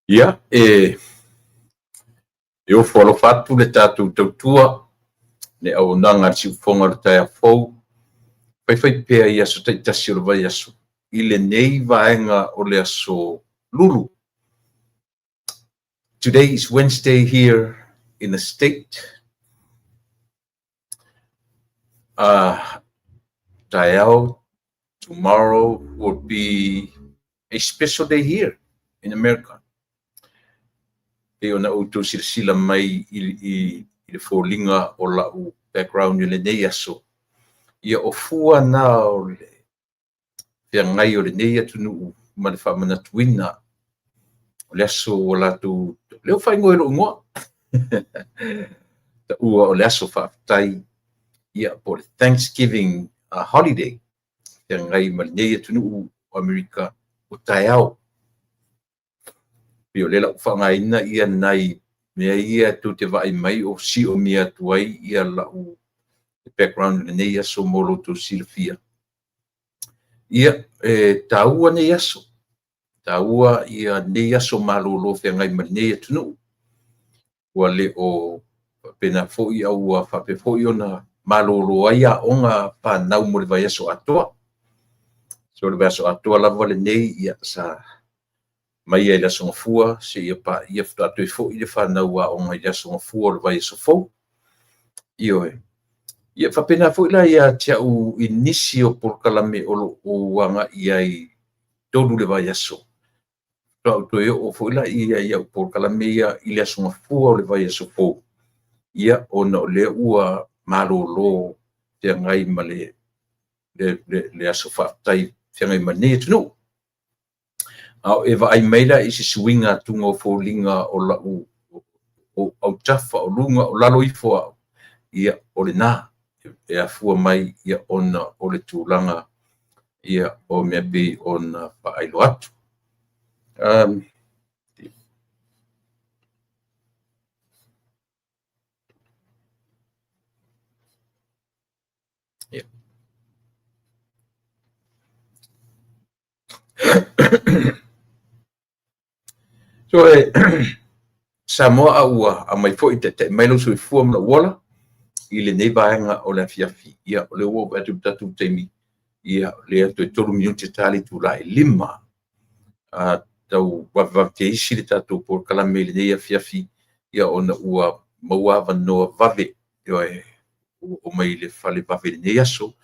Ia, e e ofo alofa atu le tatou tautua, le auaunaga a le siufofoga o le taeao fou, faifaipea i aso taitasi o le vaiaso i lenei vaega o le aso Lulu. Today is Wednesday here in the state. Taeao, tomorrow will be a special day here in America. Pei ona outou silasila mai i le foliga o lau background i lenei aso, ia o fua na o le feagai o lenei atunuu ma le faamanatuina o le aso ua latou, lea ua faaigoa i lou igoa, taua o le aso faafetai, ia po o le Thanksgiving holiday, feagai ma lenei atunuu o Amerika o taeao. Pei o lea la ua faaaogaina ia nai mea ia tou te vaai mai o siomia atu ai ia lau background i lenei aso mo lo outou silafia. Ia, e taua nei aso, taua ia nei aso malolo feagai ma lenei atunuu. Ua le o faapena foi a ua faapea foi ona malolo ai aoga fanau mo le vaiaso atoa. So le vaiaso atoa lava lenei, ia sa mai ai le Aso Gafua seia paia faatoa toe foi le fanau aoga i le Aso Gafua o le vaiaso fou. Ioe. Ia faapena foi la ia te au i nisi o polokalame o lo o agai ai tolu le vaiaso. Faatoa ou toe oo foi la i au polokalame ia i le Aso Gafua o le vaiaso fou. Ia, ona o lea ua malolo feagai ma le aso faafetai feagai ma lenei atunuu. A o e vaai mai la i se suiga atuga o foliga o lau o autafa o luga o lalo ifo au, ia o lena e afua mai ia ona o le tulaga ia o mea pei ona faailoa atu. Yeah. So e Samoa a ua aumai foi taitai mai lou soifua ma lou ola i lenei vaega o le afiafi. Ia, o lea ua oo atu i le tatou taimi, ia lea toe 3 minute ta le itula e 5. Tau vavevave teisi le tatou polokalame i lenei afiafi, ia ona ua maua avanoa vave, ioe, ua oo mai i le fale vave i lenei aso.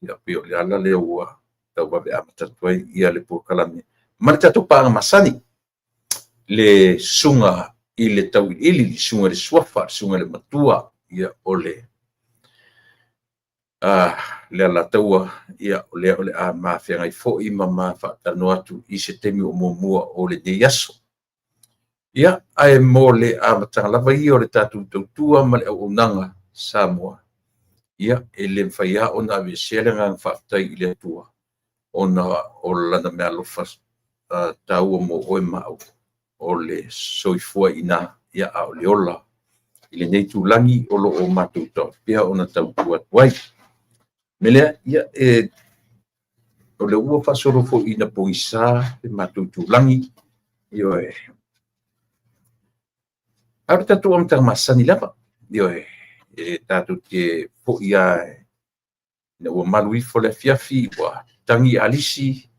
Ia pei o le ala lea ua tau vave amata atu ai ia le polokalame ma le tatou paaga masani, le susuga i le Tauiliili, le susuga i le Suafa, le susuga i le Matua, ia o le le Alataua, ia o lea o le a ma feagai foi ma ma faatalanoa atu i se taimi o muamua o lenei aso. Ia, ae mo le amataga lava ia o le tatou tautua ma le auaunaga Samoa, ia e le mafai lava ona aveesea le agaga faafetai i le Atua ona o lana meaalofa taua mo oe ma au, o le soifua i ina, ia a o le ola i lenei itulagi o lo o matou taofia ona tautua atu ai. O le mea lea, ia, e, o lea ua faasolo foi ina pogisa le matou itulagi, ioe. A o le tatou amataga masani lava, ioe, e tatou te foi lava ina ua malu ifo le afiafi, ua tagi alisi.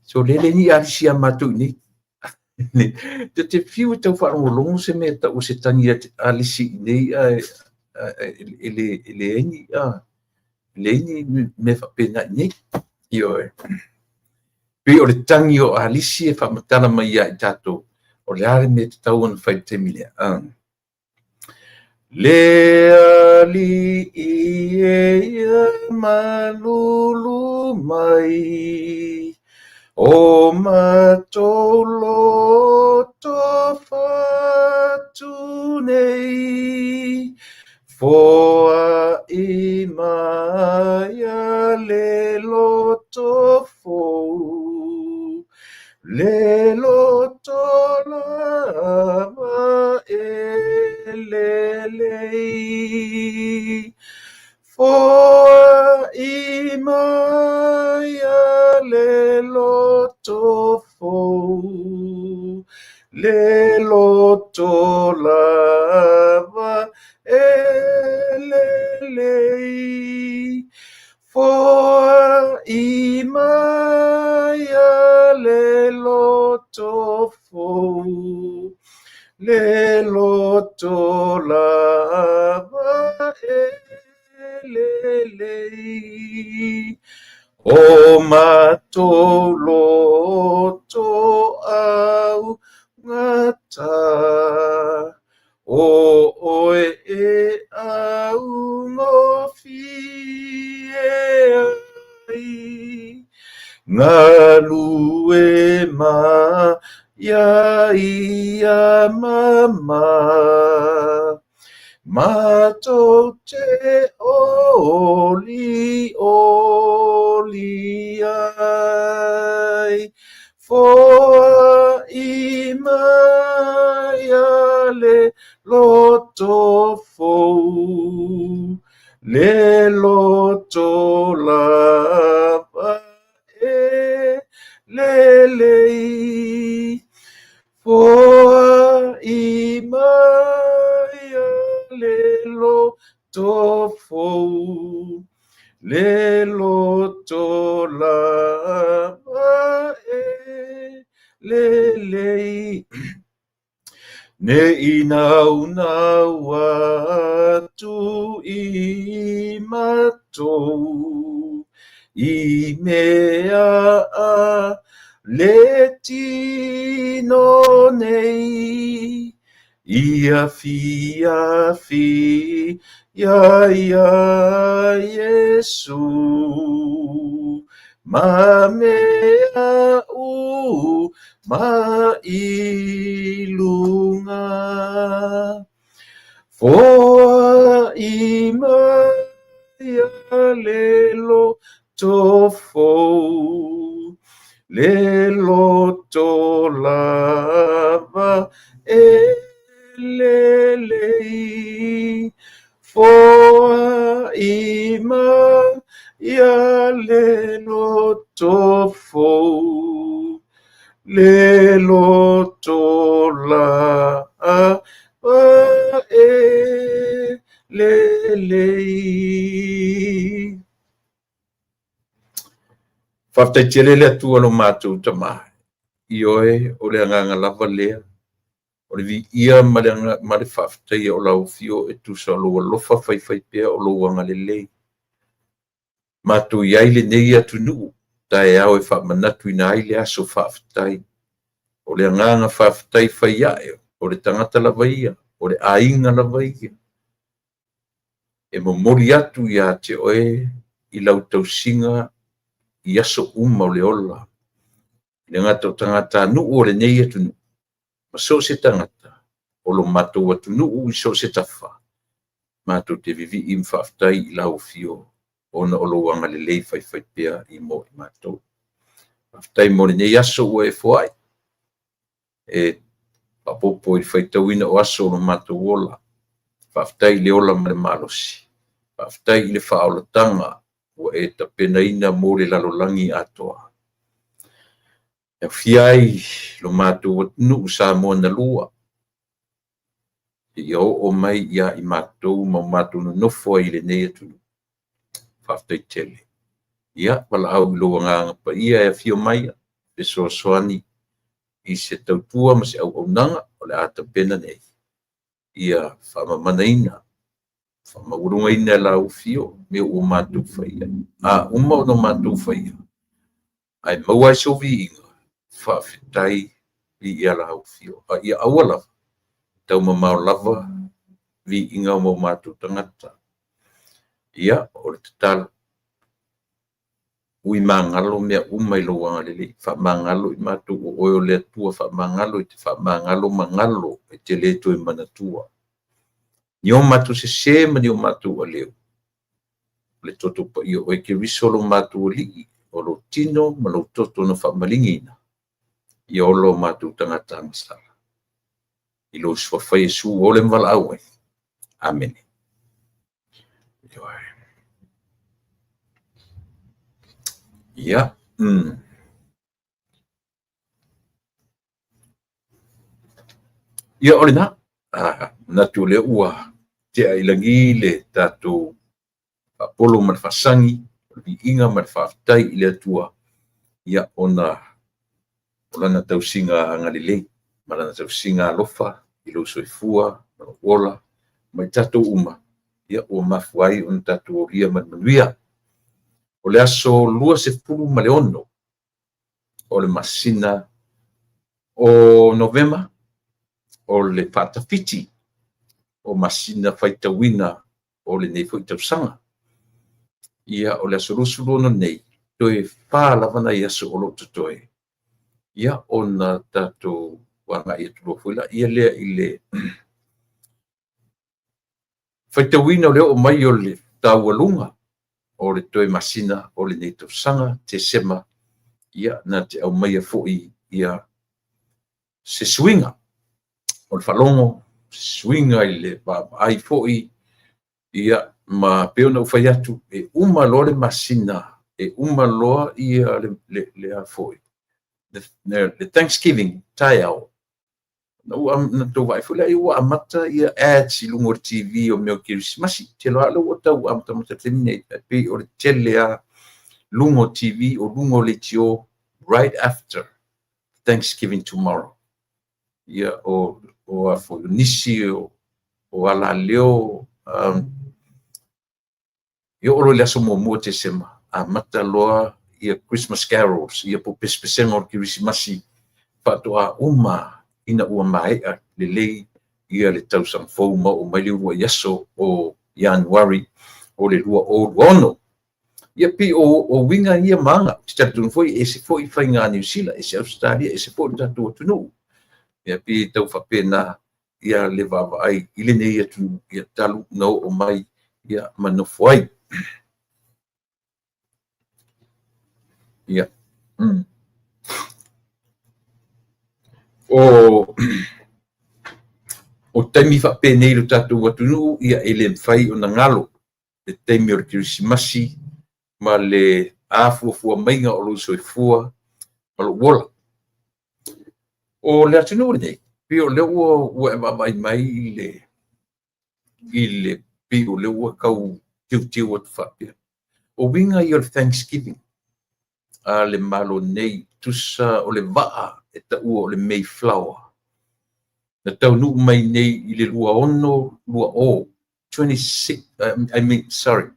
So le le ni alisi ia matou i nei. Te te fiu e tau faalogologo se mea tau o se tagi alisi i nei, ae e leai ni leai ni mea faapena i nei. Ioe. Pei o le tagi o alisi e faamatala mai ia i tatou o le a le mea e tatau ona fai i le taimi lea. Le Alii e ia malulu mai, o matou loto fatu nei, foai mai a le loto fou, le loto lava e lelei. Foai mai a le loto fou, Le loto lava e lelei, Foai mai a le loto fou, Le loto lava e lelei. O matou loto augata, o oe e augofie ai, Galue mai ia mama, Matou te olioli ai, Foai mai a le loto fou, Le loto lava e lelei. Foai mai a le loto fou, Le loto lava e lelei. Ne i naunau atu i matou, i mea a le tino nei, ia fiafia iā Iesu, ma mea uma i luga. Foai mai a le loto fou, Le loto lava e lelei, Foai mai a le loto fou, Le loto lava e lelei. Faafetai tele le Atua lo matou Tama, ioe, o le agaga lava lea, o le viia ma le, ma le faafetaia o lau afio e tusa o lou alofa faifaipea o lou agalelei. Matou i ai lenei atunuu, taeao e faamanatuina ai le aso faafetai. O le agaga faafetai fai ae, o le tagata lava ia, o le aiga lava ia, e momoli atu ia te oe i lau tausiga i aso uma o le ola. E le gata o tagatanuu o lenei atunuu, ma so o se tagata o lo matou atunuu i so o se tafa, matou te vivii ma faafetai i lau afio ona o lou agalelei faifaipea i mo i matou. Faafetai mo lenei aso ua e foai, e faaopoopo i le faitauina o aso o lo matou ola. Faafetai i le ola ma le malosi. Faafetai i le faaolataga ua e tapenaina mo le lalolagi atoa. E aofia ai lo matou atunuu Samoa na lua, seia oo mai ia i matou ma o matou nonofo ai i lenei atunuu. Faafetai tele. Ia, valaau i lou Agaga Paia e afio mai, fesoasoani i se tautua ma se auaunaga o le a tapena nei, ia faamamanaina, faamaualugaina e lau afio mea ua matou faia. A uma ona matou faia, ae maua ai sou viiga, faafetai, viia lau afio. A ia aua lava, taumamao lava viiga mo matou tagata. Ia, o le tatalo, ui magalo mea uma i lou agalelei, faamagalo i matou o oe o le Atua faamagalo, e te faamagalo magalo, e te le toe manatua. Ni o matou sesē ma ni o matou aleu, o le toto paia o oe Keriso lo matou Alii, o lou tino ma lou toto na faamaligiina, ia ola o matou tagata agasala. I lou suafa Iesu ua ola ma valaau ai. Amene. Ia. Ia o lena, manatu o lea ua tea i lagi le tatou faapolo ma le faasagi, o le viiga ma le faafetai i le Atua, ia ona o Lana tausiga agalelei ma Lana tausiga alofa i lou soifua ma lou ola ma i tatou uma, ia ua mafua ai ona tatou aulia ma le manuia. O le aso 26 o le masina o Novema, o le faatafiti o masina faitauina o lenei foi tausaga. Ia, o le aso 26 nei, toe 4 lava nai aso o lo o totoe, ia ona tatou agai atu loa foi lea i le faitauina o le oo mai o le taualuga o le toe masina o lenei tausaga, Tesema, ia na te aumaia foi ia se suiga o le faalogo, se suiga i le vaavaai foi, ia ma pei ona ou fai atu, e uma loa le masina, e uma loa ia le a foi, le Thanksgiving taeao, na outou vaai foi lea ua amata ia ads i luga o le TV o mea o Kerisimasi. Ou te iloa lava o lea ua tau amatamata i le taimi nei, ae pei o le tele lava luga o TV, o luga o leitio right after Thanksgiving tomorrow. Ia o a foi o nisi o alaleo e oo loa i le aso 1 o Tesema, amata loa ia Christmas carols, ia po o pesepesega o le Kerisimasi, faatoa uma ina ua maea lelei ia le tausaga fou ma oo mai le uluai aso o Ianuari o le 2026. Ia pei o uiga ia ma aga. Ou te talitonu foi e ese foi faiga a Niu Sila, ese Ausetalia, ese foi le tatou atunuu. Ia pei e tau faapena ia le vaavaai i lenei atunuu ia talu na oo mai ia ma nofo ai. Ia. O taimi faapenei i lo tatou atunuu, ia e le mafai ona galo le taimi o le Kerisimasi ma le afuafua maiga o lou soifua ma lou ola. O le atunuu lenei, pei o lea ua e vaavaai mai i le pei o lea ua tau teuteu atu faapea. O uiga ia o le Thanksgiving a le Malo nei, tusa o le vaa e taua o le Mayflower, na taunuu mai nei i le 2620, 26, I mean, sorry,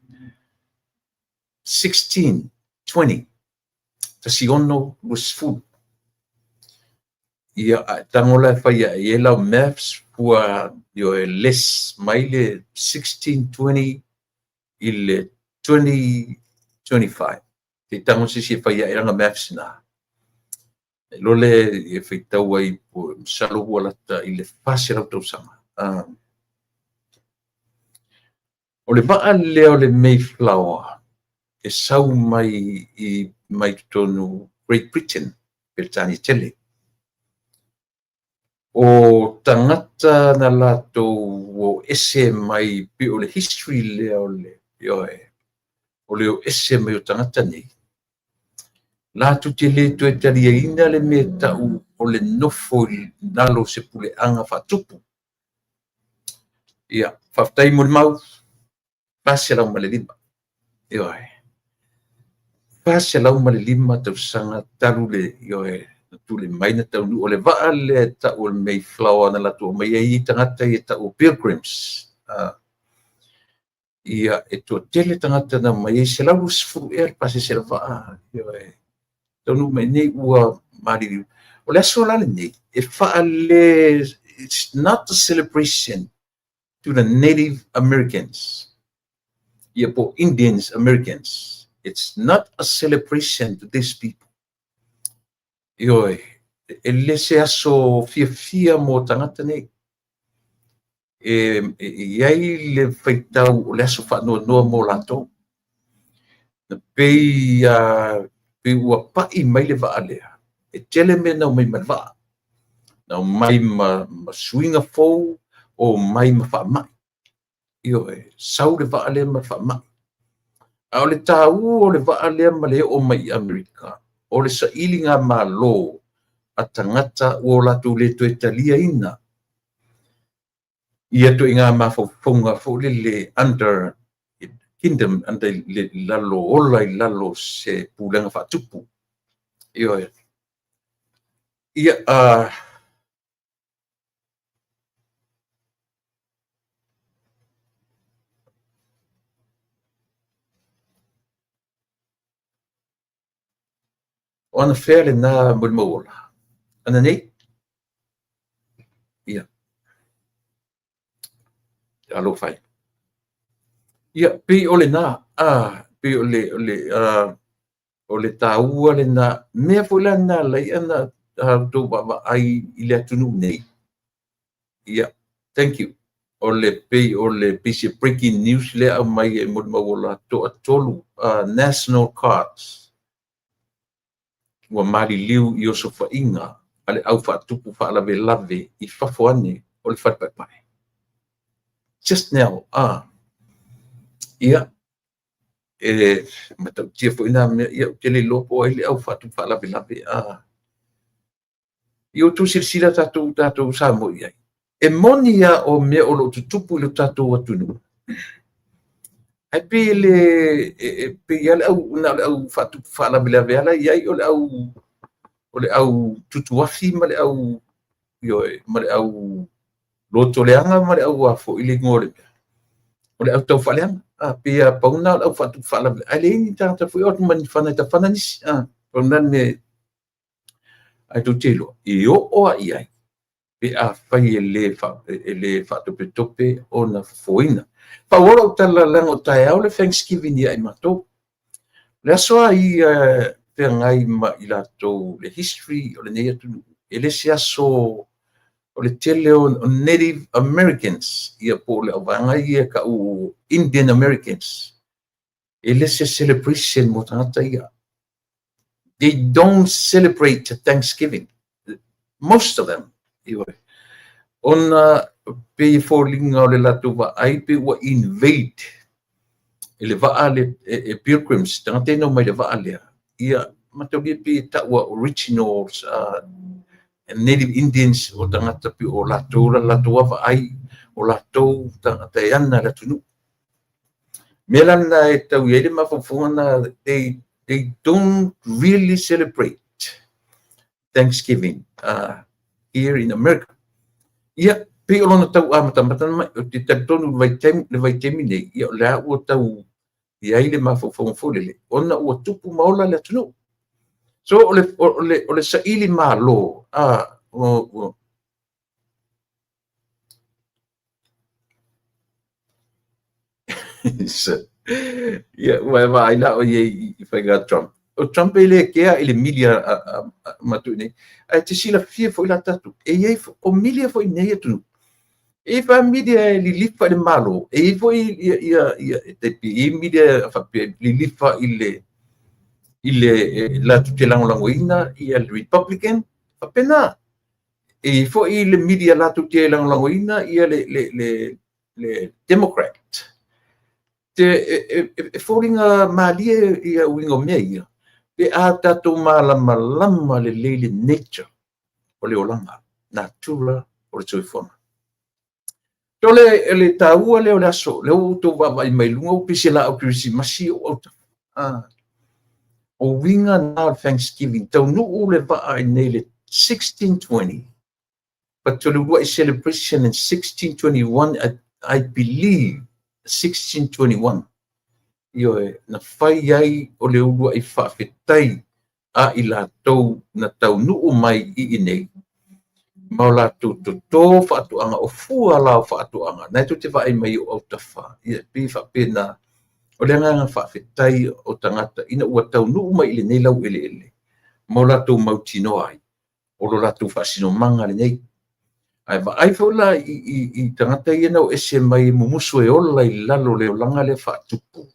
1620, 1620. Ia, a e tago la e fai ae i ai lau maths, ua ioe less mai le 1620 i le 2025. Se i tago se isi e fai ae lana maths na. E iloa lea e faitau ai, masalo ua lata i le 400 tausaga. O le vaa lea o le Mayflower e sau mai i mai totonu Great Britain, Peretania tele. O tagata na latou o ese mai pei o le history lea o le ioe, o le o ese mai o tagata nei, latou te le toe taliaina le mea e tau o le nofo i lalo o se puleaga faatupu. Ia, faafetai molimau, 405. Ioe. 405 tausaga talu le ioe na tuli mai na taunuu o le vaa lea e tau o le Mayflower na latou aumai ai tagata ia e tau o Pilgrims. Ia, e toatele tagata na omai ai, 120 ea le pasese o le vaa, ioe, taunuu mai nei ua maliliu. O le aso la lenei, e faale, it's not a celebration to the Native Americans, ia po Indians Americans. It's not a celebration to these people. Ioe, e le se aso fiafia mo tagata nei. E i ai le faitau o le aso faanoanoa mo latou. Na pei pei ua pai mai le vaa lea, e tele mea na omai ma le vaa. Na omai ma suiga fou, omai ma faamai. Ioe, sau le vaa lea ma le faamai. A o le taua o le vaa lea ma le oo mai i Amerika, o le sailigamalo a tagata ua latou le toe taliaina. Ia ituaiga mafaufauga foi lele under kingdom, under le lalo, ola i lalo o se pulega faatupu. Ioe. Ia, o anafea lena molimau ola? Ananei? Ia. Alofa e. Ia, pei o lena, pei o le, o le, o le taua lena, mea foi la na alai ana outou vaavaai i le atunuu nei. Ia, thank you. O le pei o le pei se breaking news lea aumai e molimau ola toatolu National Guards ua maliliu i osofaiga a le au faatupu faalavelave i fafo ane o le fale paepae. Just now, ia, e matautia foi nā mea, ia, ou te le iloa po o ai le au faatupu faalavelave. Ia outou silasila tatou Samoa i ai. E moni lava o mea o lo o tutupu i le tatou atunuu, ae pei le e pei lava le au na o le au faatupu faalavelave lava la e i ai, o le au tutuafi ma le au, ioe, ma le au lotoleaga ma le au a foi le igoa o le mea, o le au taufaaleaga. Pei lava pau lena o le au faatupu faalavelave, ae leai ni tagata foi o atu ma ni fana e tafana nisi. Pau lena le mea ae tou te iloa, e oo lava i ai pe afai e le faatopetope ona fofoina. Faaauau lau tala leaga o taeao le Thanksgiving ia i matou. O le aso lava ia feagai ma i latou le history o lenei atunuu, e le se aso o le tele o Native Americans, ia po o le auvaega ia e tau Indian Americans, e le se celebration mo tagata ia. They don't celebrate Thanksgiving, most of them. Ona pei e foliga o le latou vaai pe ua invade e le vaa le e pilgrims, tagata ia na omai i le vaa lea, ia mataulia pei e taua originals Native Indians, o tagata pei o latou la latou vaai, o latou tagata e ana le atunuu. Mea la lena e tau i ai le mafaufauga na, they don't really celebrate Thanksgiving here in America. Ia, pei o lona tau amatamata mai, ou te talitonu le vaitaimi nei, ia o lea ua tau i ai le mafaufauga foi lele, ona ua tupu ma ola le atunuu. So o le saili malo, ia, ua e vaai la o i i faiga a Trump. O Trump e le kea i le media matou nei. Ae te silafia foi la tatou, e i ai o media foi nei atunuu. E i ai media e lilifa i le Malo, e i ai foi ia e tai pei e i ai media faapea lilifa i le latou te lagolagoina ia le Republican, faapena. E i ai foi le media latou te lagolagoina ia le Democrat. E foliga malie ia uiga o mea ia, pe a tatou malamalama lelei le nature o le olaga, natura o le soifuaga. So le taua lea o le aso, lea ua outou vaavaai mai luga ua pei se laau kerisimasi o autafa. O uiga na o le Thanksgiving, taunuu le vaa i nei le 1620, but o le uluai celebration in 1621, I believe 1621, ioe, na fai ai o le uluai faafetai a i latou na taunuu mai i inei, ma o latou toto faatoaga, o fua la o faatoaga, na e tou te vaai mai o autafa, ia pei faapena, o le agaga faafetai o tagata ina ua taunuu mai i lenei laueleele, ma o latou mautinoa ai, o lo latou faasinomaga lenei. Ae vaai foi la i tagata ia na o ese mai mumusu e ola i lalo le olaga lea faatupu,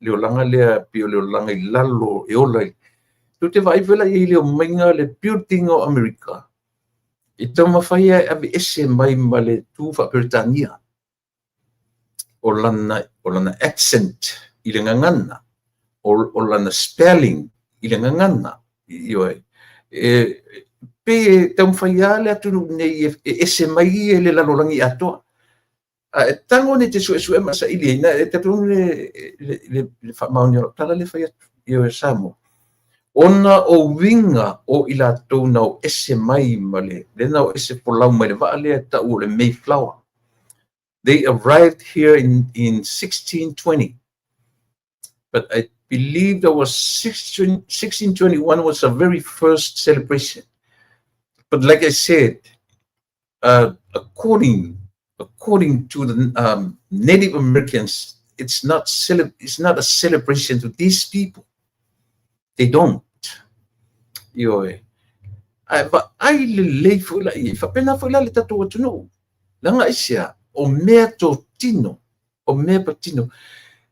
le olaga lea pei o le olaga i lalo e ola i. Tou te vaai foi la i le omaiga le building o Amerika, e taumafai e aveese mai ma le tu faa-Peretania, o lana accent i le gagana, o lana spelling i le gagana, ioe. Pei e taumafai lava le atunuu nei e ese mai ia i le lalolagi atoa. Ae tago nei te suesue ma saili ai, e talitonu le faamaonia o lau tala lea e fai atu, ioe Samoa, ona o uiga o i latou na o ese mai ma le, lea na o ese folau mai le vaa lea e tau o le Mayflower. They arrived here in 1620. But I believe there was 1621 was the very first celebration. But like I said, according to the Native Americans, it's not a celebration to these people. They don't. Ioe. Ae vaai lelei foi la i ai. Faapena foi la le tatou atunuu. Leaga aisea, o mea totino, o mea patino.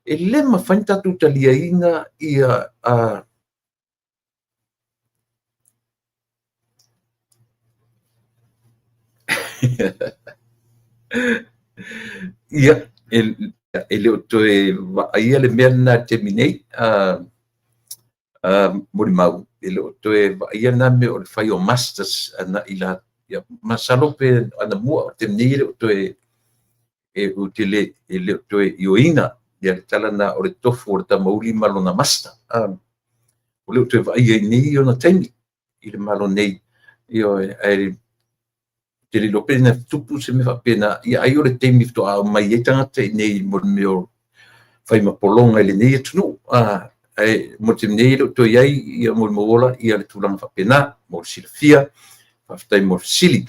E le mafai ona tatou taliaina ia ia, e le o toe vaaia le mea lena i le taimi nei, molimau, e le o toe vaaia lena mea o le fai o masters ana i la, ia, masalo pe anamua, o le taimi nei e le o toe, e ou te le, e le o toe ioeina ia le tala lena o le tofu o le tamauli ma lona master. O le o toe vaaia i nei ona taimi i le Malo nei. Ioe, ae te le iloa pe na tupu se mea faapena, ia ai o le taimi faatoa aumai ai tagata i nei mo le mea o fai ma pologa i lenei atunuu. Ae mo le taimi nei e le o toe i ai ia molimau ola ia le tulaga faapena mo le silafia. Faafetai mo le fesili.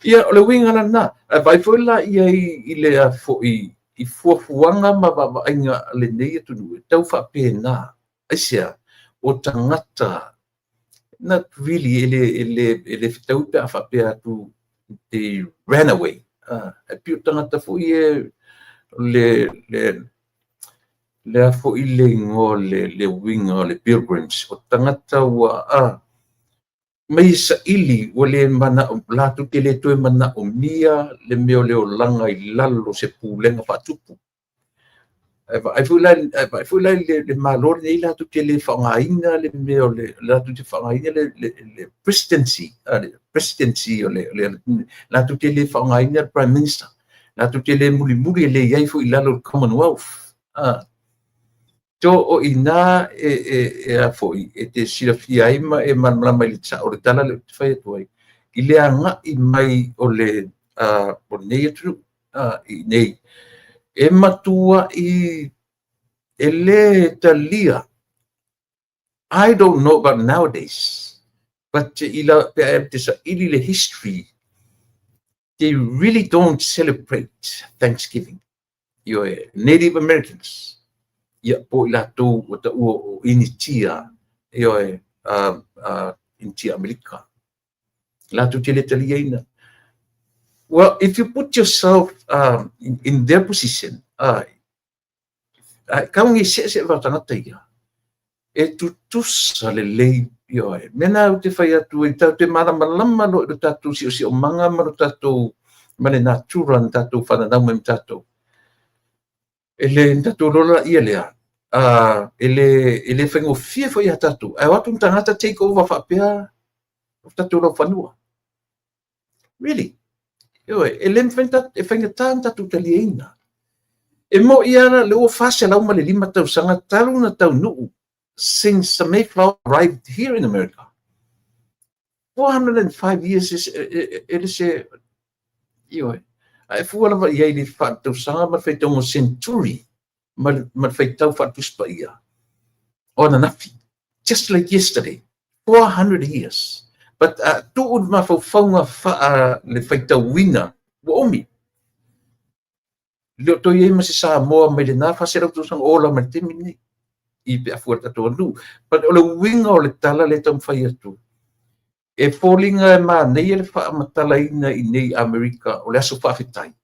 Ia, o le uiga la lena. Ae vaai foi la i ai i le a foi i fuafuaga ma vaavaaiga a lenei atunuu e tau faapena. Aisea, o tagata, not really, e le fetaui pe a faapea atu they ran away. E pei o tagata foi e le a foi le igoa le uiga o le pilgrims, o tagata ua mai saili ua le manao latou te le toe manaomia le mea o le olaga i lalo o se pulega faatupu. Ae vaai foi la, ae vaai foi la i le Malo lenei latou te le faaaogaina le mea o le latou te faaaogaina le presidency, le presidency o le latou te le faaaogaina le prime minister. Latou te le mulimuli e le i ai foi i lalo o le Commonwealth. So o i ina e a foi e te silafia ai ma e malamalama i le sao o le tala lea ou te fai atu ai i le agai mai o le o lenei atunuu i nei e matuai e le talia. I don't know about nowadays, but ila pe a te saili le history, they really don't celebrate Thanksgiving. Ioe, Native Americans, ia po i latou ua taua o Initia, ioe, Initia Amerika. Latou te le taliaina. Well, if you put yourself in their position, kau ngi se se va tagata ia, e tutusa lelei, ioe. Mea ou te fai atu ai, tatou te malamalama loa i lo tatou siosiomaga ma lo tatou, ma le natura na tatou fananau mai ma tatou. E le tatou lola ia lea, e le faigofie foi ia tatou. Ae o atu ni tagata take over faapea o tatou laufanua. Really? Ioe, e le mafai e faigata ona tatou taliaina. E moi lava le ua 405 tausaga talu na taunuu since the Mayflower arrived here in America. 405 years e le se, ioe. Ae fua lava i ai le faatausaga ma le faitauga century ma le faitau faatusi paia o ananafi. Just like yesterday, 400 years. But tuu le mafaufauga faa le faitauina ua umi. Le o toe i ai ma se Samoa mai lena 400 tausaga ola mai le taimi lenei i pe afua le tatou atunuu. But o le uiga o le tala lea e taumafai atu, e foliga e manaia le faamatalaina i nei Amerika o le aso faafetai.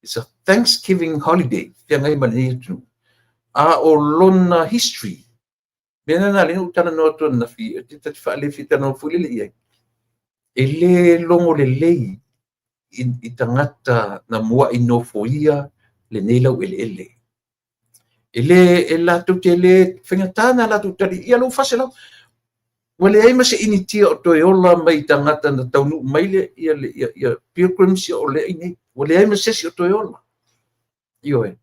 It's a Thanksgiving holiday, feagai ma lenei atunuu. A o lona history, mea lena lea ou talanoa atu ananafi, e ta te faale fia talanoa foi lele i ai. E le logo lelei i tagata na muai nofoia lenei laueleele. E le e latou te le faigata na latou tali ia lou 400. Ua leai ma se Initia o toe ola mai tagata na taunuu mai le ia le ia, ia pilgrims ia o lea i nei. Ua leai ma se isi o toe ola. Ioe.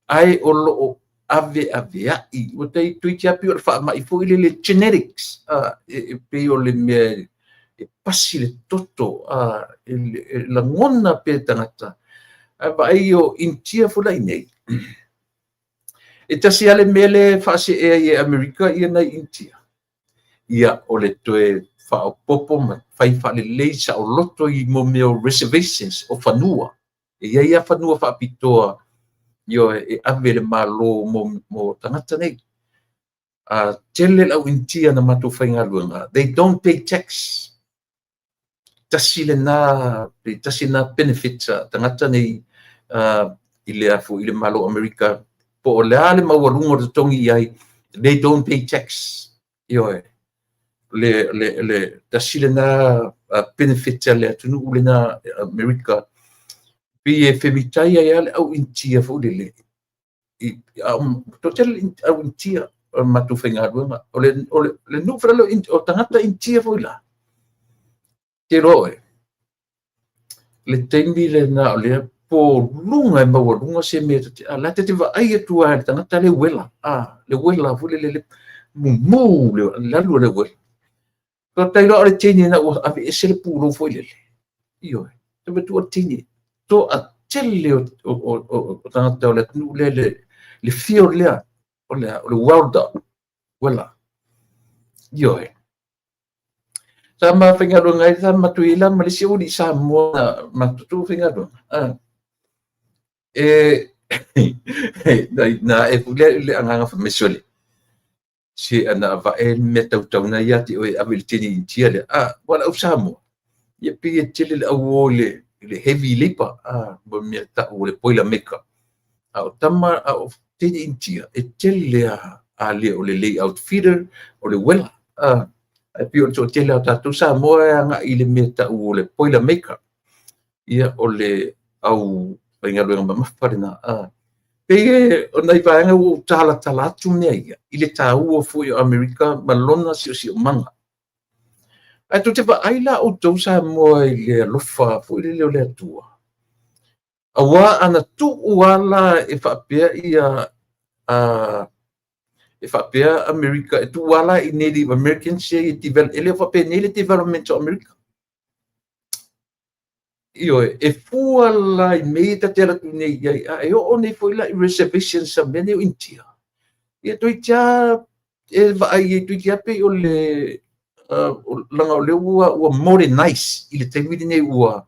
Ae o lo o aveaveai. Ua tai toeitiiti lava pei o le faamai foi lele genetics, e pei o le mea e pasi le toto, e lagona pea e tagata. Ae vaai o Initia foi la i nei. E tasi lava le mea lea e faasee ai e Amerika ia nai Initia. Ia, o le toe faaopoopo ma fai faalelei saoloto i mo mea o reservations o fanua. E i ai lava fanua faapitoa, ioe, e ave le Malo mo tagata nei. A tele le au Initia na matou faigaluega, they don't pay tax. Tasi lena, pe tasi lena benefit a tagata nei i le afu i le Malo o Amerika, po o le a le maualuga o le totogi i ai, they don't pay tax. Ioe. Le tasi lena benefit a le atunuu lena Amerika. Pei e femitai ai lava le au Initia foi lele. I, toatele au Initia o le matou faigaluega. O le nuu foi lele o tagata Initia foi la. Te iloa oe, le taimi lena o lea po luga e maualuga se mea ta te, a la te vaai atu lava i le tagata le uela, le uela foi lele le mumu le alu o le uela. Faafetai loa o le teine na ua aveese le pulou foi lele. Ioe, te matua o le teine. Toatele o tagata o le atunuu lea le field lea, o le welder, uela. Ioe. Sa ma faigaluega ai, sa matou i ai la ma le isi aualii Samoa na matou faigaluega. E na e foi le agaga fai mai, sole, se ana avae le mea tautauna ia te oe e ave i le teine Initia lea. Ua le au Samoa. Ia pei e tele le au o i le heavy labor, mo mea tau o le boiler maker. A o tama, a o teine Initia, e tele a le o le layout fitter, o le uela. Ae pei o le toatele o tatou Samoa e agai i le mea tau o le boiler maker. Ia, o le au faigaluega mamafa lena. Pei o nai vaega ua ou talatala atu mea ia, i le taua foi o Amerika ma lona siosiomaga. Ae tou te vaai la outou Samoa i le alofa foi lele o le Atua. Aua ana tuu ala e faapea ia e faapea Amerika e tuu ala i Native Americans ia e develop, e le o faapenei le development o Amerika. Ioe, e fua la i mea ia ta te alu atu nei i ai, a e oo nei foi la i reservations a mea nei o Initia. Ia toeitiiti lava e vaai ai, toeitiiti lava pei o le laga o lea ua modernize i le taimi lenei ua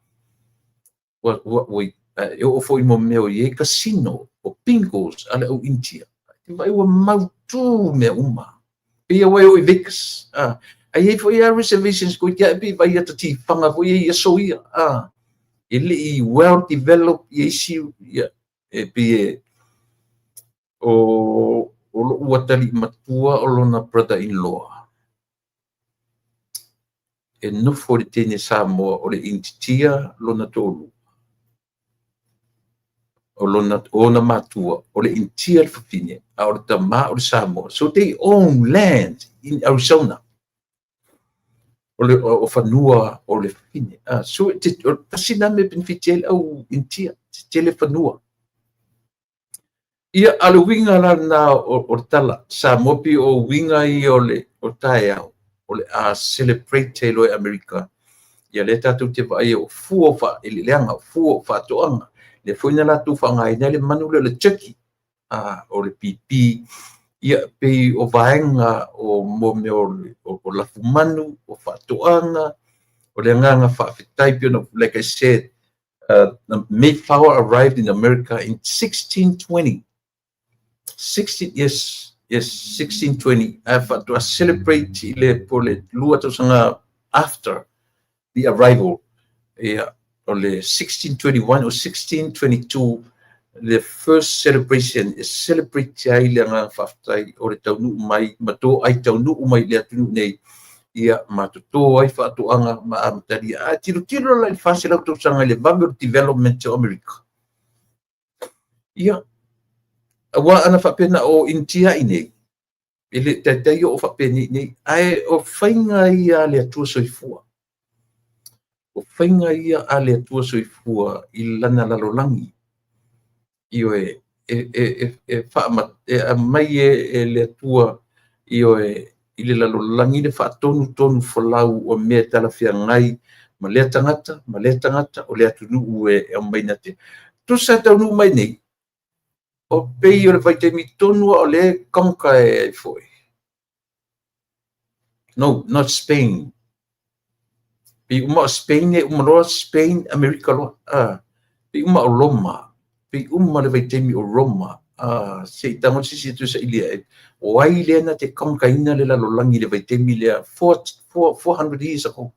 e oo foi mo mea o i ai casino, o bingos a le au Initia. Te vaai ua mautu mea uma. Pei ua e o i Vegas. Ae i ai foi lava reservations toeitiiti lava pei vai ata tifaga foi ia i aso ia. E le i well developed ia isi ia, e pei e o lou atalii matua o lona brother-in-law. E nofo i le teine Samoa o le Initia lona toalua. O lona ona matua o le Initia le fafine, a o le tama o le Samoa. So they own land in Arizona. O le o fanua o le fafine. So te, o, tasi na mea benefit ai le au Initia, te tele fanua. Ia, a le uiga la lena o le tala, Samoa pei o uiga ia o le o taeao, o le a celebrate ai loa e Amerika. Ia lea tatou te vaai o fua o faaeleeleaga, o fua o faatoaga. Lea foi na latou faaaogaina le manu lea o le turkey, o le pipi. Ia pei o vaega o mo mea o lafumanu, o faatoaga, o le agaga faafetai pei ona, like I said, the Mayflower arrived in America in 1620. 16, yes, 1620. Ae faatoa celebrate i le po le 2 tausaga after the arrival. Ia, o le 1621 or 1622, the first celebration e celebrate ai le agaga faafetai o le taunuu mai ma to ai taunuu mai i le atunuu nei, ia ma toto ai faatoaga ma amatalia. A tilotilo la i le 400 tausaga i le vave o le development o Amerika. Ia, aua ana faapena o Initia i nei, E le taitai oo faapenei nei, ae o faiga ia a le Atua soifua. O faiga ia a le Atua soifua i lana lalolagi. Ioe, e aumai e le Atua, ioe, i le lalolagi le faatonutonu folau o mea e talafeagai ma lea tagata, ma lea tagata, o le atunuu e aumai na te. Tusa e taunuu mai nei, o pei o le vaitaimi tonu o le conquer e foi. No, not Spain. Pei uma o Spain e uma loa Spain, Amerika loa. Pei uma o Roma. Pei uma le vaitaimi o Roma. Se i tago sisi tu sa ilia e. O ai lea na te conquer ina le lalolagi le vaitaimi lea 400 years ago.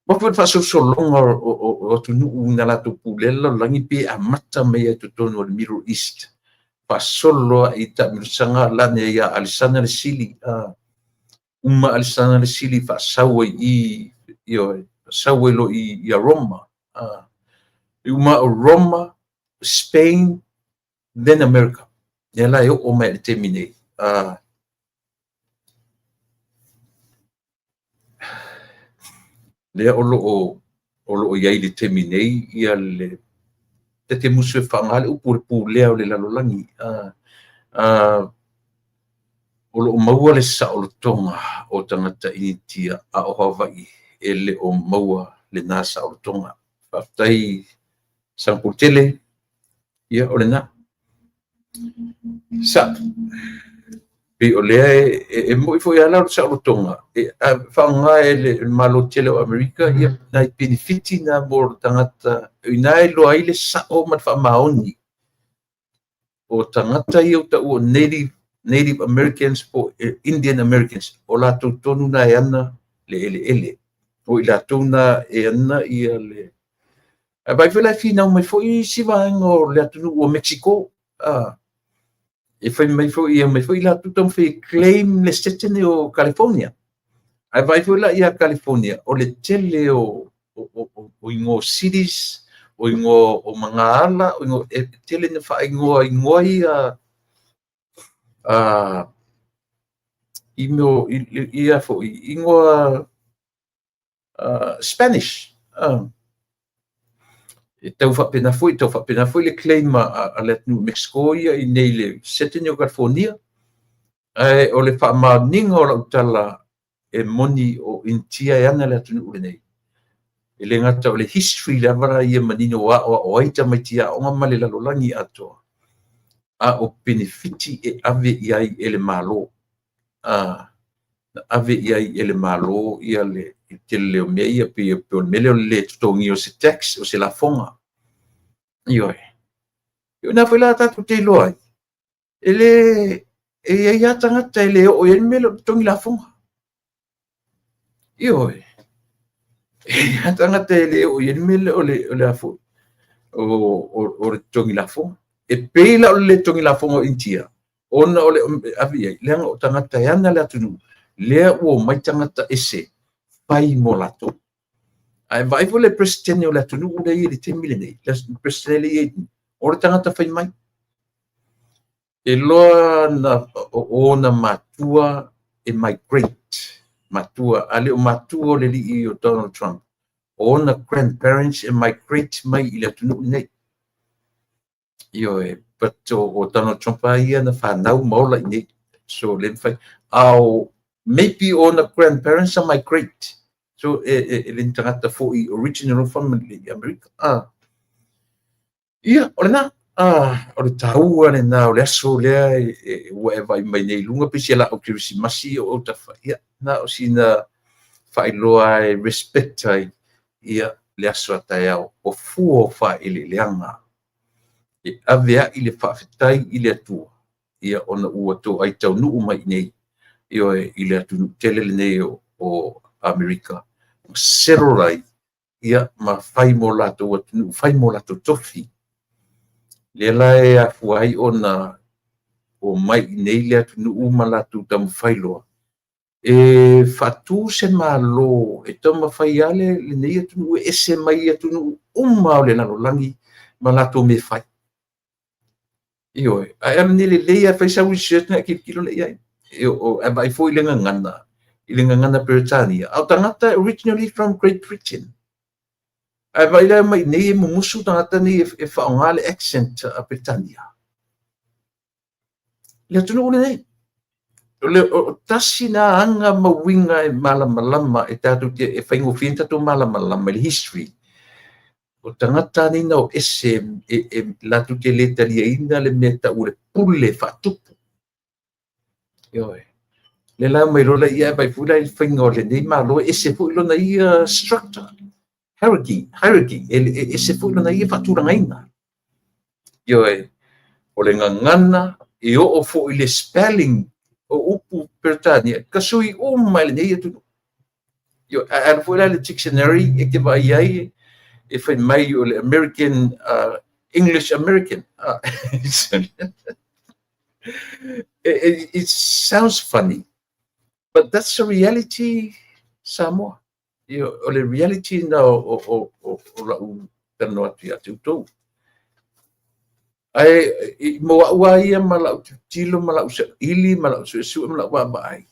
Ma foi faasolosologa o atunuu na latou pulea le lalolagi pe amata mai ai totonu o le Middle East. Faasolo loa i taamilosaga lane ia Alisana le Sili. Uma Alisana le Sili faasau ai i, ioe, faasau ai loa i Roma. Uma o Roma, Spain, then America. Lea la e oo mai i le taimi nei. Lea o loo i ai le taimi nei ia le te musu e faaaoga le upu o le pulea o le lalolagi. O loo maua le saolotoga o tagata Initia, a o Hawaii e le o maua lena saolotoga. Faafetai Sangaputele, ia o lena. Sa pei o lea e moi foi ala o le saolotoga e faaaoga e le Malo tele o Amerika ia nai penefiti na mo le tagata ina e iloa ai le sao ma le faamaoni o tagata ia taua o Native Americans po Indian Americans, o latou tonu na e ana le eleele o i latou na e ana ia le. Ae vaai foi la e finau mai foi isi vaega o le atunuu o Mexico, e fai mai foi ia mai foi latou taumafai e claim le state o California. Ae vaai foi la ia California, o le tele o igoa cities, o igoa o magaala, o igoa e tele na faaigoa igoa ia ia foi igoa Spanish. E tau faapena foi le claim a le atunuu Mexico ia i nei le sete o California. Ae o le faamaoniga o lau tala e moni o Initia e ana le atunuu lenei. E le gata o le history lava la ia manino o ao ai tamaiti aoga ma le lalolagi atoa, a o penefiti e ave i ai e le Malo. Na ave i ai e le Malo ia le tele o mea ia pei o le mea lea o le le totogia o se tax, o se lafoga. Ioe. O na foi la tatou te iloa ai, e le e i ai lava tagata e le oo i ai le mea lea o le totogi lafoga. Ioe. E i ai lava tagata e le oo i ai le mea lea o le a foi, o le totogi lafoga. E pei la o le le totogi lafoga o Initia, ona o le ave i ai, leaga o tagata e ana le atunuu, lea ua omai tagata ese fai mo latou. Ae vaai foi le president o le atunuu lea i le taimi lenei, le president lea i o le tagata fai mai. E loa na o ona matua e migrate, matua, a le o matua o le alii o Donald Trump, o ona grandparents e migrate mai i le atunuu lenei. Ioe, but o Donald Trump a ia na whanau ma ola i nei. So le mawhai, ao maybe ona grandparents a migrate. So e le tagata foi original family i America. Ia, o lena, o le taua lena, o le aso lea ua e vaai mai nei lunga pe si la o Kerisimasi o tafa. Ia, na o sina faailoa e respect ai ia le aso a taeao o fua o faaeleeleaga. E ave ai le faafetai i le Atua, ia ona ua toai taunuu mai nei, ioe, i le atunuu tele lenei o Amerika. Ma settle ai, ia, ma fai mo latou atunuu, fai mo latou tofi. Lea la e afua ai ona o mai i nei le atunuu ma latou taumafai loa e faatu se malo e taumafai lava lenei atunuu e ese mai i atunuu uma o le lalolagi ma latou mea fai. Ioe, ae alu nei lelei a fai sau research na e tilotilo lea i ai. Ae vaai foi i le gagana, i le gagana Peretania. A o tagata originally from Great Britain. Ae vaai la mai nei e mumusu tagata nei e faaaoga le accent a Peretania. Le atunuu lenei. O le o tasi na aga ma uiga e malamalama e tatou te e faigofie ona tatou malamalama i le history. O tagata nei na o ese e latou te le taliaina le mea e tau o le pule faatupu. Ioe. Le la mai loa ia e vaai foi la i le faiga o lenei Malo, e ese foi lona ia structure, hierarchy, e ese foi lona ia faatulagaina. Ioe. O le gagana e oo foi i le spelling o upu Peretania, tasui uma e lenei atunuu. Ioe. Ae alu foi la i le dictionary e te vaai ai e fai mai o le American, English American. It sounds funny, but that's the reality, Samoa. O le reality na o lau talanoa atu ia te outou. Ae mo au lava ia ma lau tilotilo ma lau saili ma lau suesue ma lau vaavaai,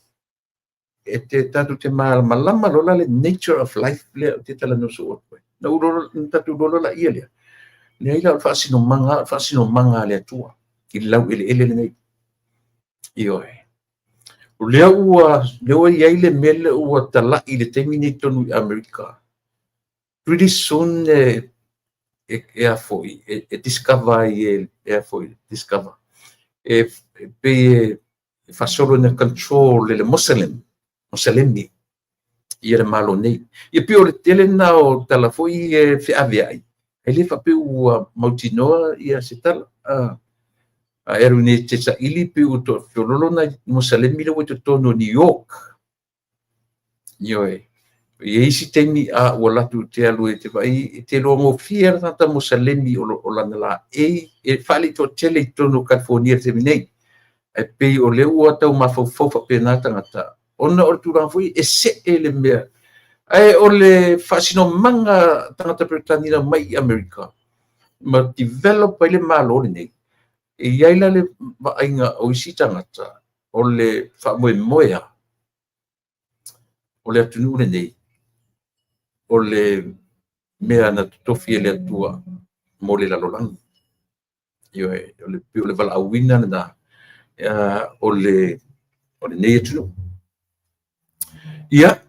e te tatou te malamalama loa la le nature of life lea ou te talanoa soo atu ai. Na ou na tatou iloa loa laia lea. Leai la o le faasinomaga, o le faasinomaga a le Atua i le laueleele lenei. Ioe. O lea ua i ai le mea lea ua talai i le taimi nei tonu i Amerika. Pretty soon e a foi, e discover ai e a foi, discover. E pei e faasolo ina control e le Muslim, Musalemi, ia le Malo nei. Ia pei o le tele na o tala foi e feaveai, e le faapea ua mautinoa ia se tala. A e alu nei te saili pe ua toafeoloolo nai Musalemi lea ua i totonu o New York. Ioe. E i ai isi taimi a ua latou te alu e te vaai e te iloa gofie le tagata Musalemi o lana laei e faalitoatele i totonu o California i le taimi nei. Ae pei o lea ua tau mafaufau faapena tagata ona o le tulaga foi e see le mea. Ae o le faasinomaga tagata Peretania mai i Amerika ma develop ai le Malo lenei. E i ai la le vaaiga o isi tagata o le faamoemoea o le atunuu lenei, o le mea na totofi e le Atua mo le lalolagi. Ioe, o le pei o le valaauina lena o lenei atunuu. Ia,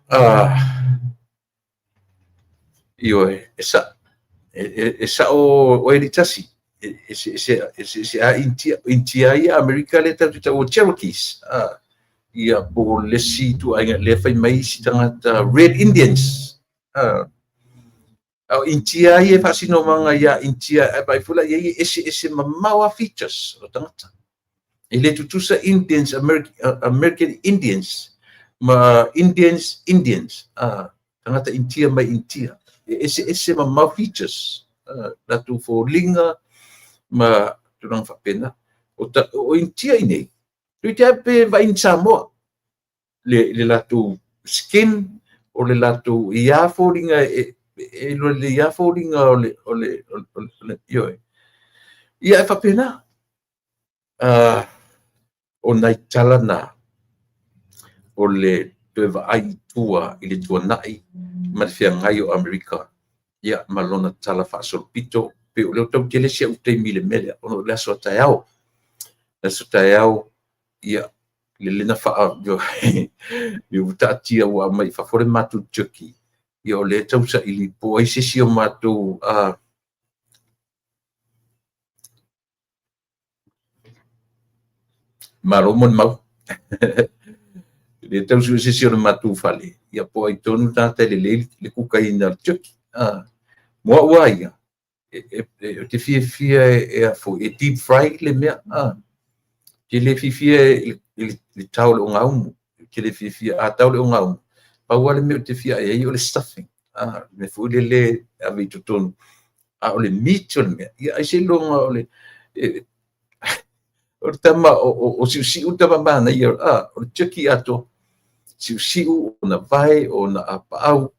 ioe, e sao oe litasi, e se a Intia, Intia ia Amerika lea tatou te taua Cherokees. Ia po o le isi ituaiga lea fai mai isi tagata Red Indians. A o Intia ia e faasinomaga ia Intia, ae vaai foi la i ai e eseese mamao lava features o tagata. E le tutusa Indians, American Indians ma Indians Indians, tagata Intia mai Intia. E eseese mamao features, latou foliga ma tulaga faapena. O Intia i nei, toeitiiti lava pe vaai ni Samoa, le latou skin, o le latou ia foliga e iloa lelei lava foliga o le ioe. Ia e faapena. O nai tala na o le toe vaai i tua i le tuanai ma le feagai o Amerika ia ma lona tala faasolopito. Pei o lea ua tau tele si au taimi i le mea lea, ona o le aso a taeao. Le aso taeao, ia, le lena faa, ua taatia ua aumai i fafo le matou turkey. Ia o lea e tau saili po o ai se isi o matou malo mo le mau. Le tau sue se isi o le matou fale, ia po o ai tonu tagata e lelei le kukaina o le turkey. Mo au lava ia, e te fiafia e a foi, e deep fry le mea. Te le fiafia i le tao o le ogaumu. Te le fiafia, a tao le ogaumu, pau lava le mea ou te fia ai o le stuffing. Le mea foi lele e ave i totonu. A o le meat o le mea, ia ai seiloga o le tama o siusiu le tama manaia, o le turkey atoa. Siusiu, ona vae, ona apaau.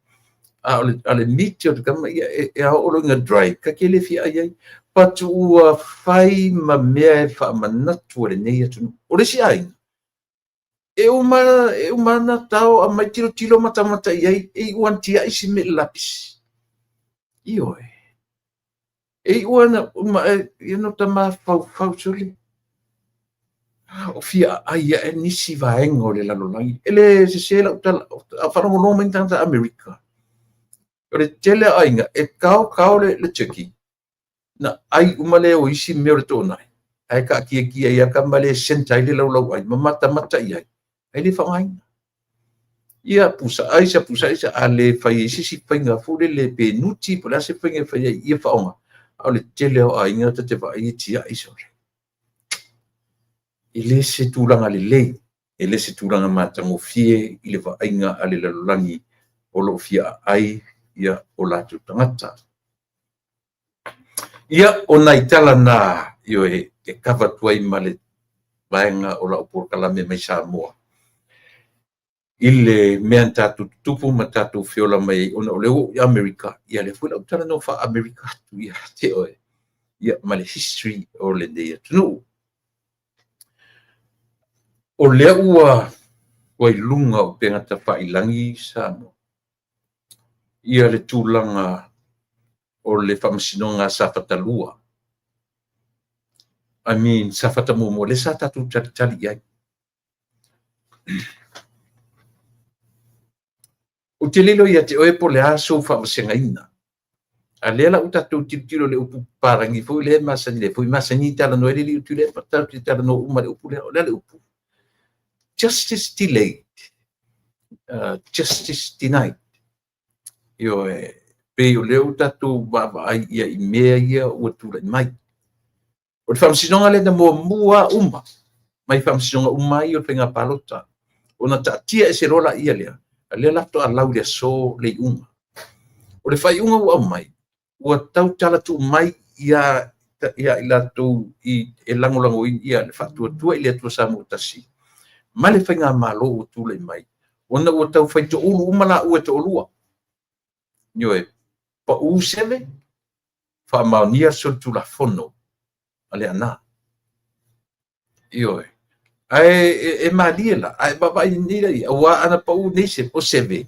A o le meat o le tama, ia e ao loa ina dry, ka te le fia ai ai. But ua fai ma mea e faamanatu a lenei atunuu. O le isi aiga, e uma e uma ana tao aumai tilotilo matamata i ai, e iu lava ina tiai si mea i le lapisi. Ioe. E iu lava ina uma ia na ota mafaufau sole, o fia aai ae nisi vaega o le lalolagi. E le sese lau tala, a o faalogologo mai ni tagata Amerika, o le tele o aiga e kao kao le turkey, na ai uma lea o isi mea o le toonai, ae taatiatia ai lava tama lea e centre ai le laulauai ma matamata i ai, ae le faaaogaina. Ia pusa aisa, pusa aisa, a le fai ai se isi faiga foi lele pe nuti po o le a se faiga e fai ai ia faaaoga, a o le tele o aiga ta te vaai e tiai sole. E le se tulaga lelei, e le se tulaga matagofie i le vaaiga a le lalolagi o lo o fia aai ia o latou tagata. Ia, o nai tala na, ioe, e kava atu ai ma le vaega o lau polokalame mai Samoa i le mea na tatou tutupu ma tatou feola mai ai ona o lea ua ou i Amerika, ia lea foi la ou talanoa faa-Amerika atu ia te oe, ia ma le history o lenei atunuu. O lea ua i luga o upega tafailagi Samoa, ia le tulaga o le faamasinoga a Safata 2. I mean, Safata 1, lea sa tatou talitali i ai. Ou te le iloa ia te oe po o le a sou faavasegaina. A lea la ua tatou tilotilo i le upu papalagi foi lea e masani, lea foi e masani talanoa ai le alii o Tuilaepa, tatou te talanoa uma i le upu lea. O le a le upu? Justice delayed, justice denied. Ioe, pei o lea ua tatou vaavaai ia i mea ia ua tulai mai. O le faamasinoga lea na muamua uma mai faamasinoga uma ai o le faiga palota, ona taatia ese loa laia lea, a lea la faatoa lau i le aso le iuga. O le faaiuga ua aumai, ua tautala tuu mai ia i latou e lagolagoina ia le Faatuatua i le Atua Samoa Tasi ma le faigamalo ua tulai mai, ona ua tau fai toulu uma laua e toalua. Ioe, pau seve, faamaonia le solitulafono a Leaana. Ioe. Ae e malie la, ae vaavaai nei la, aua ana pau nei se, o seve,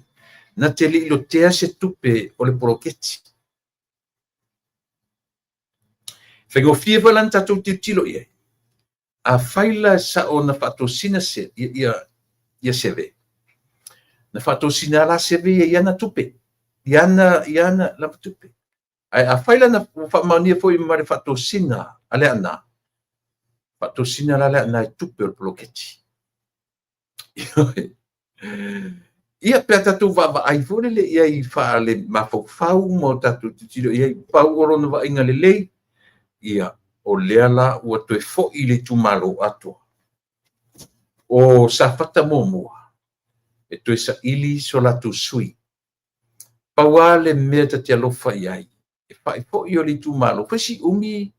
na te le i lotea se tupe o le poloketi. Faigofie foi la na tatou tilotilo i ai. Afai la e sao na faatosina se, ia, ia seve, na faatosina la seve ia i ana tupe, i ana lava tupe. Ae afai la na faamaonia foi ma le faatosina a Leaana, faatosina la Leaana i tupe o le poloketi. Ia, pe a tatou vaavaai foi lele i ai faale mafaufau ma o tatou tilotilo i ai, pau o lona vaaiga lelei, ia, o lea la ua toe foi i le itumalo atoa. O Safata 1, e toe saili so latou sui. Pau lava le mea ta te alofa i ai, e faifoi o le itumalo, fai si umi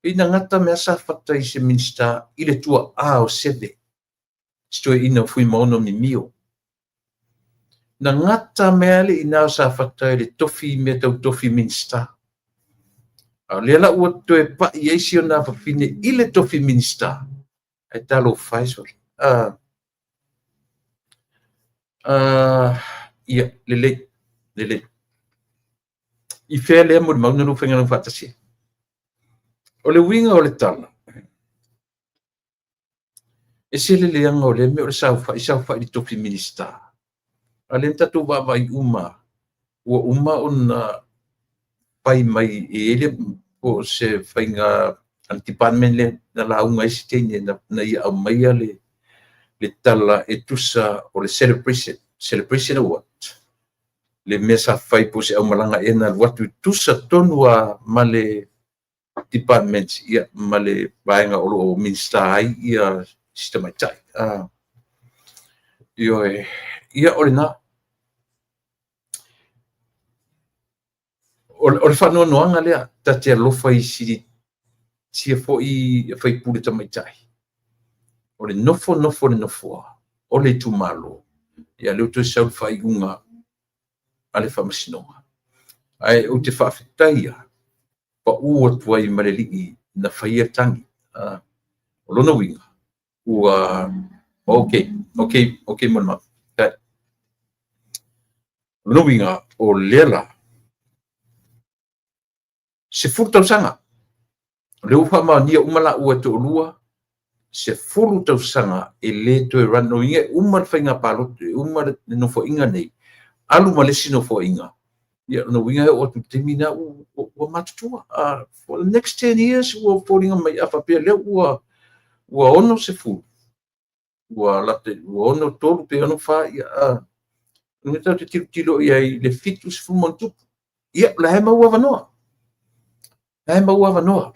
ina gata mea Safata i se Minisita i le tuaa o Seve, si toeaina o Fuimaono Mimio. Na gata mea le ina o Safata i le tofi mea tau tofi Minisita. A o lea la ua toe pai ai si ona afafine i le tofi Minisita, ae talofa e sole. Ia, lelei, lelei. I fea lea molimau na lua faigaluega faatasi ai? O le uiga o le tala, e se le leaga o lea mea o le saofai, saofai i le tofi Minisita. A lea na tatou vaavaai uma, ua uma ona fai mai e i ai le po o se faiga a le department lea na lauga ai se teine na ia aumaia le tala e tusa o le celebration, celebration of what? Le mea sa fai po o se aumalaga ea na alu atu i tusa tonu a ma le department ia ma le vaega o lo o Minisita ai ia si tamaitai. Ioe, ia o lena. O le faanoanoaga lea, ta te alofa i sia foi faipule tamaitai. O le nofo nofo le nofoa o le itumalo, ia lea ua toe sau le faaiuga a le faamasinoga. Ae ou te faafetaia pau atu ai ma le alii na faia tagi. O lona uiga, ua okay, okay, okay mo le mau. O lona uiga, o lea la, 10 tausaga, o lea ua faamaonia uma laua e toalua, 10 tausaga e le toe run, lona uiga e uma le faiga palota, e uma le nofoaiga lenei, alu ma le isi nofoaiga, ia lona uiga e oo atu i le taimi lena ua matutua. For the next 10 years ua foliga mai a faapea lea ua 60, ua lata ua 63 pe 64, ia lona tatou te tilotilo i ai i le 70+. Ia, la e maua avanoa. La e maua avanoa.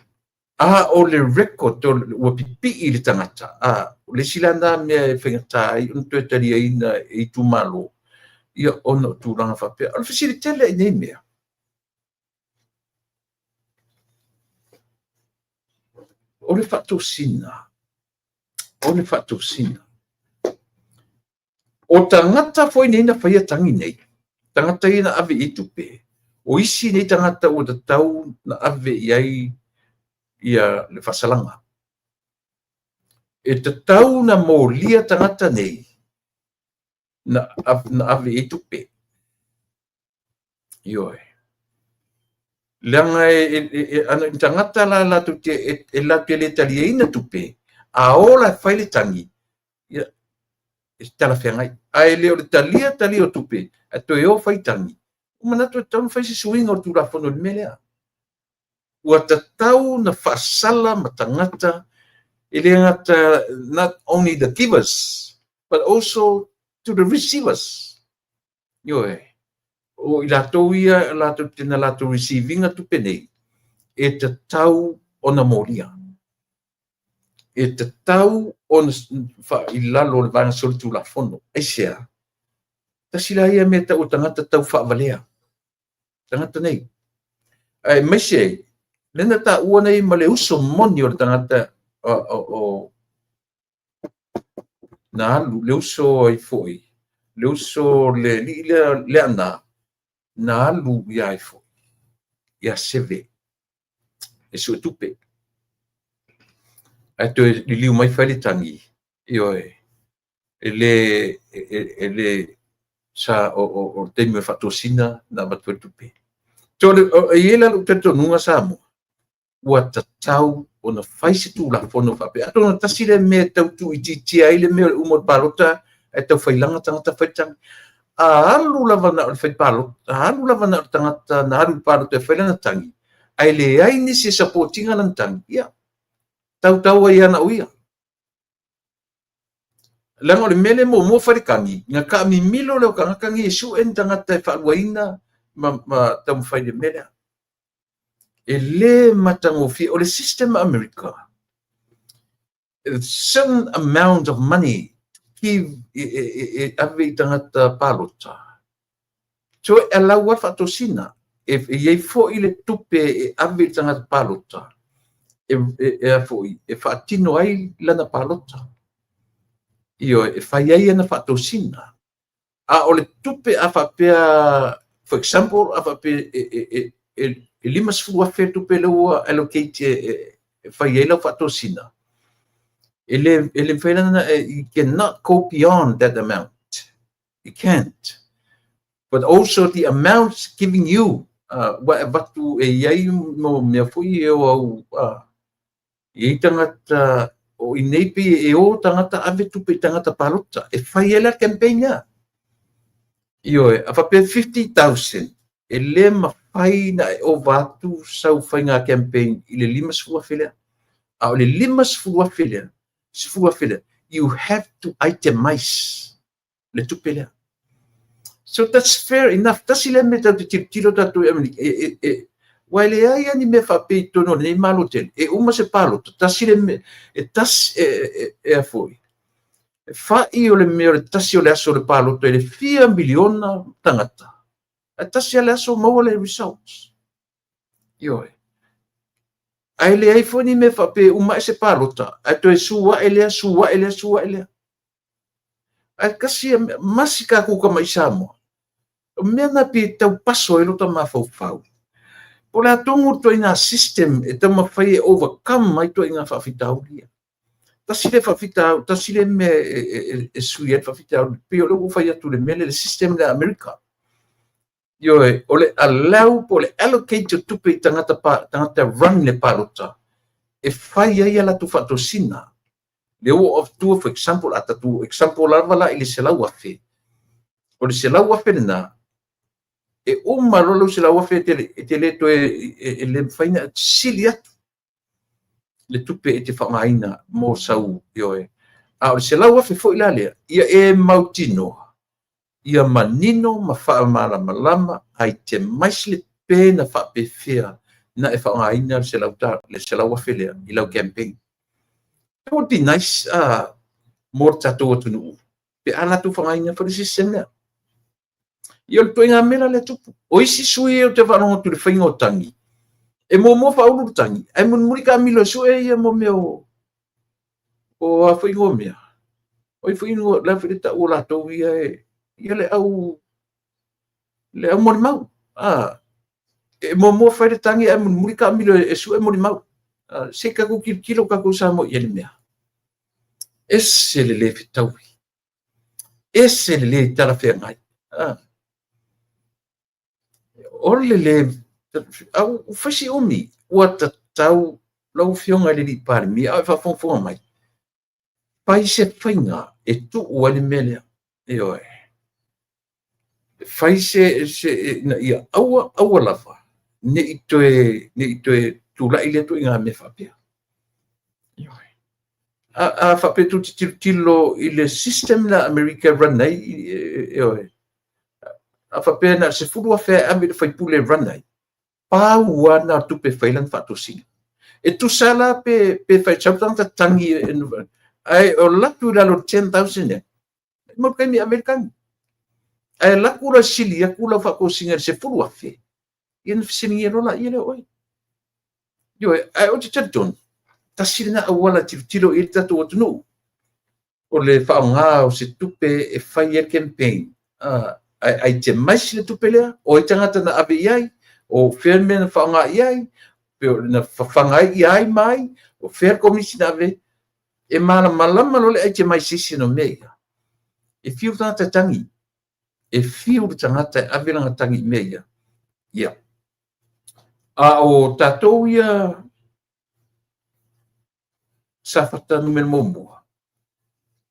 A o le record ua pipii le tagata, o le isi la lena mea e faigata ai ona toe taliaina e itumalo, ia ona o tulaga faapea. O le fesili tele i nei mea, o le faatosina, o le faatosina. O tagata foi nei na faia tagi nei, tagata ia na ave i ai tupe, o isi nei tagata ua tatau na ave i ai ia le faasalaga. E tatau na molia tagata nei na ave i ai tupe. Ioe. Leaga ana i tagata la latou te e latou te le taliaina tupe, a o la e fai le tagi, ia, e talafeagai. Ae le o le talia talia o tupe, ae toe o fai tagi, ua manatu e tatau ona fai se suiga o le Tulafono i le mea lea. Ua tatau na faasala ma tagata, e le gata not only the givers, but also to the receivers. Ioe. O i latou ia latou te na latou receive ina tupe nei, e tatau ona molia. E tatau ona i lalo o le vaega solitulafono. Aisea? Tasi la ia mea tau o tagata tau faavalea. Tagata nei. Aemaise, lea na taua nei ma le uso moni o le tagata o na alu, le uso ai foi, le uso le alii lea Leaana, na alu ia ai foi, ia Seve, e suetupe. Ae toe liliu mai fai le tagi, ioe, e le sa o le taimi o le faatosina na avatu ai le tupe. So, e i ai la lou talitonuga Samoa, ua tatau ona fai se Tulafono faapea. Atonu tasi lea mea e tau tuuitiitia ai le mea o le uma o le palota ae tau failaga tagata fai tagi. A alu lava na o le fai palota, a alu lava na o le tagata na alu i le palota e fai lana tagi, ae leai nisi e support ina lana tagi, ia, tautau ai lava na o ia. Leaga o le mea lea muamua fai le tagi, na taamimilo lea o tagata nei e sue ni tagata e faaluaina ma taumafai i le mea lea. E le matagofie. O le system a Amerika, a certain amount of money to give e ave i tagata palota. So e allow a faatosina. E i ai foi le tupe e ave i tagata palota, e foi, e faatino ai lana palota. Ioe, e fai ai ana faatosina. A o le tupe a faapea, for example, a faapea e 50,000 tupe lea ua allocate e fai ai lau faatosina, e le mafai lana, you cannot go beyond that amount. You can't. But also the amount giving you, ua e avatu e i ai mo mea foi e o au, i ai tagata, o i nei pe e o tagata ave tupe i tagata palota, e fai ai la campaign ia. Ioe, a faapea 50,000, e le mafai na e ova atu sau faiga campaign i le 50,000 lea. A o le 50,000 lea, 10,000 lea, you have to itemize le tupe lea. So that's fair enough. Tasi lea mea tatou te tilotilo tatou i Amerika, ua e leai lava ni mea faapea i totonu o lenei Malo tele. E uma se palota, tasi le mea, e tasi, e a foi, e fai o le mea o le tasi o le aso o le palota i le fia miliona tagata. Ae tasi lava le aso maua le results. Ioe. Ae leai foi ni mea faapea e uma ae se palota, ae toe su ae lea, su ae lea, su ae lea. Ae kasi masi tatou tama i Samoa. O mea na pe tau paso ai lo ta mafaufau. Po o le a tonu le ituaiga system e taumafai e overcome ai ituaiga faafitauli ia. Tasi lea faafitauli, tasi lea mea e sui ai le faafitauli, pei o lea ua ou fai atu i le mea lea, le system lea a Amerika. Ioe, o le allow po o le allocate o tupe i tagata, tagata run le palota e fai ai a latou faatosina. Lea ua ou avatua, for example, a tatou example lava la i le 100,000, o le 100,000 lena, e uma loa lau 100,000 e te le toe, e le mafai ona sili atu le tupe e te faaaogaina mo sau, ioe. A o le 100,000 foi la lea, ia e mautinoa ia manino ma faamalamalama, itemize le pe na faapefea na e faaaogaina le 100,000 lea i lau campaign. It would be nice mo le tatou atunuu pe a latou faaaogaina foi le system lea. Ia o le ituaiga mea la lea tupu. O isi sui ou te faalogo atu i le faiga o tagi, e muamua faaulu le tagi, ae mulimuli taamilo e sue ia mo mea o a foi igoa mea. O ai foi igoa, le a foi le tau o latou ia e, ia le au molimau. E muamua fai le tagi ae mulimuli taamilo e sue molimau. Se i tatou tilotilo tatou Samoa i ai le mea. Ese le le fetaui. Ese le le talafeagai. O le le, au fai si umi, ua tatau lau Afioga i le alii Palemia, a o e faafogafoga mai, fai se faiga e tuu ai le mea lea. Ioe. Fai se ina ia aua aua lava ne i toe tulai lea ituaiga mea faapea. Ioe. A faapea tou te tilotilo i le system la Amerika e run ai, ioe, a faapea na o le 10,000 e ave i le faipule e run ai, pau lava na o le tupe e fai ai lana faatosina. E tusa la pe fai sau le tagata tagi, ae o alu atu i lalo o le 10,000 lea, mau taimi e ave ai le tagi. Ae alu atu la sili atu lau faatosina i le 10,000, ia na fesiligia loa laia lea o oe. Ioe, ae ou te talitonu, tasi lena auala e tilotilo i ai le tatou atunuu, o le faaaoga o se tupe e fai ai le campaign. Ae itemize le tupe lea, o ai tagata na ave i ai, o fea le mea na faaaoga i ai, pe na fafaga ai ia ai ma ai, o fea le komisi na ave, e malamalama loa le itemization o mea ia. E fiu le tagata e tagi, e fiu le tagata e ave lana tagi i mea ia. Ia. A o tatou ia Safata 1,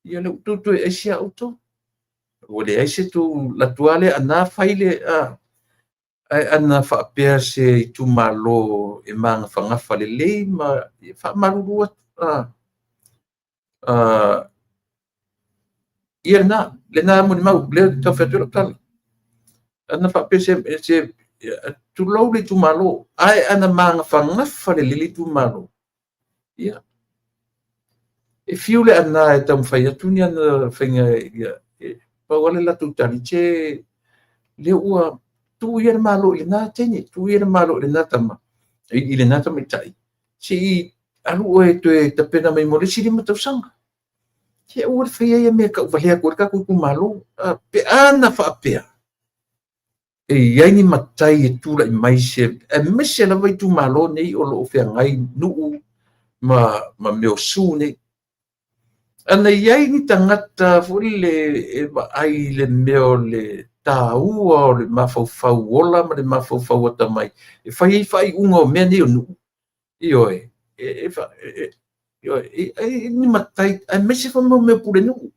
ia lea ua outou toe aisi a outou. Ua leai se tou alu atu lava lea ana fai le, ae ana faapea se itumalo e magafagafa lelei ma e faamalulu atu. Ia lena molimau, lea e tau fai atu lau tala. Ana faapea se tulou le itumalo, ae ana magafagafa lelei le itumalo, ia, e fiu le ana e taumafai atu ni ana faiga, ia, e pau lava le latou tali, se lea ua tuu ia le Malo i lena teine, tuu ia le Malo i lena tama, i lena tamaitai, se i alu oe toe tapena mai mo le isi 5 tausaga. Se aua le faia ia mea e tauvalea atu ai le tatou itumalo. Pe ana faapea, e i ai ni matai e tulai mai se, aemaise lava itumalo nei o lo o feagai nuu ma mea o su nei. Ana i ai ni tagata foi le e vaai i le mea o le taua o le mafaufau ola ma le mafaufau atamai, e fai ai faaiuga o mea nei o nuu, ioe, ioe, ni matai, aemaise foi mo mea pulenuu,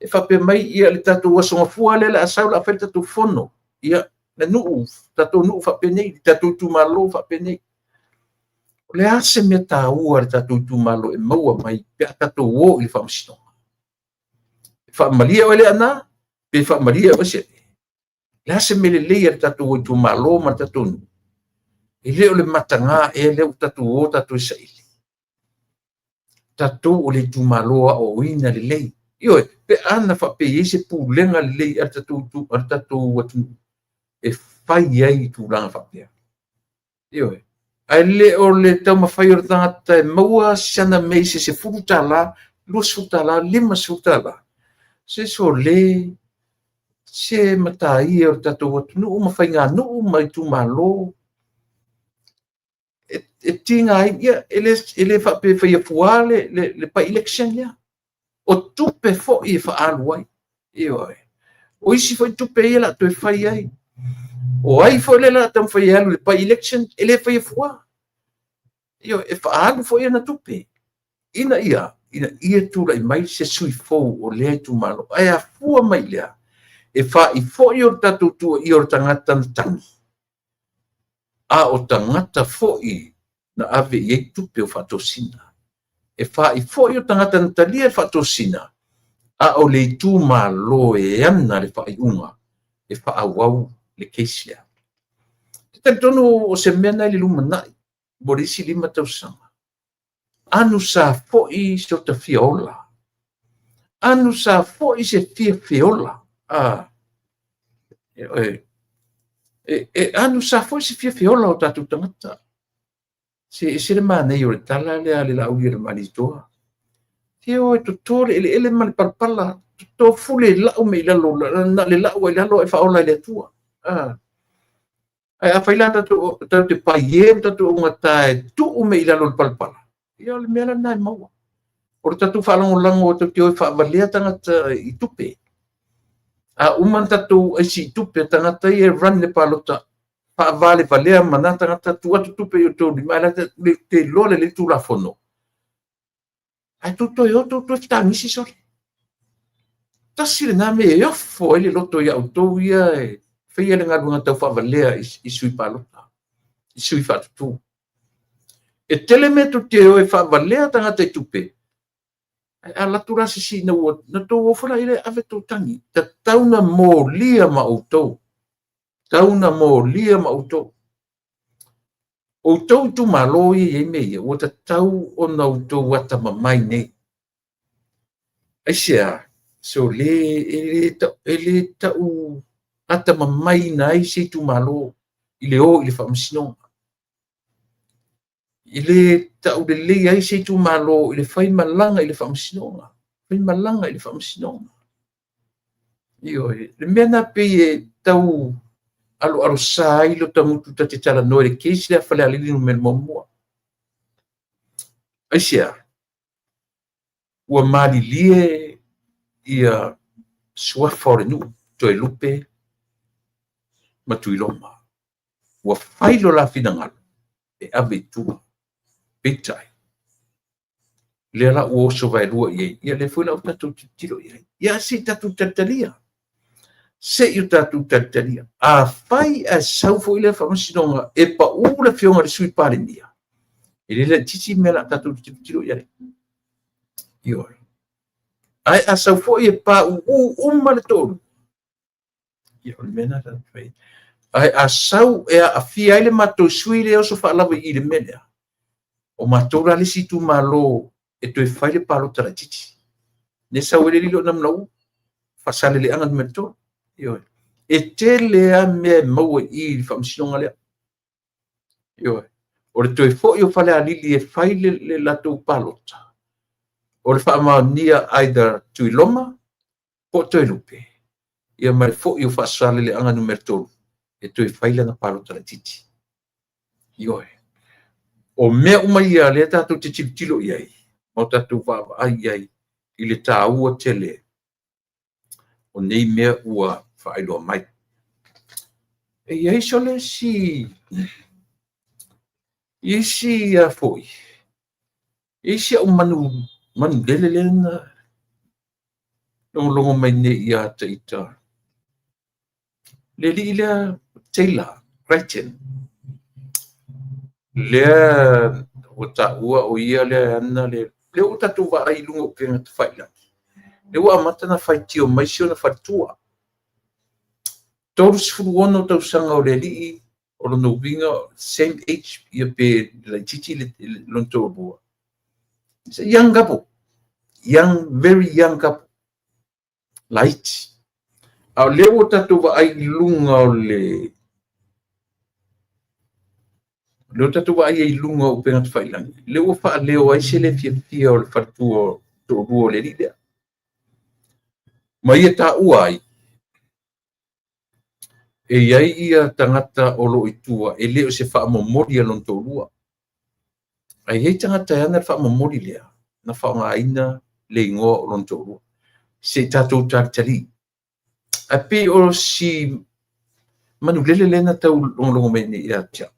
e faapea mai, ia le tatou Aso Gafua lea le a sau le a fai le tatou fono, ia, le nuu, tatou nuu faapenei, le tatou itumalo faapenei. O le a se mea taua le tatou itumalo e maua mai pe a tatou o i le faamasinoga? E faamalie oe le ana, pe faamalie oe se. Le a se mea lelei a le tatou itumalo ma le tatou nuu? E le o le mataga ea lea ua tatou o tatou e saili. Tatou o le itumalo aoaoina lelei. Ioe, pe ana faapea i ai se pulega lelei a le tatou atunuu e fai ai i tulaga faapea. Ioe. Ae le o le taumafai o le tagata e maua sana mea i se $10, $20, $50, se sole, se mataia o le tatou atunuu ma faiganuu ma itumalo. E tiga ai, ia, e le faapea e faia fuā le by-election lea. O tupe foi e faaalu ai. Ioe. O isi foi tupe ia o le a toe fai ai. O ai foi lea o le a taumafai e alu i le by-election, e le faia fuā. Ioe, e faaalu foi ana tupe ina ia tulai mai se sui fou o lea itumalo. Ae afua mai i lea, e fa'i foi o le tatou tuuaia o le tagata na tagi, a o tagata foi na ave i ai tupe o faatosina. E fa'i foi o tagata na talia le faatosina, a o le itumalo e ana le faaiuga e faaauau le case lea. E talitonu o se mea lena i le lumanai mo le isi 5 tausaga. Anu sa foi se o ta fia ola. Anu sa foi se fia feola. Anu sa foi se fia feola o tatou tagata. Se ese le manaia o le tala lea a le Laauli a le Malietoa. Se o e toto le eleele ma le palapala, toto fule lau me i lalo, na le lau ai lalo e faaola i le Atua. Ae afai la tatou te paie ma tatou augata e tuu me i lalo o le palapala, ia o le mea la lena e maua. O le tatou faalagolago tatou te o e faavalea tagata i tupe. A uma na tatou aisi i tupe, tagata ia e run le palota, faavalevalea ma na tagata, tuu atu tupe i o outou lima, ae te iloa lelei Tulafono. Ae tou toe o, tou toe fetagisi sole. Tasi lena mea e ofo ai le loto ia outou ia e faia le galuega tau faavalea i sui palota, i sui faatutu. E tele mea tou te o e faavalea tagata i tupe, ae a alu atu la se sina ua na tou o foi la i ave tou tagi. Tatau na molia ma outou. Tatau na molia ma outou. Outou itumalo ia e i ai mea ia, ua tatau ona outou atamamai nei. Aisea? So le, e le tau atamamaiina ai se itumalo i le o i le faamasinoga. E le tau lelei ai se itumalo i le faimalaga i le faamasinoga. Faimalaga i le faamasinoga. Ioe, le mea na pei e tau aloalosa ai lo tagutu ta te talanoa i le case lea Falealili Nu.1. Aisea? Ua malilie ia suafa o le nuu, Toelupe ma Tuiloma. Ua fai lo la finagalo e ave i tua. Peitai, lea la ua oso vaelua i ai, ia lea foi la ua tatou tilotilo i ai. Ia se i tatou talitalia. Se i o tatou talitalia. Afai ae sau foi lea faamasinoga e pau le afioga i le Sui Palemia, e le laitiiti mea la tatou tilotilo i ai. Ioe. Ae a sau foi e pauu uma le toalua, ia o le mea lena tatou fai. Ae a sau e aafia ai le matou sui lea oso faalava i le mea lea, o matou la le isi itumalo e toe fai le palota laitiiti. Ne sau ai le lilo na manaua, Faasaleleaga Nu.3. Ioe. E tele lava mea e maua i i le faamasinoga lea. Ioe. O le toe foi o Falealili e fai le latou palota, o le faamaonia either Tuiloma po o Toelupe, ia ma le foi o Faasaleleaga Nu.3 e toe fai lana palota laitiiti. Ioe. O mea uma ia lea tatou te tilotilo i ai, ma o tatou vaavaai i ai i le taua tele o nei mea ua faailoa mai. E i ai sole isi foi, isi au manulele lea na logologo mai nei ia te ita. Le alii lea Taylor Crichton, lea ua taua o ia lea ana le lea ua tatou vaai i luga o upega tafailagi, lea ua amata na faitio mai si ona faletua. 36 tausaga o le alii, o lona uiga same age ia pe laitiiti le lona toalua. It's a young couple. Young, very young couple. Laiti. A o lea ua tatou vaai i luga o le lea ua tatou vaai ai i luga o upega tafailagi, lea ua faaleo ai se le fiafia o le faletua toalua o le alii lea. Ma ia taua ai, e i ai ia tagata o lo o i tua e le o se faamomoli a lona toalua. Ae i ai tagata e ana le faamomoli lea na faaaogaina le igoa o lona toalua. Se i tatou talitali. Ae pei o si manulele lea na tau logologo mai nei ia te au,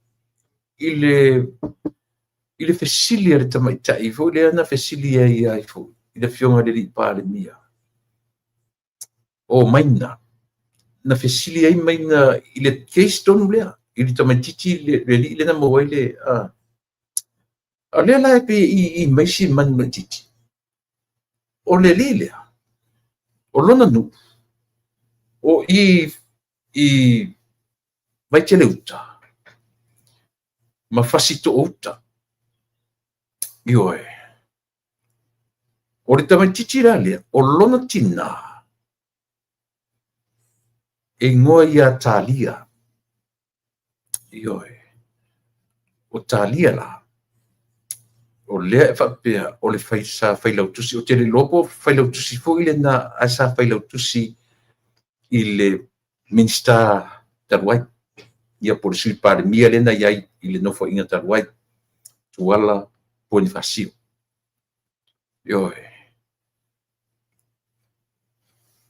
i le fesili a le tamaitai foi lea na fesili ai ai foi i le Afioga i le alii Palemia o Maina, na fesili ai Maina i le case tonu lea, i le tamaitiiti le alii lea na maua ai le a o lea la e pei e ii mai si manu laitiiti. O le alii lea, o lona nuu, o i i Vaitele-uta ma Fasitoo-uta. Ioe. O le tamaitiiti la lea, o lona tinā, e igoa ia Talia. Ioe. O Talia la, o lea e faapea o le fai, sa failautusi, ou te le iloa po o failautusi foi lena, ae sa failautusi i le Minisita talu ai, ia po o le Sui Palemia lea na i ai i le Nofoaiga talu ai, Tuala Ponifasio. Ioe.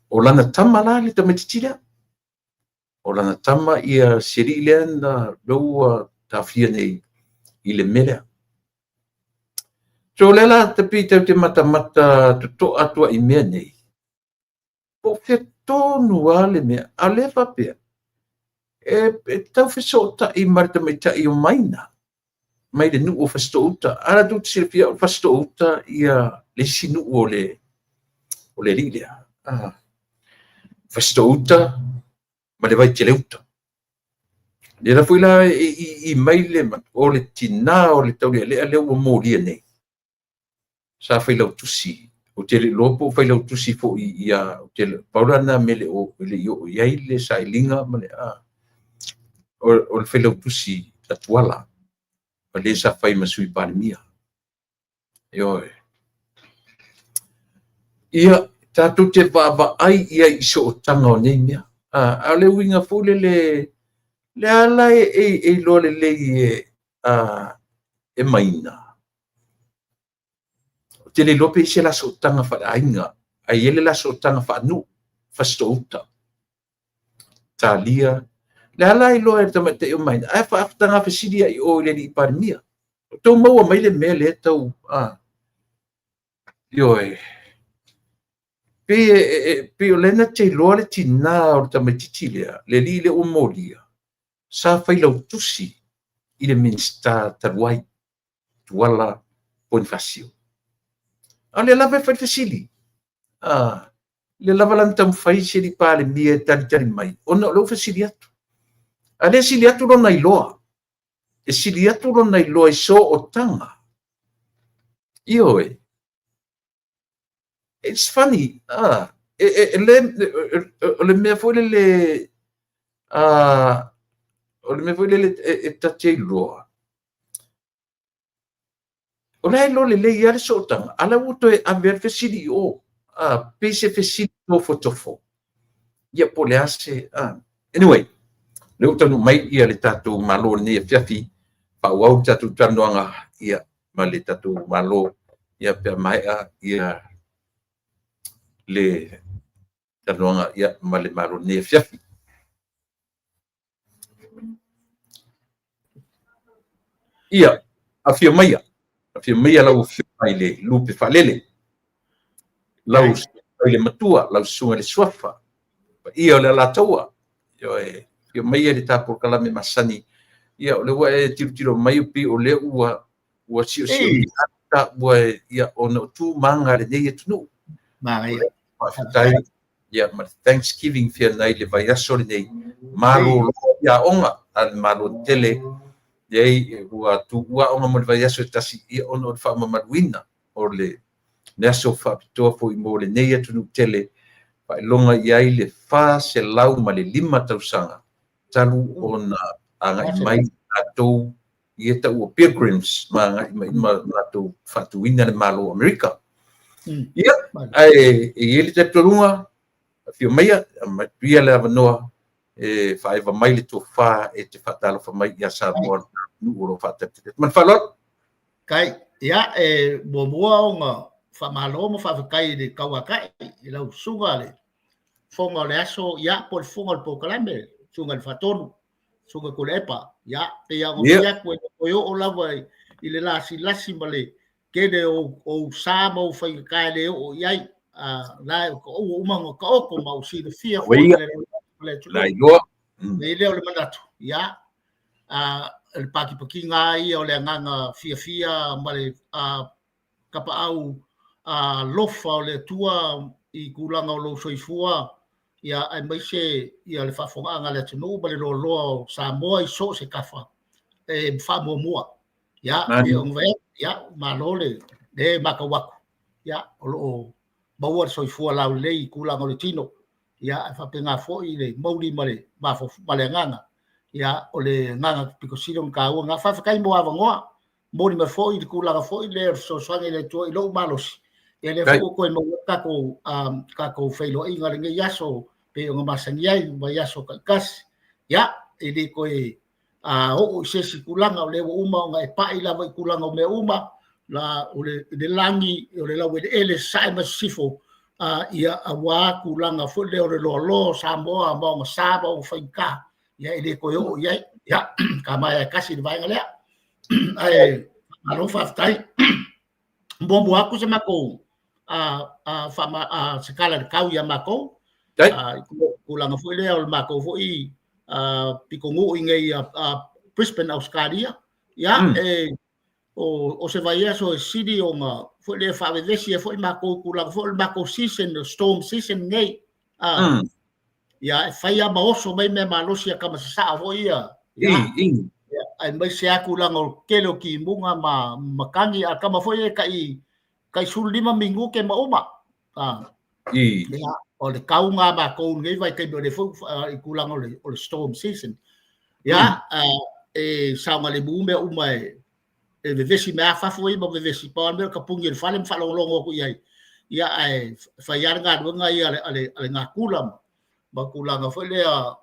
O lana tama la le tamaitiiti lea. O lana tama ia si alii lea na lea ua taofia nei i le mea lea. So o lea la te pei tatou te matamata totoa atu ai i mea nei, po o fea tonu lava le mea, a o lea e faapea, e tau fesootai ma le tamaitai o Maina mai le nuu o Fasitoo-uta. A la tou te silafia o Fasitoo-uta ia le isi nuu o le alii lea. Fasitoo-uta ma le Vaitele-uta. Lea la foi la e ii mai le o le tinā o le taulealea lea ua molia nei, sa failautusi. Ou te le iloa po o failautusi foi ia, pau la lena mea e le i oo i ai le sailiga ma le o le failautusi a Tuala, ma le sa fai ma Sui Palemia. Ioe. Ia, tatou te vaavaai i ai i sootaga o nei mea. A o le uiga foi lele, lea la e iloa lelei e Maina. Ou te le iloa pe i ai se la sootaga faaleaiga, ae i ai le la sootaga faanuu, Fasitoo-uta. Talia. Lea la iloa e le tamaitai o Maina, ae faataga fesili ai i o i le alii Palemia. O tou maua mai le mea lea tau, ioe. Pei o lea na te iloa le tinā o le tamaitiiti lea, le alii lea ua molia, sa failautusi i le Minisita talu ai, Tuala Ponifasio. A o lea lava e fai le fesili. Lea lava la na taumafai si alii Palemia e talitali mai, ona o lea ua fesili atu. A lea e sili atu lona iloa. E sili atu lona iloa i sootaga. Ioe. It's funny. O le mea foi lele, o le mea foi lele e ta te iloa. O la e iloa lelei lava le sootaga, a la ua toe ave le fesili i o. Pei se fesili tofotofo. Ia po o le a se... Anyway, lea ua taunuu mai ia le tatou Malo i lenei afiafi, faaauau le tatou talanoaga ia ma le tatou Malo ia pe a maea ia le talanoaga ia ma le Malo i lenei afiafi. Ia, afio maia lau afioga i le Lupe Faalele, lau susuga i le Matua, lau susuga i le Suafa, paia o le Alataua, ioe, afio maia le ta polokalame masani. Ia, o lea ua e tilotilo mai pei o lea ua siosio ua ia ona o tu maga lenei atunuu. Manaia. Faafetai ia ma le Thanksgiving feagai le vaiaso lenei. Malolo ia aoga a le Malo tele. Leai, ua tuua aoga mo le vaiaso e tasi ia ona o le faamamaluina o le aso faapitoa foi mo lenei atunuu tele. Faailoga i ai le 405 tausaga talu ona agai mai tatou ia taua pilgrims ma agai mai ma latou faatuina le Malo o Amerika. Ia, ae e i ai le talitonuga, afio maia, matuia le avanoa, e faaeva mai le tofa e te faatalofa mai ia Samoa, le nuu o lo o faatalitali. Ma le faaaloalo. Kai, ia, e muamua ona faamalo ma faafetai i le tauatai i lau susuga le fofoga o le aso, ia, po o le fofoga o le polokalame, susuga i le Faatonu, susuga Tuilaepa. Ia, pei lava ona fai atu, e le toe oo lava i le lasilasi ma le tele o ou sa ma ou faigata e le oo i ai. La e ua uma ona taoto ma ua silafia foi e le atunuu. E lea o le manatu, ia, le patipatina lava ia o le agaga fiafia ma le tapaau alofa o le Atua i tulaga o lou soifua, ia, aemaise ia le faafofogaaga a le atunuu ma le loaloa o Samoa i so o se tafa e faamuamua. Ia, pei ona fai atu, ia, malo le e matau atu, ia, o lo o maua le soifua laulelei i tulaga o le tino, ia, ae faapena foi le mauli ma le ma le agaga, ia, o le agaga pito sili ona taua lena. Faafetai mo avanoa, momoli mai foi le tulaga foi lea o le fesoasoani a le Atua i lou malosi, ia lea foi ua toe maua tatou tatou feiloaiga i lenei aso pei ona masani ai mai aso taitasi. Ia, e le toe oo i se isi tulaga, o lea ua uma ona e pai lava i tulaga o mea uma, la, o le, le lagi, o le laueleele, sasae ma sisifo, ia, aua tulaga foi lea o le loaloa o Samoa ma ona sa ma ona faigata, ia, e le toe oo i ai. Ia, ka maea e tasi le vaega lea. Ae malo faafetai. Muamua atu se matou se tala i le tau ia matou. Tulaga foi lea o le matou foi pitonuu i nei Brisbane, Australia. Ia, e o se vaiaso e sili ona foi lea faavevesi ai foi matou tulaga foi o le matou season, o storm season nei. Ia, e fai lava ma oso mai mea malosi a tama sasaa foi ia. Ia, aemaise lava tulaga o tele o timuga ma matagi, a tama foi e tai tai 15 minute ma uma. Ia, o le tau lena a matou i lenei vaitaimi, o lea foi i tulaga o le storm season. Ia, e saogalemu mea uma e vevesi mai lava fafo ia ma vevesi, pau lava le mea o le tapuni o le fale ma faalogologo atu i ai, ia, ae fai lava le galuega ia a le natura ma tulaga foi lea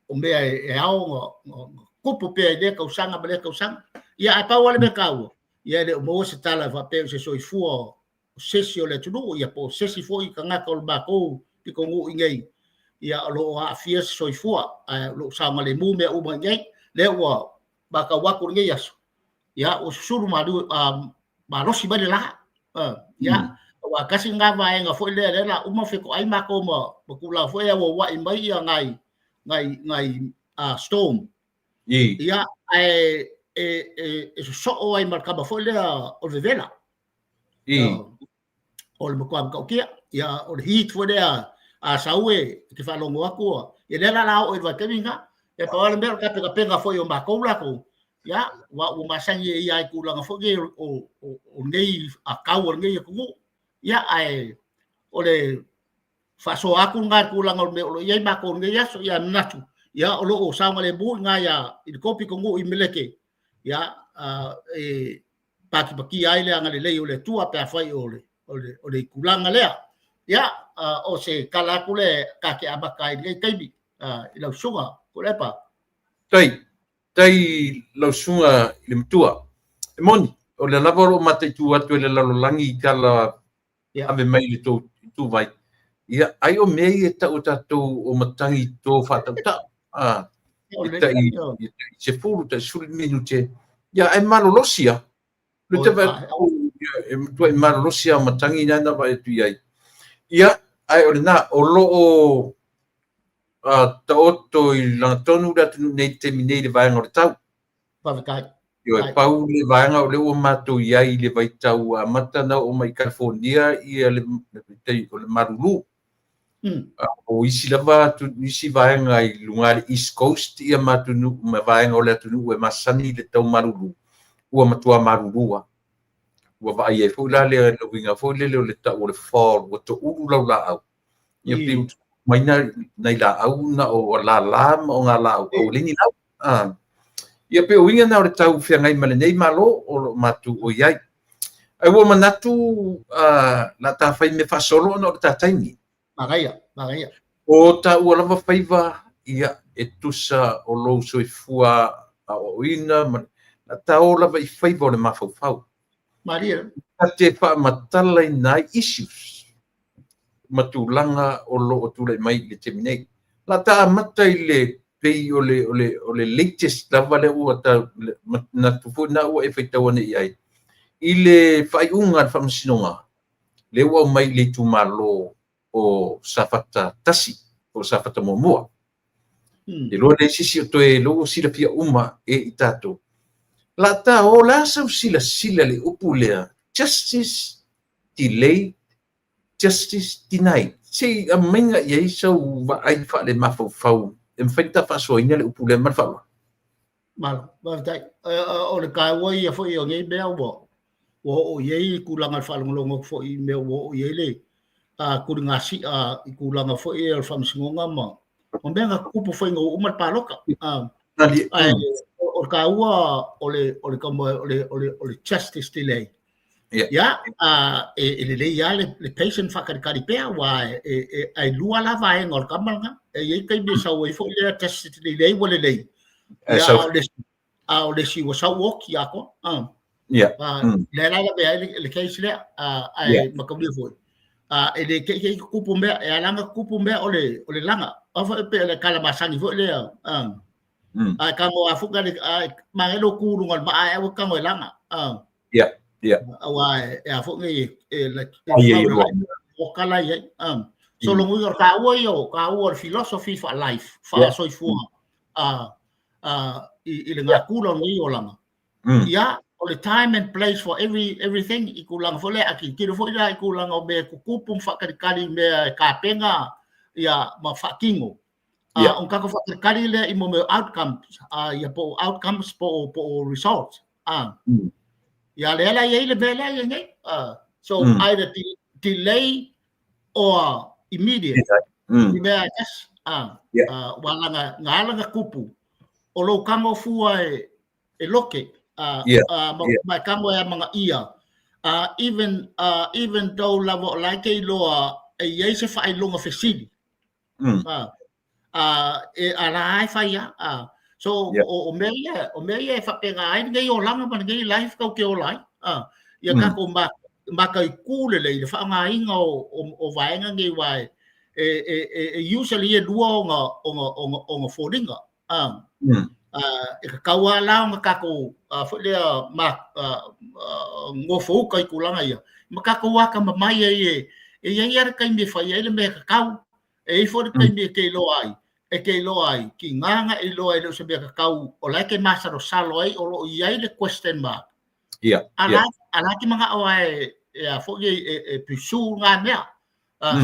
o mea e ao ona tupu pea i lea tausaga ma lea tausaga. Ia, ae pau lava le mea taua, ia, e le o maua se tala e faapea o se soifua o se isi o le atunuu, ia, po o se isi foi tagata o le matou pitonuu i nei, ia, o lo o aafia se soifua, ae o lo o saogalemu mea uma i nei. Lea ua matau atu i lenei aso, ia, ua susulu malu, malosi mai le la. Ia, aua tasi lena vaega foi lea, lea la uma fetoai matou ma tulaga foi e auauai mai ia nai nai nai storm. Ia, ae e sosoo ai ma le tama foi lea o le vevela. O le matua matautia, ia, o le heat foi lea a sau e te faalogo atu, ia lea la la oo i le vaitaimi lena. Ia, pau lava le mea o le tapenapena foi o matou latou, ia, ua masani e ia i tulaga foi nei o nei tau o lenei atunuu. Ia, ae o le faasoa atu lena i le tulaga o le mea o lo o i ai matou i lenei aso. Ia, manatu, ia, o lo o saogalemu i ina ia i le tou pitonuu i Meleke, ia, e patipatia ai le agalelei o le Atua pe afai o le o le tulaga lea. Ia, o se tala atu lea ta te amata ai i lenei taimi i lau susuga Tuilaepa. Tai, tai lau susuga i le matua. E moni, o lea lava o lo o mataitu atu e le lalolagi i tala ave mai i le tou ituvai. Ia, ai o mea ia e tau e tatou o matagi to faatautau. E tai, e tai 10, tai 15 minute. Ia, ae malolosi lava. Le te vaai atu, e matuai malolosi lava o matagi na na vaai atu i ai. Ia, ae o lena, o lo o taoto i lagatonu le atunuu nei i le taimi nei i le vaega o le tau. Faafetai. Ioe, pau le vaega o lea ua matou i ai i le vaitau ua amata ona oo mai i California ia le tai o le malulu. O isi lava isi vaega i luga le East Coast ia ma atunuu ma vaega o le atunuu e masani i le tau malulu, ua matua malulu lava. Ua vaai ai foi la le uiga foi lele o le tau o le fall, ua toulu laulaau. Ia pei ua mai nai laau na o lala ma o ngā laau aua le ni lau. Ia pei o uiga na o le tau feagai ma lenei Malo o lo o matou o i ai. Ae ua manatu la ta fai mea faasolo ona o le ta taimi. Manaia, manaia. O taua lava faiva, ia, e tusa o lou soifua aoaoina ma Na ta o lava i faiva o le mafaufau. Malie. Ta te faamatalaina ai issues ma tulaga o lo o tulai mai i le taimi nei. O le a ta amata i le pei o le latest lava lea ua ta manatu foi na ua e faitau ane i ai i le faaiuga a le Faamasinoga lea ua aumai i le itumalo o Safata 1 po o Safata 1. E lua le sisi o toe lou silafia uma e i tatou. La ta o la sau silasila le upu lea, justice delayed, justice denied. Se i aumaiga i ai sau vaai faale-mafaufau e mafai ona ta faasoaina le upu lea ma le faaaloalo. Malo, faafetai. O le taua ia foi o nei mea ua oo i ai tulaga o le faalogologo atu foi i mea ua oo i ai le tuligasia i tulaga foi o le faamasinoga ma mea na tutupu foi ina ua uma le palota. Ae o le taua o le justice delay. Ia, e lelei lava le patient faatalitali pea, aua e lua la vaega o le tama lena. E i ai taimi e sau ai foi lea justice delay ua lelei. Ia, a o le isi ua sau oti atoa. Lea la lavea ai le case lea, ae mataulia foi. E le te i tutupu mea, e ala ona tutupu mea o le laga. A foi pe o le tala masani foi lea. A tago a foi le manaia lo tu i luga o le maa e aua tago e laga. Aua e a foi nei e like Ai, ai, o kala i ai. So lona uiga o le taua ia o taua o le philosophy fa-life, fa-soifua i le natura o nei olaga. Ia, o le time and place for everything i tulaga foi lea, a tilotilo foi la i tulaga o mea e tutupu ma faatalitali i mea e tapena ia ma faatino. Ona tatou faatalitali lea i mea o outcomes, ia po o outcomes po o results. Ia lea la i ai le mea lea i ai nei. So either delay or immediate. I mea yes. Ua laga na ala na tupu o lou tago fua e loke ma e tago e amanaia even though lava o la e te iloa e i ai se faailoga fesili. E ala e fai a. So o mea ia e faapena ai lenei olaga ma lenei life tau te ola ai. Ia tatou mataitu lelei le faaaogaina o vaega nei aua e usually e lua ona foliga. E tatau lava la ona tatou foi lea ma nofouka i tulaga ia ma tatou atamamai ai e i ai lava le taimi e fai ai le mea tatau. E i ai foi le taimi e te iloa ai tiga na e iloa e le o se mea tatau o la e te masalosalo ai o lo o i ai le question mark. A la te manao e a foi e pursue ngā mea.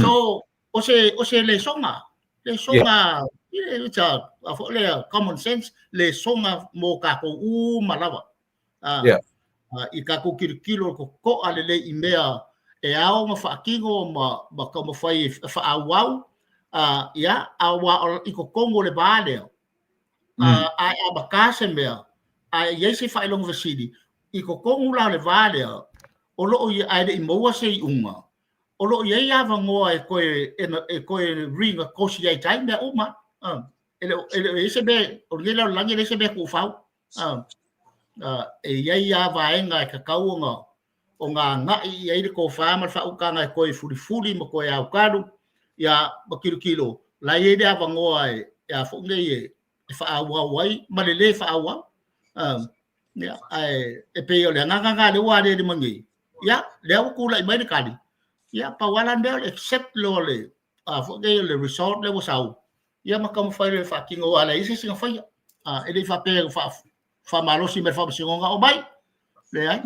So o se lesoga it's a foi lea common sense lesoga mo tatou uma lava. I tatou tilotilo totoa lelei i mea e ao ma faatino ma taumafai e faaauau ia aua i totonu o le va lea. Ae amata se mea ae i ai se faailoga fesili i totonu la o le va lea o lo o ae le i maua se iuga o lo o i ai avanoa e toe renegotiate ai mea uma. E le o i ai se mea o lenei lalolagi e leai se mea tuufau. E i ai lava vaega e tatau ona agai i ai le tofa ma le faautaga e toe fulifuli ma toe aukalu ia ma tilotilo la i ai le avanoa e a foi nei e faaauau ai ma le lē faaauau. Ia, ae e pei o le agaga lena lea ua aliali mai nei. Ia, lea ua tulai mai le tali. Ia, pau lava la le mea o le accept loa le a foi nei o le result lea ua sau. Ia ma taumafai loa e faatino aua e leai se isi na faia. E le i faapea faamalosi mai le faamasinoga o mai. Leai.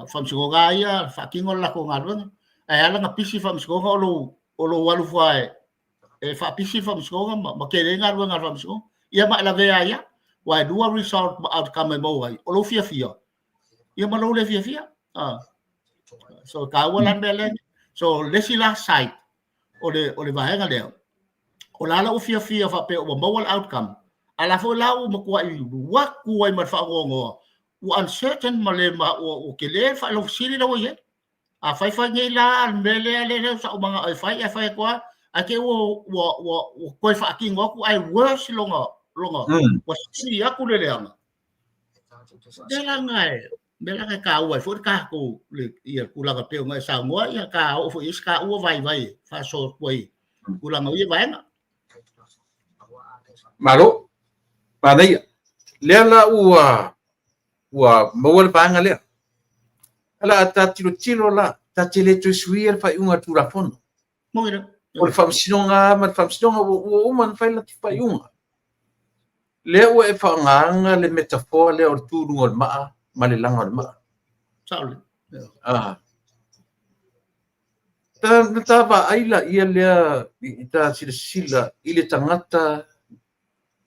Faamasinoga ia faatino le latou galuega. Ae ala na pisi faamasinoga o lou alu fua e faapisi le faamasinoga ma tele galuega a le faamasinoga. Ia ma e lavea ai lava. Aua e lua result ma outcome e maua ai. O lou fiafia, ia ma lou le fiafia. So taua la le mea lea. So le isi la side o le vaega lea, o la ua fiafia faapea ua maua le outcome, a la foi la ua matuai atu ai ma le faanoanoa, ua uncertain ma le ma ua tele le faailoga fesili la ua i ai. A fai fai nei la le mea lea sa ou manao e fai, ae fai atu lava, ae te i ua toe faatino atu ae worse lona ua sili atu le leaga. Mea la na e mea la na e taua ai foi le tatou le ia tulaga pei ona e saunoa ia ta oo foi i ai se taua vaivai e faasoa atu ai tulaga o ia vaega. Malo. Manaia. Lea la ua ua maua le vaega lea. A la ta tilotilo la, ta te le toe suia le faaiuga a le Tulafono. O le Faamasinoga lava ma le Faamasinoga ua uma ona fai le latou faaiuga. Lea ua e faaaogaina le metafoa lea o le tu i luga o le maa ma le laga o le maa. Sao lelei. Ah. Ta, na ta vaai laia lea i ta silasila i le tagata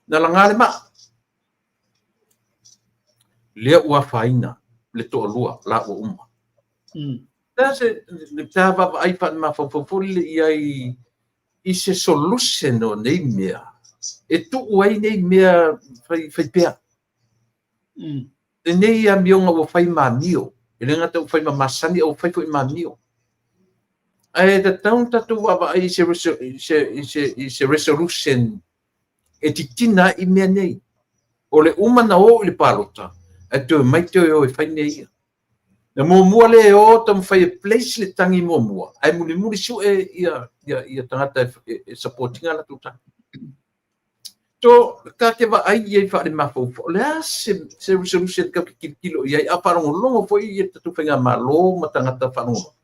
na laga le maa. Lea ua afaina le toalua la ua uma. Ta se ta vaavaai faale-mafaufau foi lele i ai i se solution o nei mea e tuu ai nei mea fai, fai pea. Lenei amioga ua fai ma amio, e le gata ua fai ma masani, a ua fai foi ma amio. Ae tatau ona tatou vaavaai i se, i se, i se, i se resolution e titina ai mea nei. O le uma na o i le palota, ae toe omai toe o e fai mea ia. Na muamua lea e o taumafai e place le tagi muamua, ae mulimuli sue ia, ia, ia tagata e, e support ina latou tagi. So, ta te vaai i ai faale-mafaufau, o le a se, se resolution tatou te tilotilo i ai, a faalogologo foi ia tatou faigamalo ma tagata faalogologo.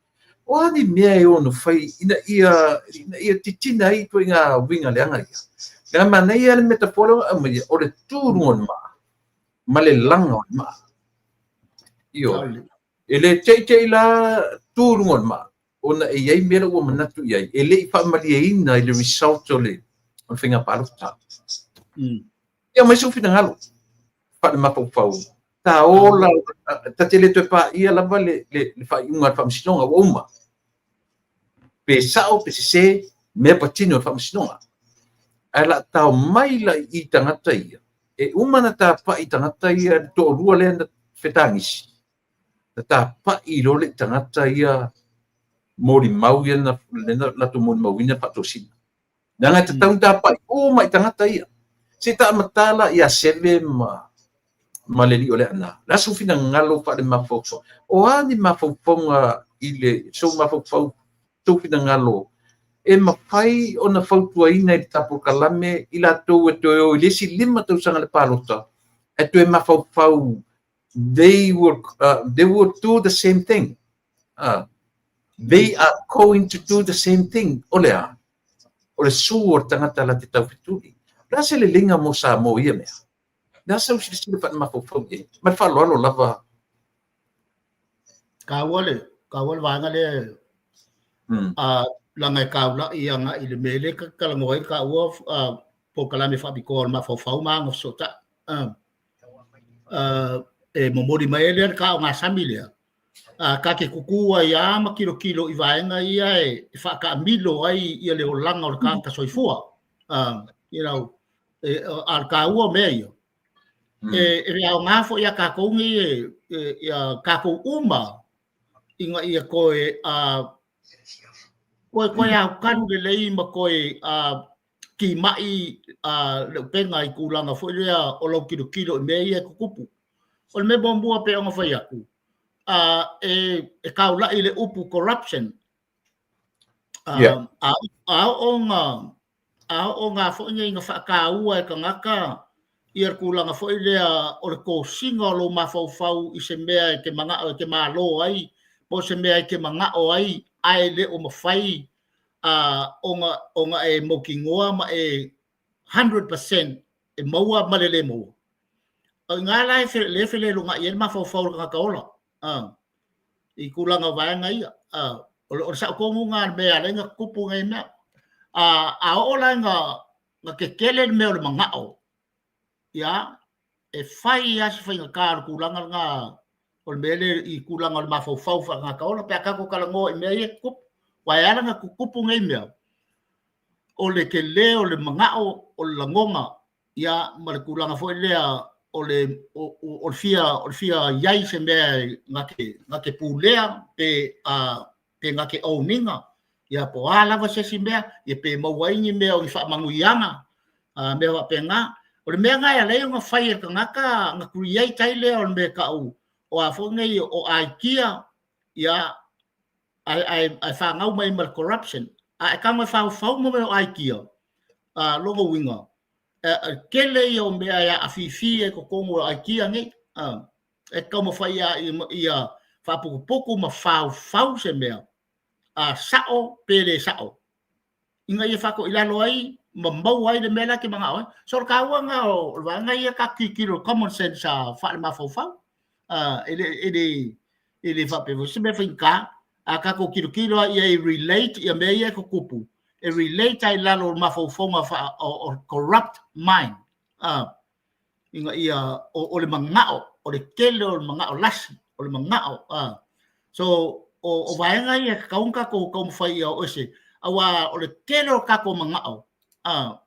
O a ni mea e ono fai ina ia, ina ia titina ai ituaiga uiga leaga ia. Leaga manaia le metafoa lea ua aumaia, o le tu i luga o le maa ma le laga o le maa. Ioe. E le teitei la tu i luga o le maa, ona e i ai mea la ua manatu i ai, e le i faamalieina i le result o le, o le faiga palota. Ia aumai sou finagalo faale-mafaufau. Ta ola, ta te le toe paia lava le, le, le faaiuga a le Faamasinoga, ua uma. Pe sao, pe sese, mea patino e le Faamasinoga. Ae la tao mai la i tagata ia, e uma na tapai tagata ia, le toalua lea na fetagisi, na tapai loa le tagata ia molimau ia na lena latou molimauina le faatosina. Leaga e tatau ona tapai uma i tagata ia. Se i taamatā la ia Seve ma ma le alii o Leaana. Le a sou finagalo faale-mafaufau? O a ni mafaufauga i le sou mafaufau, sou finagalo e mafai ona fautuaina i le ta polokalame i latou e toe o i le isi 5 tausaga i le palota ae toe mafaufau they will they will do the same thing. They are going to do the same thing. O le a? O le su o le tagata la te taufetuli. O le a se leleiga mo Samoa i ia mea? O le a sau silasila faale-mafaufau i ai? Ma le faaaloalo lava. Taua le, taua le vaega lea leaga e taulai agai i le mea lea ta te talanoa ai taua polokalame faapitoa o le mafaufau ma agafesootai. E momoli mai ai lea le taogasami lea, ta te tutu ai lava ma tilotilo i vaega ia e faataamilo ai ia le olaga o le tagata soifua. You know, a o le taua o mea ia, e aoga foi ia tatou nei, ia tatou uma ina ia toe toe toe autalu lelei ma toe timai le upega i tulaga foi lea o lau tilotilo i mea ia e tutupu. O le mea muamua pei ona fai atu, e taulai le upu corruption. A oo na a oo na foi nei na faataua e tagata ia le tulaga foi lea o le tosiga o lou mafaufau i se mea e te manao e te malo ai, po o se mea e te manao ai ae le o mafai ona ona e mautinoa ma e 100% e maua ma le le maua. O i ina la e le felelogai ai le mafaufau o le tagata ola i tulaga o vaega ia. O le sao tonu lena o le mea e ala ai ona tutupu nei mea. A oo la ina tetele le mea o le manao, ia, e fai lava si faigata o le tulaga lena o le mea lea i tulaga o le mafaufau faatagata ola pe a tatou talanoa i mea ia e tutupu. Aua e ala ona tutupu nei mea, o le tele o le manao, o le lagona, ia, ma le tulaga foi lea o le o le fia o le fia i ai se mea na te pulea pe pe na te own ina, ia po o a lava se isi mea, ia pe maua ai ni mea o ni faamanuiaga, mea faapena. O le mea lena e ala ai ona fai e le tagata ona create ai lea o le mea e tau o a foi nei o aikia, ia, ae fanau mai ma le corruption. A e tago e faufau mo mea o aikia, lona uiga, tele ia o mea e aafifi ai totonu o aikia nei. E taumafai ia faaputuputu ma faufau se mea, sao pe le sao, ina ia faatoilalo ai ma maua ai le mea la e te manao ai. So o le taua lena o le vaega ia tatou tilotilo common sense faalemafaufau. E le faapea foi se mea faigata. A tatou tilotilo lava i ai e relate ia mea ia e tutupu, e relate ai i lalo o le mafaufauga o corrupt mind. Ina ia o le manao, o le tele o le manao lasi, o le manao. So o vaega ia e tatau ona tatou taumafai ia o ese, aua o le tele o tatou manao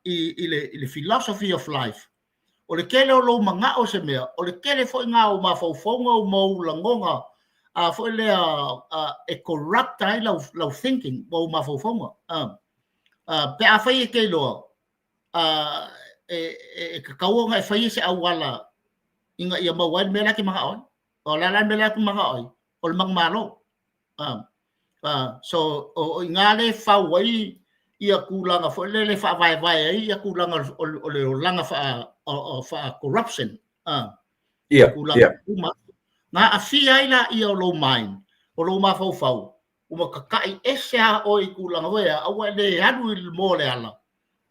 i le philosophy of life, o le tele o lou manao se mea, o le tele foi ngā o mafaufauga o mau lagona foi lea e corrupt ai lau thinking ma ou mafaufauga. Pe afai e te iloa e tatau ona e faia se auala ina ia maua ai le mea la e te manao ai. O le a la le mea la e te manao ai? O le manumalo. So o i ina lea e fau ai ia tulaga foi lele e faavaevae ai ia tulaga o le olaga faa-corruption. Tulaga uma. Na aafia ai laia o lou mind, o lou mafaufau, ua tata'i ese lava oe i tulaga foi ia, aua e le alu i le moa o le ala,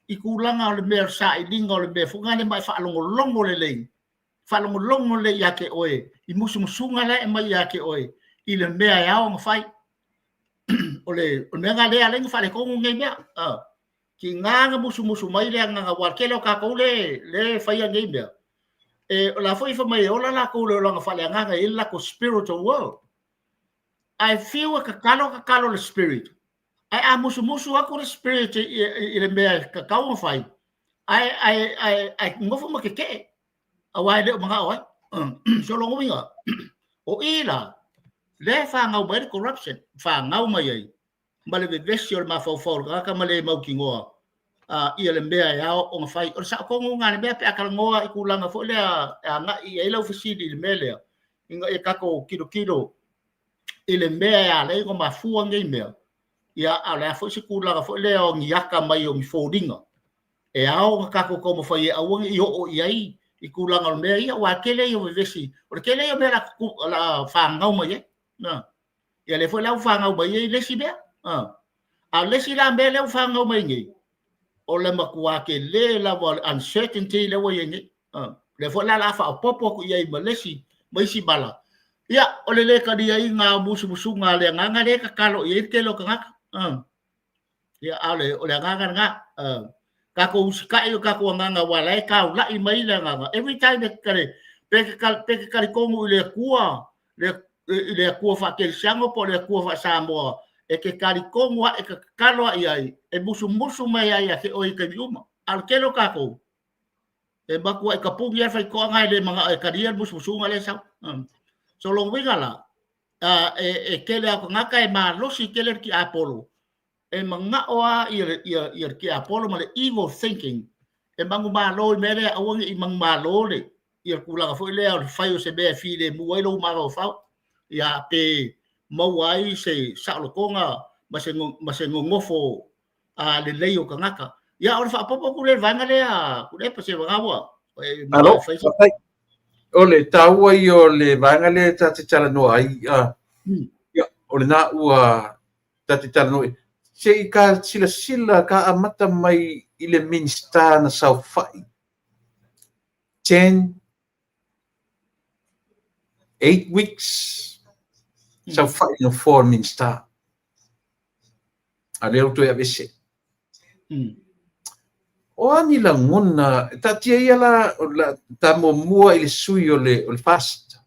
i tulaga o le mea o le sailiga o le mea foi lea ma e faalogologo lelei, faalogologo lelei ia te oe i musumusuga la e aumai ia te oe i le mea e ao ona fai. O le mea lena lea e ala ai ona faaletonu nei mea. Tiga na musumusu mai le agaga, aua o le tele o tatou lea e faia nei mea, o la foi e fai mai e ola latou i le olaga faaleagaga, e i ai le latou spiritual world. Ae fiu e tatalo tatalo le spirit, ae a musumusu atu le spirit i le mea e tatau ona fai, ae nofo ma tetee, aua e le o manao ai. So lona uiga, o i la, lea e fanau mai le corruption, fanau mai ai ma le vevesi o le mafaufau o le tagata ma le mautinoa ia le mea e ao ona fai. O le sao tonu lena le mea pe a talanoa i tulaga foi lea e agai i ai lau fesili i le mea lea, ina ia tatou tilotilo i le mea e ala ai ona mafua nei mea, ia, a o le a foi se tulaga foi lea o ni ata mai o ni foliga e ao ona tatou taumafai e aua ne i oo i ai i tulaga o le mea ia, aua e tele ia o vevesi, o le tele ia o mea o le a fanau mai ai. Ia lea foi la ua fanau mai ai le isi mea. A o le isi la mea lea ua fanau mai nei, o le matua tele lava o le uncertainty lea ua i ai nei. Lea foi la o le a faaopoopo atu i ai ma le isi ma isi mala. Ia, o le le taliaina o musumusuga a le agaga lea e tatalo i ai le tele o tagata. Ia, a o le agaga lena. Tatou usitai o tatou agaga aua la e taulai mai le agaga. Every time e kale, pe te talitonu i le Atua, i le Atua faakerisiano po o le Atua faasamoa, e te talitonu lava, e te tatalo lava i ai, e musumusu mai ai ia te oe i taimi uma. A o le tele o tatou, e matuai tapuni lava le faitoaga e le manao e talia le musumusuga lea e sau. So lona uiga la, e tele lava o tagata e malosi tele le tiapolo, e manao lava ia le tiapolo ma le evil thinking e manumalo i mea lea, aua ne i manumalo le ia tulaga foi lea o le fai o se mea e filemu ai lou mafaufau, ia pe maua ai se saolotoga ma se nonofo lelei o tagata. Ia o le faaopoopo atu lea i le vaega lea, Tuilaepa, se vagana ua Malo, faafetai. O le taua ia o le vaega lea ta te talanoa ai, ia, o lena ua ta te talanoa se i ka silasila ka amata mai i le Minisita na saofai 10 8 weeks saofai i le nofoa o le Minisita. A lea ua toe aveese. O a ni lagona, taatia ia la, ta muamua i le sui o le FAST,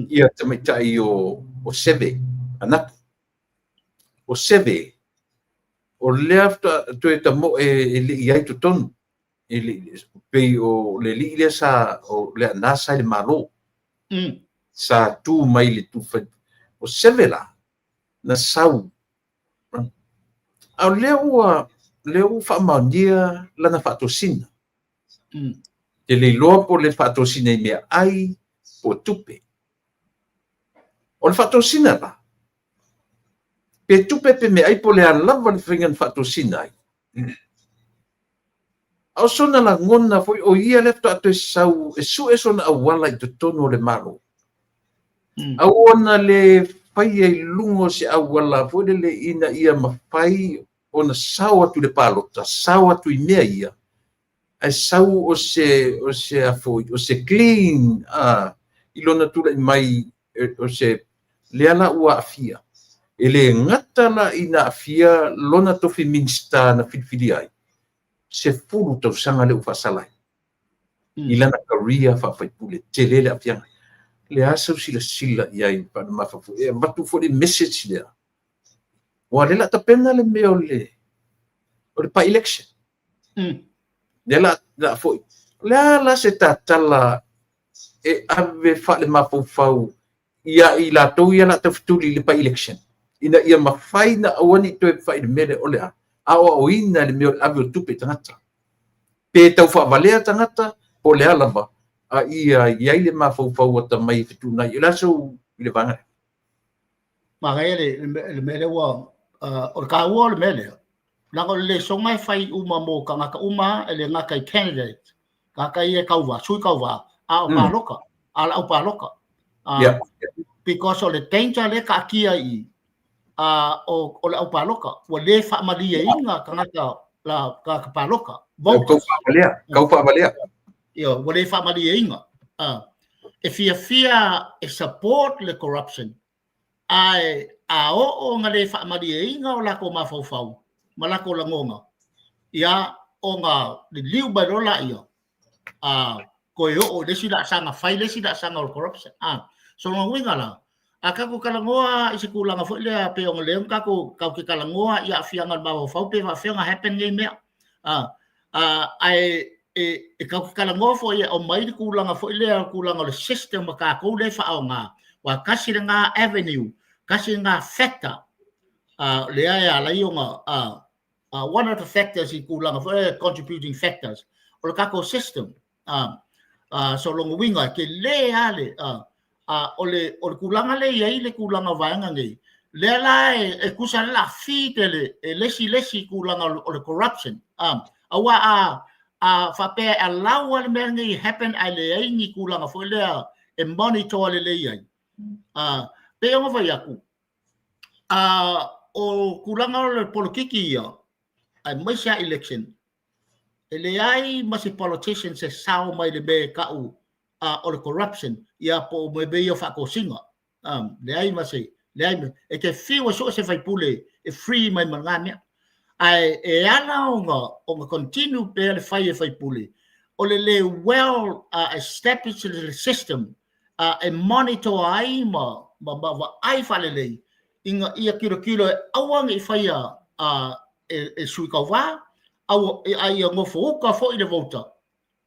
ia tamaitai o Seve, Anapu. O Seve, o lea toe tamoe e le i ai totonu, e le, pei o le alii lea sa, o Leaana sa i le Malo, sa tu mai le tu, o Seve la, na sau. A o lea ua faamaonia lana faatosina. Te le iloa po o le faatosina i meaai po o tupe. O le faatosina la, pe tupe pe meaai po o le a lava le faiga na faatosina ai. A o sona lagona foi o ia lea faatoa toe sau e sue sona auala i totonu o le Malo. Aua na le faia i luga o se auala foi lele ina ia mafai ona sao atu i le palota, sao atu i mea ia, ae sau o se a foi, o se clean i lona tulai mai o se lea la ua aafia. E le gata la ina aafia lona tofi Minisita na filifilia ai, 10 tausaga lea ua faasala ai i lana career faafaipule, tele le aafiaga. Le a sau silasila i ai faalemafafu e avatu foi le message lea. Ua le la tapena le mea o le by election. Lea la foi. Le a la se tatala e ave faalemafaufau ia i latou ia la taufetuli i le by election ina ia mafai na aua ne i toe fai le mea lea o le a aoaoina le mea o le ave o tupe i tagata. Pe tau faavalea tagata po o le a lava, a ia i ai le mafaufau atamai e fetuunai. O le a sau i le vaega lea? Manaia le mea lea ua o le taua o le mea lea. Leaga o le lesoga e fai uma mo tagata uma e le gata i candidate, tagata ia e tauva, sui tauva, a o palota, a o le au palota. Because o le danger lea taatia i o le au palota, ua le faamalieina tagata la tagata palota. Kau faavalea, kau faavalea. Ia, ua le faamalieina. E fiafia e support le corruption, ae a oo ona le faamalieina o latou mafaufau ma latou lagona, ia ona liliu mai loa laia toe oo i le isi laasaga, fai le isi laasaga o le corruption. So lona uiga la, a tatou talanoa i se tulaga foi lea pei ona lea tatou tatou te talanoa i aafiaga o le mafaufau pe faafefea ona happen nei mea. Ae e tatou te talanoa foi e aumai le tulaga foi lea, o le tulaga o le system a tatou lea e faaaoga, ua tasi lena avenue, tasi lena factor lea e ala ai ona one of the factors i tulaga foi lea, contributing factors o le tatou system. So lona uiga e tele lava le o le tulaga lea e i ai le tulaga o vaega nei lea la e tusa le la feed e le isi tulaga o le corruption, aua a faapea e allow le mea lenei happen ae leai ni tulaga foi lea e monitor lelei ai. Pei ona fai atu, o tulaga o le polokiki ia, aemaise a election, e leai ma se politician se sao mai le mea e tau o le corruption ia po o mea ia o faatosina. Leai ma se, leai, e te fiu e so o se faipule e free mai ma lena mea. Ae e ala ona continue pea le fai e faipule, o le le well established le system e monitor ai ma vaai faalelei ina ia tilotilo e aua ne i faia e sui tauva, aua, a ia nofouka foi le voter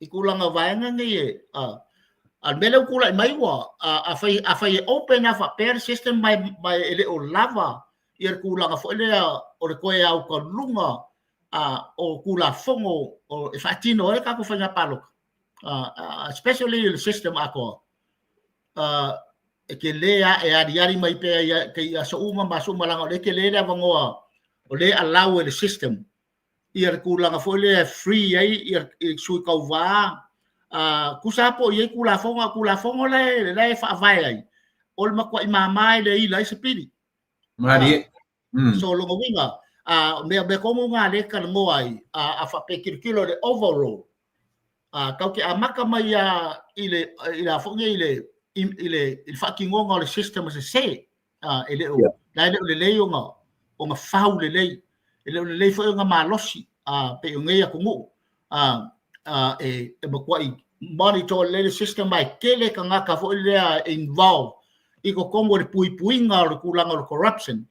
i tulaga o vaega nei e a le mea lea ua tulai mai ua a fai e open a faapea le system mai e le o lava ia le tulaga foi lea o le toe aukaluga o Tulafono e faatino ai tatou faiga palota, especially le system atoa, e tele a e aliali mai pea i aso uma ma aso uma, leaga o lea tele le avanoa o lea allow e le system ia le tulaga foi lea e free ai ia sui tauva, tusa po i ai Tulafono, Tulafono la e faavae ai o le matuai mama e le ila ai se pili. Malie. So lona uiga, mea tonu ngā le talanoa ai, a faapea tilotilo le overall, tau te amata mai a i le a foi nei i le faatinoga o le system o sese, e le o la e le o lelei ona fau lelei, e le o lelei foi ona malosi, pei o nei atunuu e matuai monitor lelei le system mai tele tagata foi lea involve i totonu o le puipuiga o le tulaga o le corruption,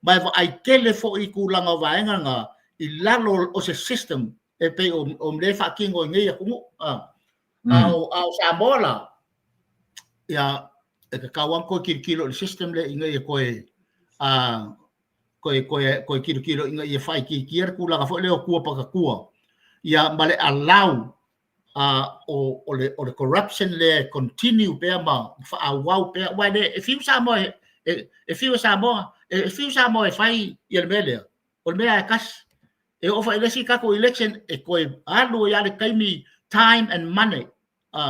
ma e vaai tele foi i tulaga o vaega na i lalo o se system e pei o lea faatino i nei atunuu. A o Samoa la, ia e tatau lava toe tilotilo i le system lea ina ia toe toe tilotilo ina ia faaitiitia le tulaga foi lea o tua patatua ia ma le allow. O le corruption lea e continue pea ma faaauau pea, aua e le e fiu Samoa e fiu e Samoa e fiu Samoa e fai ia le mea lea, o le mea e tasi e oo foi le isi tatou election e toe alu ai lava le taimi, time and money,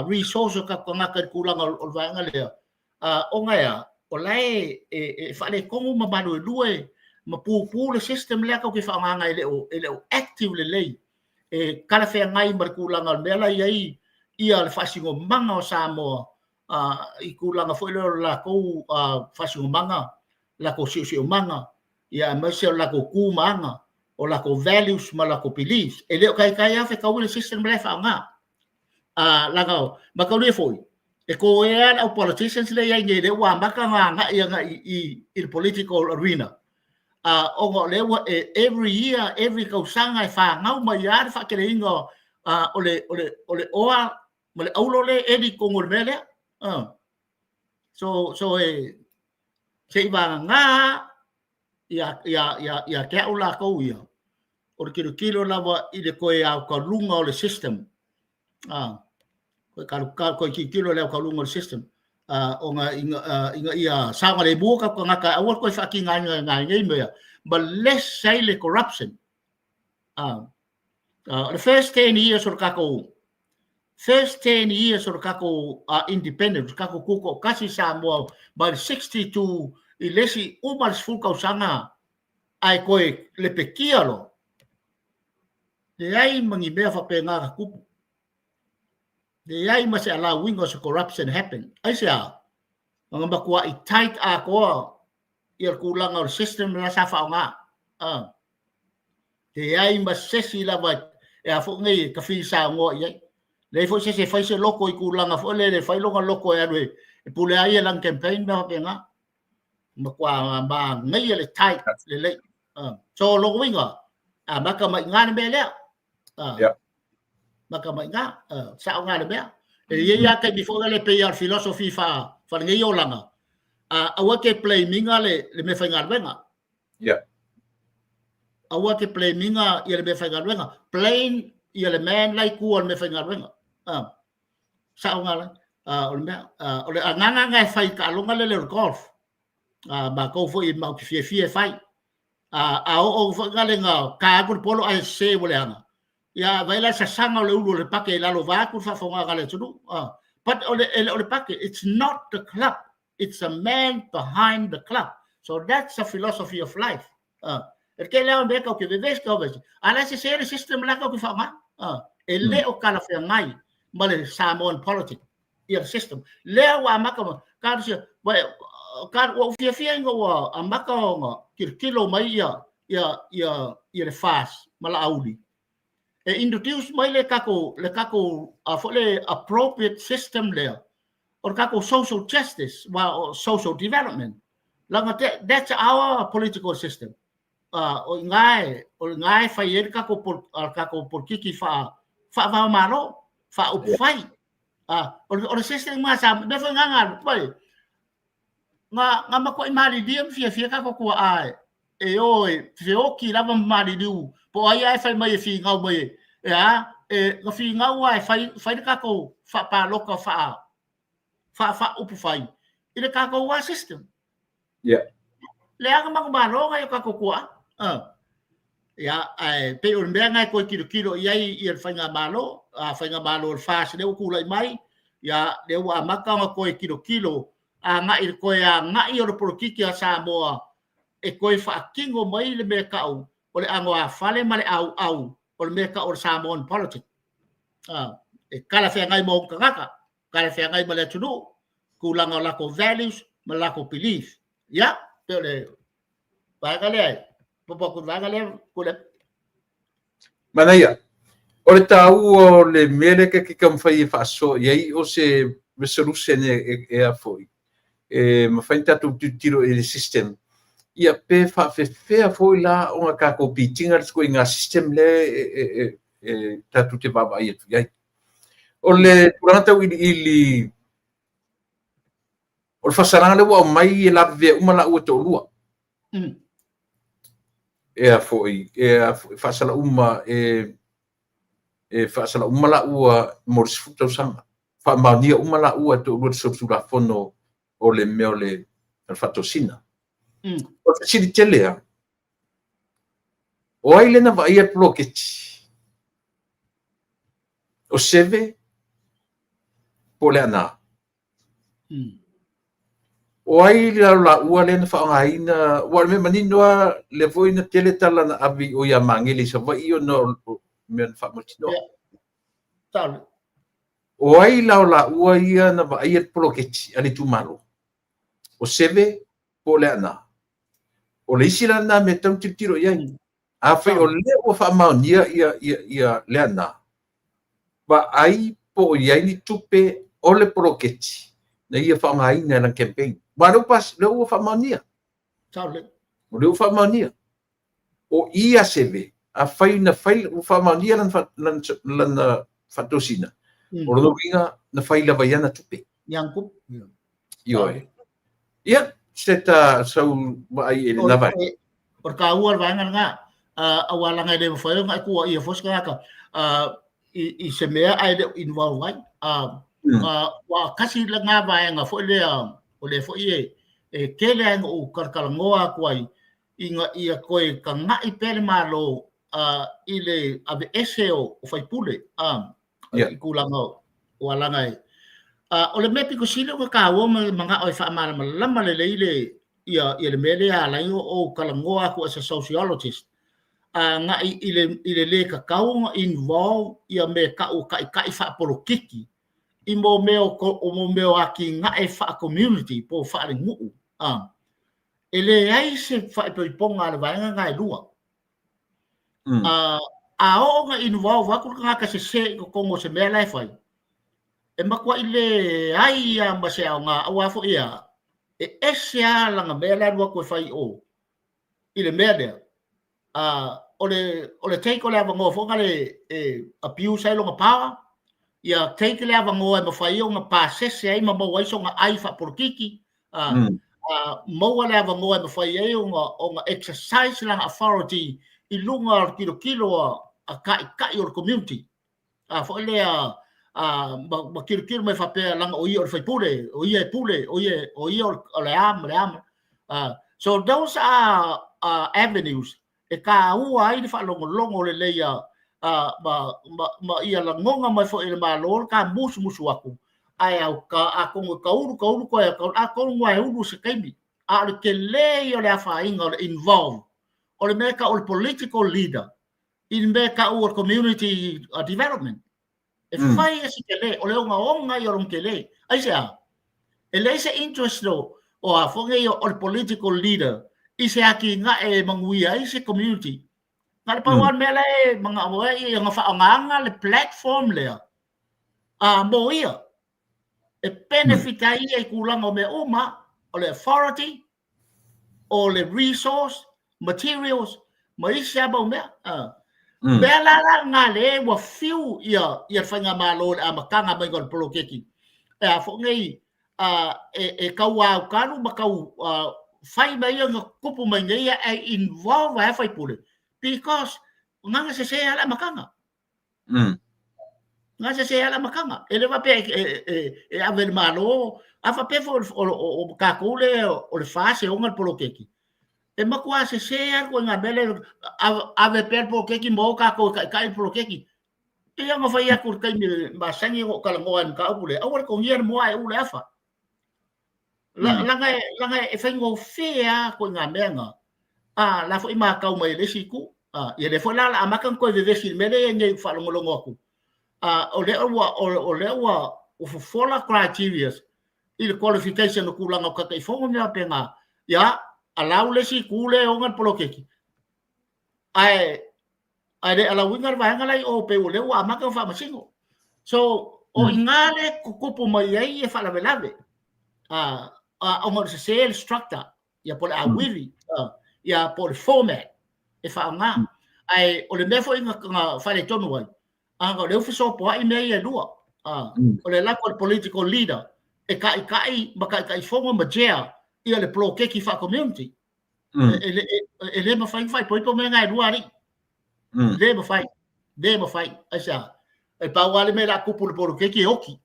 resource o tatou tagata i le tulaga o le vaega lea, ona e a o la e faaletonu ma maluelue ma pupu le system lea tatou te faaaogaina, e le o active lelei e talafeagai ma le tulaga o le mea la i ai ia le faasinomaga o Samoa i tulaga foi lea o le latou faasinomaga, latou siosiomaga, ia aemaise o le latou tu ma aga, o latou values ma latou beliefs. E le o taitai lava fetaui le system lea e faaaoga. Laga mataulia foi e toea le au politicians lea i ai nei, lea ua amata ona agai agai i le political arena, ona o lea ua every year, every tausaga e fanau mai lava le faateleina o le oa ma le aulo le eli i totonu o le mea lea. So e se i vagaga ia te au latou ia o le tilotilo lava i le toe aotaluga o le system, toe tilotilo i le aotaluga o le system, ona ina ia saogalemu tatou tagata, aua le toe faatigaina nai nei mea ma less ai le corruption. The first 10 years o le tatou first 10 years o le tatou independence, tatou tutoatasi Samoa, mai le 62 i le isi uma le 10 tausaga ae toe lepetia loa, leai ma ni mea faapena na tupu, leai ma se allowing o se corruption happen. Aisea? Ona matuai tight atoa ia le tulaga o le system la sa faaaoga. Leai ma sesi lava e a foi nei e tafisaogoa i ai, leai foi se isi e fai se loko i tulaga foi lele, fai lona loko e alu e pule ai e lana campaign, mea faapena. Matua manaia le tight lelei. So lona uiga amata mai i le mea lea. Maka mai ngā, sao ngā le mea. E i ai taimi foi le pei o le philosophy fa lenei olaga. Aua te blaminga le mea faigaluega. Aua te blaminga ia le mea faigaluega. Blame ia le man la i tua o le mea faigaluega. Sao ngā la. O le mea, o le agaga nga e fai taaloga lele o le golf. Matou foi matou te fiafia e fai. A oo foi nga le nga ka atu le polo ae sese ua leaga. Ia vai la sasaga o le ulu o le pake i lalo vaeatu le faafofogaga a le atunuu. But o le pake, it's not the club. It's a man behind the club. So that's a philosophy of life. E ke lea mea kau ke vevesi kau vevesi. A la sese le system la kau ke whaonga. E le o kalawhengai ma le Samoan politics ia le system. Lea ua amata ma, ka sia, ka ua fiafia inga ua amata ona tilotilo mai ia le FAS ma la auli. E introduce mai le kako foi le appropriate system lea o le kako social justice wa social development. Langa that's our political system. O ngai fai e le kako politiki fa fa va malo fa upfai. O le system ma sa me foi nga pai nga makuai malilia ma fiafia kako kua ae e o e feoki lava ma maliliu po ai ai fai mai e figau mai e a e nga figau ai fai fai le kako faapaloka fa fa fa upu fai i le kako wa system. Leaga manumalo ngai o kako kua. Ia, ae pei o le mea ngai koe kilokilo i ai ia le faigamalo, a faigamalo o le FAS lea ua tulai mai, ia lea ua amata ona koe kilokilo agai le koe agai o le polokiki a Samoa e koe faatino mai le mea tau o le agoafale ma le auau o le mea tau o le Samoan politics. E talafeagai ma ona tagata, talafeagai ma le atunuu, tulaga o latou values ma latou belief. Ia, pei o le vaega lea e popo atu i le vaega lea, Tuilaepa. Manaia, o le taua o le mea lea ke taumafai e faasoa i ai o se resolution e a foi e mafai ona tatou tilotilo i le system ia pe faafefea foi la ona tatou pitiga le ituaiga system lea e tatou te vaavaai atu i ai. O le tulaga tauiliili o le faasalaga lea ua aumai e lavevea uma laua e toalua. E a foi, e a foi, faasala uma e E faasala uma laua mo le 10 tausaga. Faamaonia uma laua e toalua le solitulafono o le mea o le faatosina. O le fesili tele lava, o ai lea na vaaia le poloketi? O Seve po o Leaana? O ai la o laua lea na faaaogaina? Aua o le mea manino lava, lea foi na tele tala na ave i o ia Magele i Savaii ona o mea na faamautinoa. O ai la o laua ia na vaaia le poloketi a le itumalo? O Seve po o Leaana? O le isi la lena mea e tatau ona tilotilo i ai. Afai o lea ua faamaonia ia Leaana, vaai po o i ai ni tupe o le poloketi na ia faaaogaina e lana campaign. Aua o lea ua faamaonia. O lea ua faamaonia. O i a Seve, afai na fai, ua faamaonia lana faatosina, o lona uiga na fai lava i ana tupe. Ioe. Ia, se ta sau vaai i lena vaega. O le taua o le vaega lena, aua leaga e le mafai ona e tuuaia foi se tagata i se mea ae le o involve ai. Ua tasi lena vaega foi lea, o lea foi e tele lava ina ou talatalanoa atu ai ina ia toe tagai pea le Malo i le aveese o faipule i tulaga o alaga e. O le mea pito sili ona taua ma manao e faamalamalama lelei le ia le mea lea e ala ai ona ou talanoa atu as a sociologist agai i le le tatau ona involve ia mea e tau o taitai faapolokiki i mea o atinae faa-community po o faalenuu. E leai se faaipoipoga a le vaega lena e lua. A oo ina involve atu le tagata sese i totonu o se mea la e fai, e matuai leai lava ma se aoga, aua foi a, e ese lava lana mea la e alu atu e fai i o i le mea lea. O le take o le avanoa foi lea e abuse ai lona power, ia take le avanoa e mafai ai ona pasese ai ma maua ai sona ai faapolokiki, maua le avanoa e mafai ai ona exercise lana authority i luga o le tilotilo a taitai o le community. Foi lea ma tilotilo mai faapea leaga o ia o le faipule, o ia e pule, o ia o le a ma le a. So those are avenues e taua ai le faalogologo lelei ma ia lagona mai foi e le Malo le ta musumusu atu, ae atonu e taulu taulu toe atonu lava e ulu i se taimi. A o le tele ia o le afaina o le involve o le mea e tau o le political leader i le mea e tau o le community development. E fai e se tele, o le ogaoga ia o lona tele. Aisea? E leai se interest o a foi nei o le political leader i se atinae e manuia ai se community. Na o le pau lava le mea la e manao ai ia ona faaaogaina le platform lea mo ia. E benefit ai ia i tulaga o mea uma, o le authority, o le resource, materials, ma isi lava mau mea. Mea la la lena lea ua fiu ia le faigamalo i le amataga mai o le poloketi. E a foi nei e tau aukalu ma tau fai mai ia na tupu mai nei e involve ai faipule because na sese lava le amataga. Na sese lava le amataga. E le faapea e ave i le Malo, a faapea foi o tatou lea o le FAST e ona le poloketi, e matua sese lava le ituaiga mea lea, ave pea le poloketi ma o tatou e taitai le poloketi. E pei ona fai atu i le taimi masani ona ou talanoa ai i le mataupu lea, aua le togia le moa ae u le afa. Leaga e faigofie lava ituaiga mea na. A la foi matau mai e le isi itu. Ia lea foi la o le a amata ona toe vevesi i le mea lea e i ai nei ua faalogologo atu. O lea ua o lea ua fofola criteria i le qualification o tulaga o Taitaifono ma mea faapena. Ia, allow le isi itu lea e ona le poloketi. Ae ae le alauina le vaega la i o pei o lea ua amata ona faamasino. So, o i ina lea e tutupu mai ai ia faalavelave. Ona o le sese le structure, ia po o le auivi, ia po o le format e faaaoga. Ae o le mea foi na faaletonu ai, o lea ua fesopoai mea ia e lua. O le alu atu a le political leader e taitai ma Taitaifono ma chair ia le poloketi faa-community. E le mafai ona faaipoipo mea na e lua alii. Le mafai, le mafai. Aisea? E pau lava le mea o le a tupu i le poloketi e oti.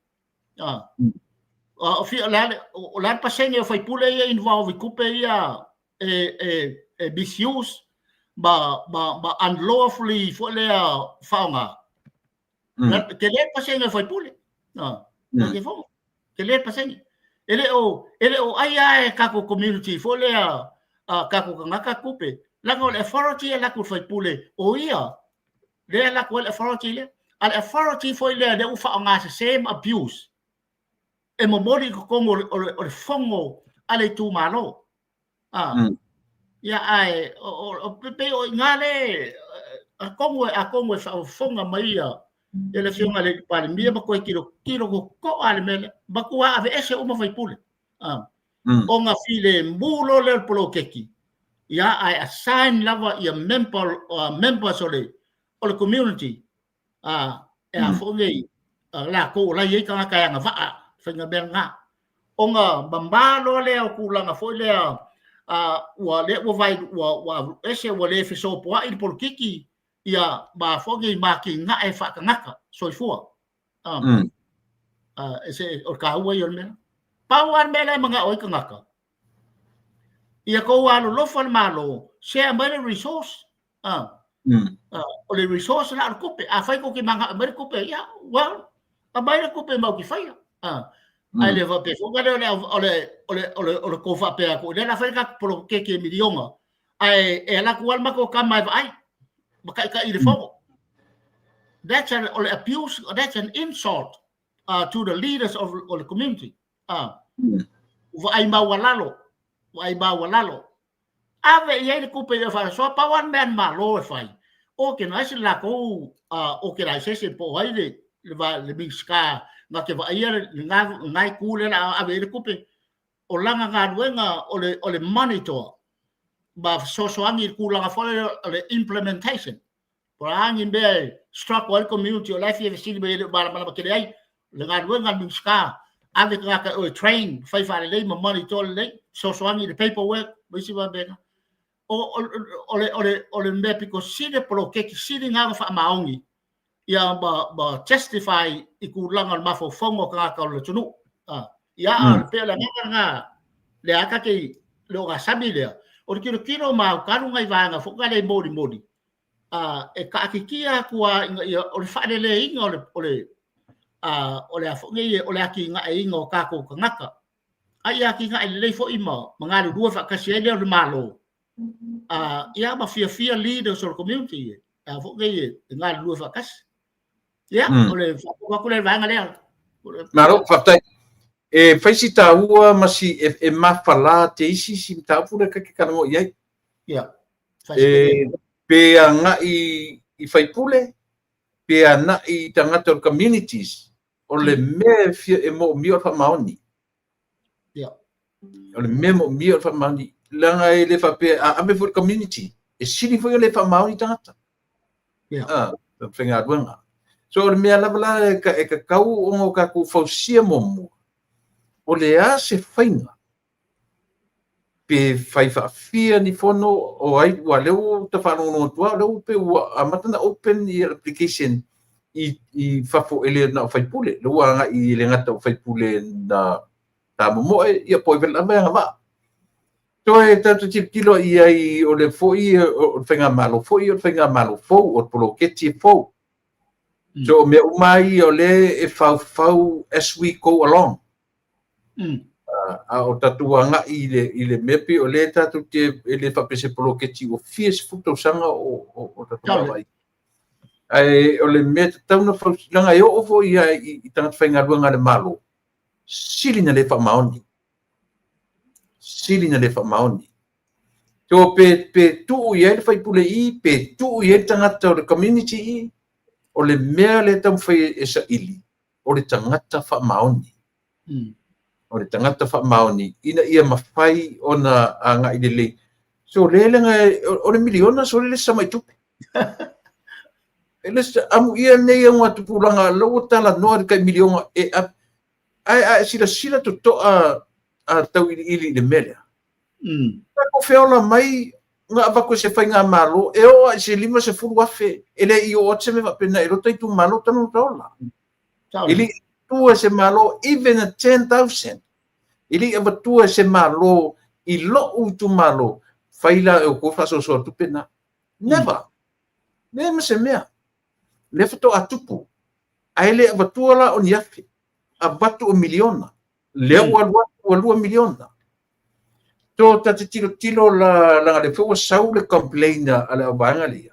O fia, o le a le, o le a le pasene o faipule ia e involve i tupe ia e misuse ma unlawfully foi lea faaaoga. Tele le pasene o faipule. Tele le pasene. E le o ai lava e tatou community foi lea tatou tagata tupe. Leaga o le authority e lako i le faipule o ia lea e lako ai le authority lea. A le authority foi lea lea ua faaaoga sese ma abuse e momoli i totonu o le fono a le itumalo. Ia ae o pei o i ina le atonu e faafofoga mai ia le afioga i le Palemia ma toe tilotilo totoa le mea lea. Matua aveese uma faipule. Ona filemu loa lea o le poloketi, ia ae assign lava ia members o le community e a foi nei latou o la e i ai tagata e agavaa faiga mea lena. Ona mama loa lea o tulaga foi lea ua lea ua vai ua ese ua le fesopoai le polokiki ia ma foi nei matinae faatagata soifua. Ese o le taua ia o le mea. Pau lava le mea lea e manao ai tagata, ia tou alolofa le Malo, share mai le resource. O le resource la o le tupe. Afai tou te manao mai le tupe, ia, well, aumai le tupe matou te faia. Ae le faapea foi lea o le tou faapea atu, lea o le a fai le tatou poloketi e miliona, ae e alu atu lava le matou tama e vaai ma taitai i le fono. That's an, o le abuse, that's an insult to the leaders of the community. Vaai maualalo, vaai maualalo. Ave i ai le tupe i le faasoa, pau lava le mea a le Malo e fai, organize le latou organization po o ai le Minisita na te vaaia lena itu lea o le a ave i ai le tupe. O lana galuega o le monitor ma fesoasoani i le tulaga foi lea o le implementation. Po o a ni mea e struggle ai le community o la e fia fesili mai e le o malamalama tele ai. O le galuega a le Minisita, ave tagata e o e train, fai faalelei ma monitor lelei, fesoasoani i le paperwork ma isi vaega. O le mea pito sili le poloketi sili lena ona faamaoni ia ma justify i tulaga o le mafaufauga o tagata o le atunuu. Ia, pei o le agaga lena, lea lava ta te le ogasami lea, o le tilotilo ma autalu nai vaega foi na le molimoli, e taatitia atu lava ina ia, o le faaleleiina o le a foi nei, o le atinaeina o tatou tagata, a ia atinae lelei foi ma galulue faatasi ai lea o le Malo, ia ma fiafia leaders o le community e a foi nei e galulue faatasi. Ia, o le faaopoopo atu lea i le vaega lea. Malo, faafetai. E fai si taua ma si e mafala te isi si mataupu lea ka te talanoa i ai. Ia. E pe agai i faipule, pe agai i tagata o le communities, o le mea e fia e moomia o le faamaoni. Ia. O le mea moomia o le faamaoni. Leaga e le faapea, a ave foi i le community, e sili foi ona le faamaoni tagata. Ia. Faigaluega. So o le mea lava la e tatau ona o tatou fausia muamua, o le a se faiga pe fai faafia ni fono o ai, ua lea ua ta faalogologo atu lava, o lea ua pei ua amata ona open ia application i fafo e le na o faipule, lea ua agai e le gata o faipule na tamomoe, ia po o ai lava e agavaa. Toe tatou tilotilo i ai o le foi o le faigamalo foi o le faigamalo fou, o le poloketi e fou. So o mea uma ia o lea e faufau as we go along. A o tatou agai i le mea pei o lea tatou te e le faapea se poloketi ua fia 10 tausaga o tatou vaavaai. Ae o le mea tatau ona fausia, leaga e oo foi ia i tagata faigaluega a le Malo, sili na le faamaoni. Sili na le faamaoni. So pe tuu i ai le faipule i, pe tuu i ai le tagata o le community i, o le mea lea taumafai e saili, o le tagata faamaoni. O le tagata faamaoni ina ia mafai ona agai lelei. So le leaga o le miliona so le sama i tupe. E le amu ia nei au tupulaga la ua talanoa le tai miliona e ae a e silasila totoa a tauiliili i le mea lea. Tatou feola mai na avatu e se faigamalo e oo lava i se 50,000 e le i oo atu se mea faapena i lota itumalo talu ona ola. E le i avatua e se Malo even a 10,000. E le i avatua e se Malo i lou itumalo, fai la e outou faasoasoa tupe na. Never. Leai ma se mea. Lea faatoa tupu. Ae le avatua la o ni afe. Avatu o miliona. Lea ua alu atu ua 2 miliona. So ta te tilotilo la, leaga lea foi ua sau le complain a le auvaega lea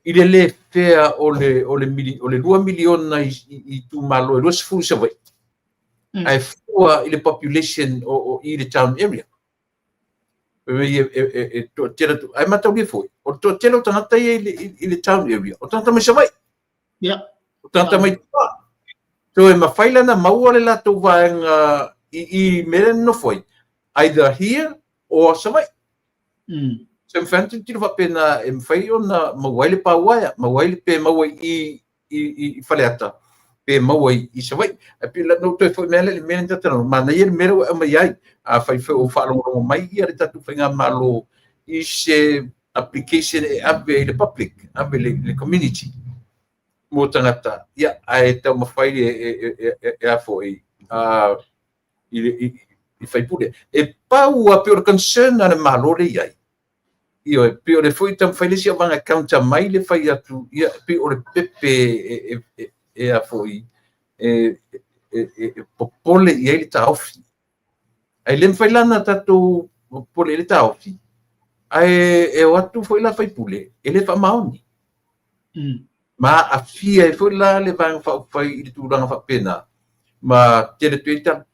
i le le fair o le, o le, o le 2 miliona i, i itumalo e 20 i Savaii. Ae fua i le population o, o i le town area. E, e, e, e toatele atu, ae mataulia foi, o le toatele o tagata ia i le, i le town area, o tagata mai Savaii. O tagata mai tua. So e mafai la ona maua le latou vaega i, i mea lea nonofo ai, either here or Savaii. So e mafai ona tilotilo faapena e mafai ona maua ai le pauaea, maua ai le pe maua i i, i Faleata, pe maua i, i Savaii. Ae pei la na ou toe foi mai lava i le mea lea na ta talanoa, manaia le mea lea ua e aumai ai. Afai foi o faalogologo mai ia le tatou faigamalo i se application e ave i le public, ave i le community mo tagata, ia, ae taumafai e, e, e, e, e a foi, i, i, i faipule. E pau lava, pei o le concern a le Malo lea e i ai, Ioe, pei o le foi taumafai le isi auvaega e counter mai le fai atu, ia, pei o le pepe e, e, e, e a foi, e, e, e, e popole i ai le taofi. Ae le mafai la ona tatou popole i le taofi, ae e o atu foi la faipule, e le faamaoni. Ma aafia ai foi la le Vaega Faaupufai i le tulaga faapena, ma tele atu ai tala.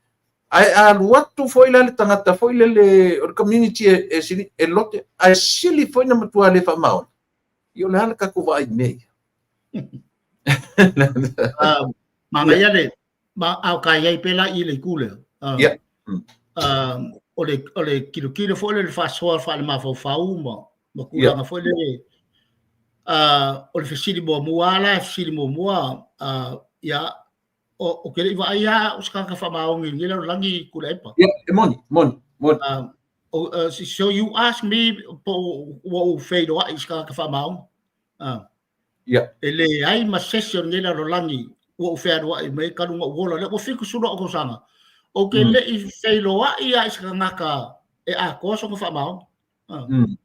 Ae a alu atu foi la le tagata foi lele o le community e, e, sili, e lote, ae sili foi na matua le faamaoni, ia o le a le tatou vaai i mea ia? Manaia le, ma a o ka i ai pēlā i le itu lea. O le, o le tilotilo foi lea i le faasoa faale-mafaufau ma, ma tulaga foi lele. O le fesili muamua lava la, fesili muamua, ia, o, ou te le i vaai lava au se tagata faamaoni i lenei lalolagi Tuilaepa. Ia, e moni, moni, moni. So you ask me po ua ou feiloai i se tagata faamaoni. E leai ma se isi o lenei lalolagi ua ou fealuai mai talu ona ou ola lea ua 70 au tausaga. Ou te le i feiloai lava i se tagata e atoa sona faamaoni.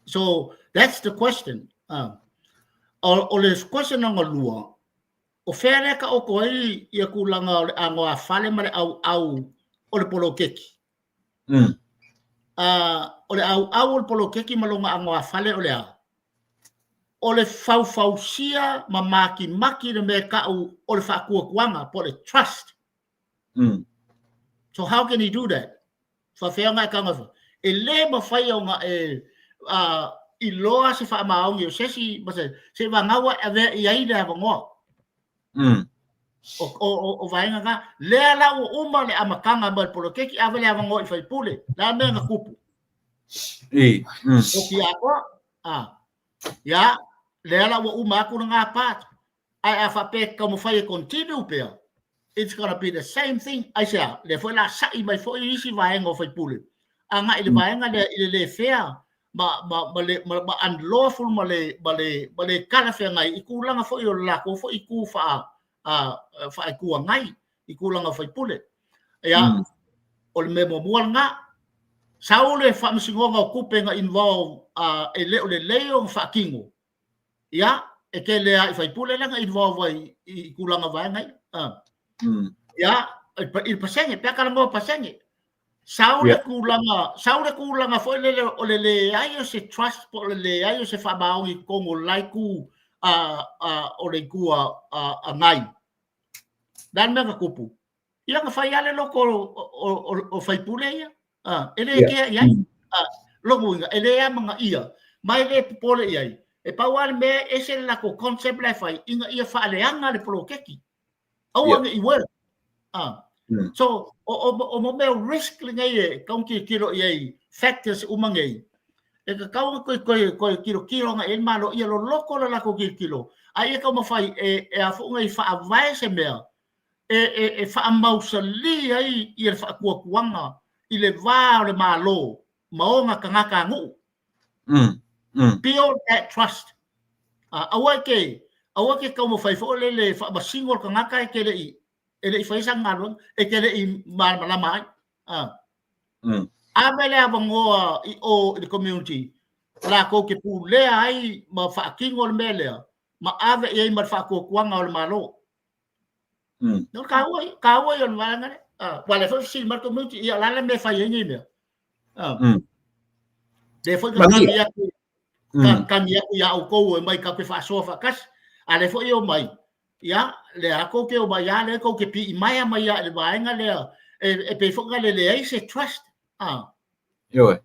So that's the question. O, o le question lona lua, o fea lea taoto ai ia tulaga o le anoāfale ma le ʻauʻau o le poloketi? O le ʻauʻau o le poloketi ma lona anoāfale o le a? O le faufausia ma makimaki le mea e ta'u o le faatuatuaga po o le trust. So how can he do that? Faafefea ona e tago e le mafai ona e iloa se faamaoni o se isi ma se se vagau e avea i ai le avanoa. O, o, o, o vaega na. Lea la ua uma le amataga mai le poloketi, ave le avanoa i faipule. La mea na tupu. I. O ki atoa. Ah. Ia, lea la ua uma atu lena part. Ae a faapea e taumafai e continue pea, it's gonna be the same thing. Aisea? Lea foi la sa'i mai foi isi vaega o faipule agai i le vaega lea i le le fair ma, ma, ma, le, ma, ma unlawful ma le, ma le, ma le talafeagai i tulaga foi o le latou foi itu faa, a, faa-Itu Agai i tulaga o faipule. Ia, o le mea muamua lena, sau le faamasinoga o tupe na involve uh, e le o lelei ona faatino. Ia, e tele lava i faipule lea na involve ai i tulaga vaega ia. Ia, i le pasene, pe a talanoa pasene. Sau le tulaga, sau le tulaga foi lele o le leai o se trust po o le leai o se faamaoni i totonu o le la itu o le itu a Agai. Le a le mea na tupu? Ia na fai lava le loto o faipule ia. E le kea i ai. Lona uiga, e le amanaia ma e le popole i ai. E pau lava le mea e ese le latou concept la e fai ina ia faaleaga le poloketi. Aua ne i work. So, o, o, o mo mea risk lenei e tatau ona tilotilo i ai factors uma nei. E tatau ona toe, toe, toe tilotilo agai i ai le Malo ia loloto le latou tilotilo, a ia taumafai e, e a foi nei faavae se mea e, e, e faamausalī ai ia le faatuatuaga i le va o le Malo Ma ona tagatanu'u. Build that trust. Aua e te aua e te taumafai foi lele e faamasino le tagata e te le'i e le'i faia sana galuega, e te le'i malamalama ai. Ave le avanoa i o i le community latou te pulea ai ma faatino le mea lea ma ave i ai ma le faatuatuaga o le Malo. O le taua ia, taua ia o le vaega lea. Aua o lea foi e fesili mai le community, ia o le a le mea e fai ai nei mea? Lea foi na tagi atu, tagi atu ia outou e omai tatou te faasoa faatasi, a lea foi e omai, ia, lea lava tou te omai lava, lea tou te piimaea mai lava i le vaega lea, e pei foi ona leai se trust. Ioe.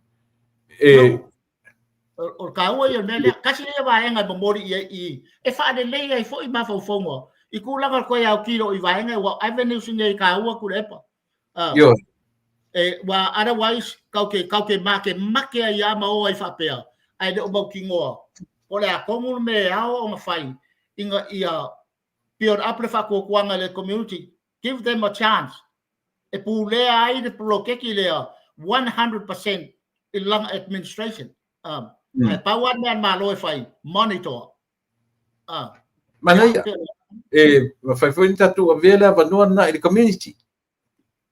O le taua ia o le mea lea, tasi lea vaega e momoli i ai i, e faalelei ai foi mafaufauga i tulaga o le toe autilo i vaega aua o avenues nei e taua Tuilaepa. Ioe. E, ua otherwise tatou te makemake ai lava ma o ai faapea, ae le o mautinoa po o le a tonu le mea e ao ona fai ina ia build up le faatuatuaga i le community, give them a chance e pulea ai le poloketi lea 100% i lana administration. Ae pau lava le mea a le Malo e fai, monitor. Manaia, e mafai foi ona tatou avea le avanoa lena i le community.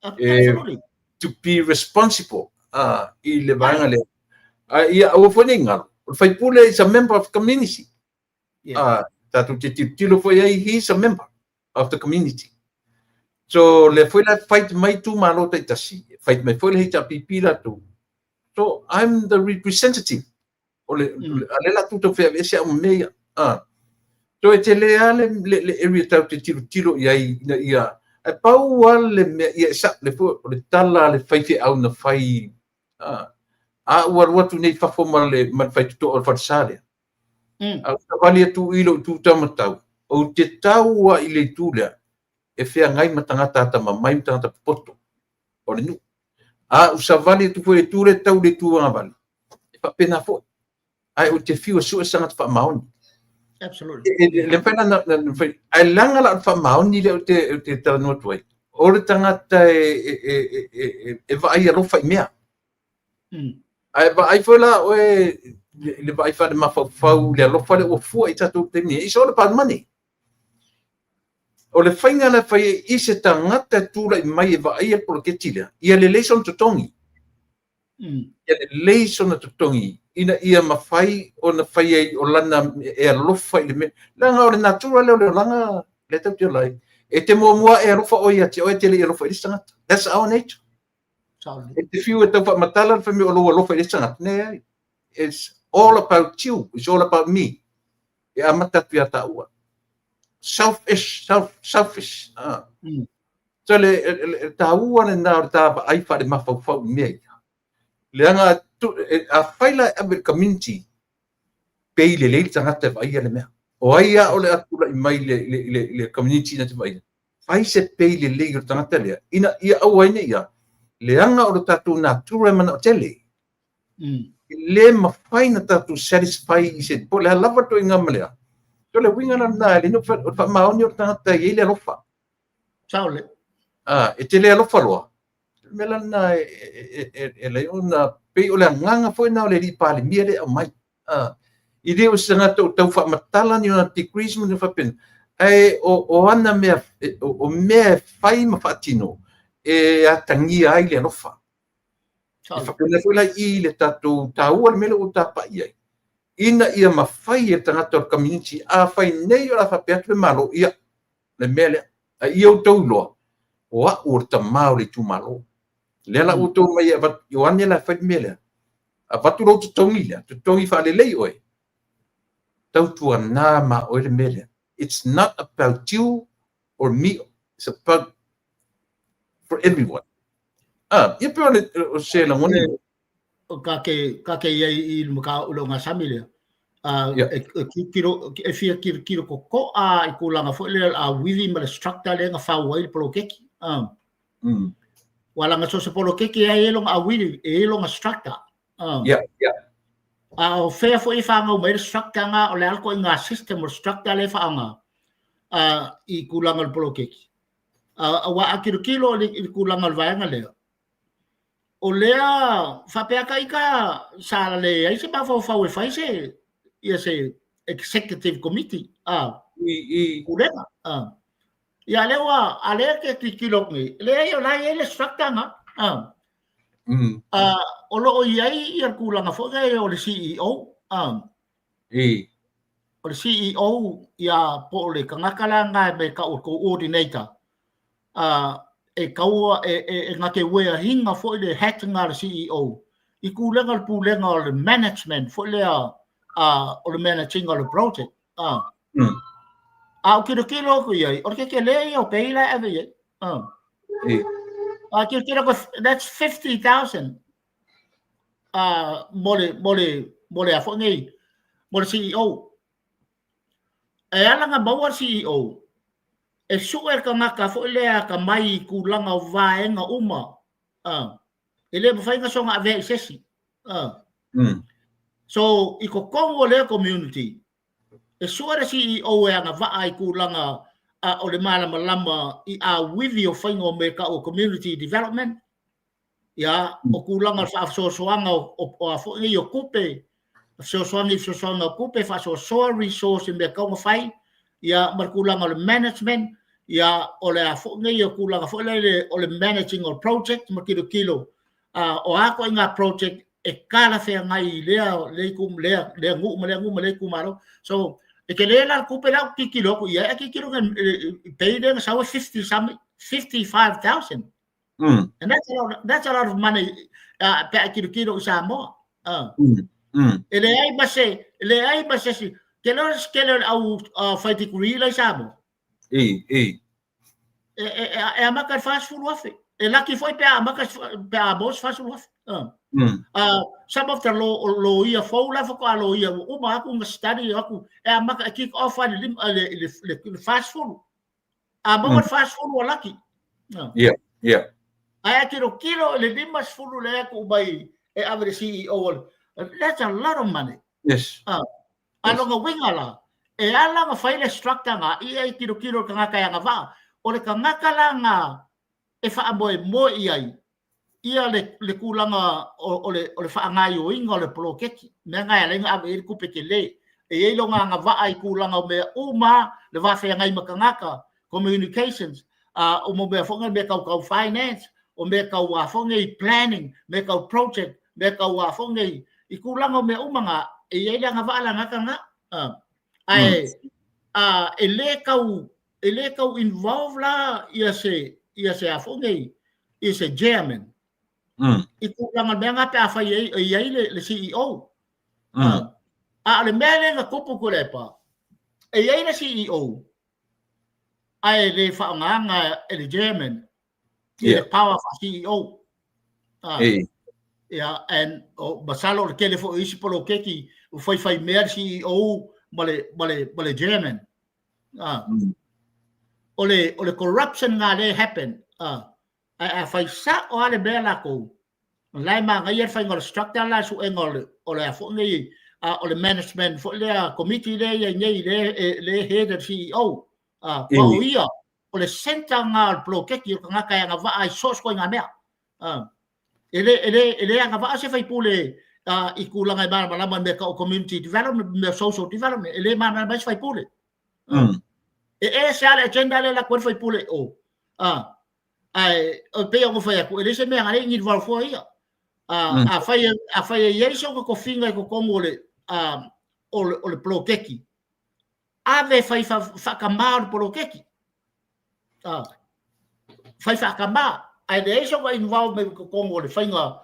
Absolutely. To be responsible i le vaega lea. Ia aua foi ne i galo, o le faipule is a member of the community. Tatou te tilotilo foi ai, he is a member of the community. So lea foi la fight mai itumalo taitasi, fight mai foi le HRPP latou. So I'm the representative. O le, a lea la tu tau feaveese au ma mea ia. So e tele lava le area tatou te tilotilo i ai ina ia, ae pau lava le mea, ia e sao, le foi, o le tala a le faifeau na fai, a ua alu atu nei i fafo ma le faitotoa o le falesa lea. A ou savali atu i lou itu taumatau, ou te tau lava i le itu lea, e feagai ma tagata atamamai ma tagata popoto o le nuu. A ou savali atu foi i le itu lea tau i le itu agavale, e faapena foi. Ae ou te fiu e sue se tagata faamaoni. Absolutely. E le mafai la na fai, ae leaga la o le faamaoni lea ou te talanoa atu ai, o le tagata e vaai alofa i mea. Ae vaai foi la oe i le vaai faalemafaufau i le alofa lea ua fua i tatou taimi nei. It's all about money. O le faiga la e fai ai i se tagata e tulai mai e vaaia le poloketi lea, ia lelei sona totogi. Ia lelei sona totogi ina ia mafai ona fai ai o lana e alofa i le mea. Leaga o le natura lea o le olaga lea tatou te ola ai. E te muamua e alofa oe ia te oe, e te le i alofa i le isi tagata. That's our nature. E te fiu e tau faamatala le fai mai o lou alofa i le isi tagata. Leai. It's all about you. It's all about me. E amata atu ia taua. Selfish, self, selfish. So le taua lena o le ta vaai faalemafaufau i mea ia. Leaga afai la e ave i le community, pei lelei le tagata e vaaia le mea. O ai lava o le a tulai mai i le community na te vaaia, fai se pei lelei o le tagata lea, ina ia aua ai ne i a, leaga o le tatou natura e manao tele. E le mafai na tatou satisfy i se, po o le a lava le ituaiga ma lea. So le uiga la lena, e le o le faamaoni o le tagata e i ai le alofa. Sao le. E te le alofa loa. O le mea la lena e ala ai ona, pei o le agaga foi lena o le alii Palemia lea e aumai. E le o se tagata o tau faamatala ni ona degrees ma ni faapena, ae o ana mea, o mea e fai ma faatino e atagia ai le alofa. E faapena foi la i le tatou taua le mea lea ua tapai ai, ina ia mafai e le tagata o le community, afai nei o le a faapea atu le Malo, ia, le mea lea, a ia outou iloa, o au o le tama o le itumalo. Lea la ua outou omai e avatu, o ane la e fai le mea lea. Avatu lou totogi lea, totogi faalelei oe, tautuana ma oe le mea lea. It's not about you or me, it's about for everyone. Ia pei o se lagona. O ka ke i ai i le maka o le ogasami lea. E e fia tilotilo toto'a i tulaga foi lea o le auivi ma le structure lea na fau ai le poloketi. Ua leaga so o se poloketi e i ai lona auivi, e i ai lona structure. A o fea foi e fanau mai le structure na, o le a le ituaiga system o le structure lea e faaaoga i tulaga o le poloketi. Aua a tilotilo i le tulaga o le vaega lea, O lea faapea ka ita sa leai se mafaufau e fai se ia se executive committee a I pulega a ia lea ua a lea ke tilotilo atu nei leai o la e i ai le structure na a a o lo o i ai ia le tulaga foi lea o le CEO a o le CEO ia po o le tagata la na e tau o le coordinator e taua e na te wear ina foi le hat na a le CEO i tulaga o le pulega o le management foi lea o le manage ina o le project. A ou tilotilo atu i ai, o le tetele ia o pay la e ave i ai. A tilotilo atu, that's 50,000 mo le a foi nei, mo le CEO. E ala na maua le CEO, e sue le tagata foi lea atamai i tulaga o vaega uma, e le mafai ona soona avea i se isi. So, i totonu o lea community, e sue le CEO e agavaa i tulaga o le malamalama i auivi o faiga o mea e tau o community development, ia, o tulaga o le faasoasoaga o a foi nei o tupe, fesoasoani i fesoasoaga o tupe, faasoasoa resource i mea tatau ona fai, ia, ma le tulaga o le management, ia, o le a foi nei o tulaga foi lele o le managing o project ma tilotilo o a ituaiga project e talafeagai i lea nuu ma lea nuu ma lea itumalo. So, e tele la le tupe la ou tilotilo atu i ai, ae tilotilo i pay lea na sau e 50 something, 55,000. And that's a lot of money pe a tilotilo i Samoa. E leai ma se, e leai ma se isi, te iloa le tele o le au fai degree la i Samoa. E amata i le 40,000. E laki foi pe a amata pe a maua se 40,000. Some of the loia fou la faatoa loia ua uma atu na study atu e amata e kick off i le 40. A maua le 40 ua laki. Ae a tilotilo i le 50 lea e tuu mai e ave i le CEO, that's a lot of money. A lona uiga la, e ala ona fai le structure na ia i tilotilo le tagata e agavaa. O le tagata la na e faamoemoe i ai ia le tulaga o le faagaoioiga o le poloketi. Mea na e ala ai ona ave i ai le tupe tele. E i ai lona agavaa i tulaga o mea uma, le va feagai ma tagata, communications, o mea foi nei mea tau finance, o mea tau a foi nei planning, mea tau project, mea tau a foi nei, i tulaga o mea uma na, e i ai le agavaa la tagata na. Ae e le tau involve la ia se a foi nei, ia se chairman. I tulaga o le mea na pe a fai ai i ai le CEO. A o le mea lea na tupu Tuilaepa, e i ai le CEO, ae le faaaogaina e le chairman i le power fa CEO. Ia, and masalo o le tele foi o isi poloketi ua faifai mea le CEO ma le chairman. O le corruption nga lea happen. Ae a fai sao lava le mea latou, la e manaia le faiga o le structure la suega o le a foi nei o le management foi lea committee lea i ai nei le head le CEO. O ia o le center nga o le poloketi o le tagata e agavaa i so o se ituaiga mea. E le agavaa se faipule i tulaga e malamalama i mea tau community development, mea social development, e le malamalama ai se faipule. E ese lava le agenda lea e alu atu ai le faipule o. Ae o pei ona fai atu, e leai se mea na le involve fua ia. A fai e i ai se tofiga i totonu o le poloketi, ave fai faatamā o le poloketi. Fai faatamā, ae leai se involvement i totonu o le faiga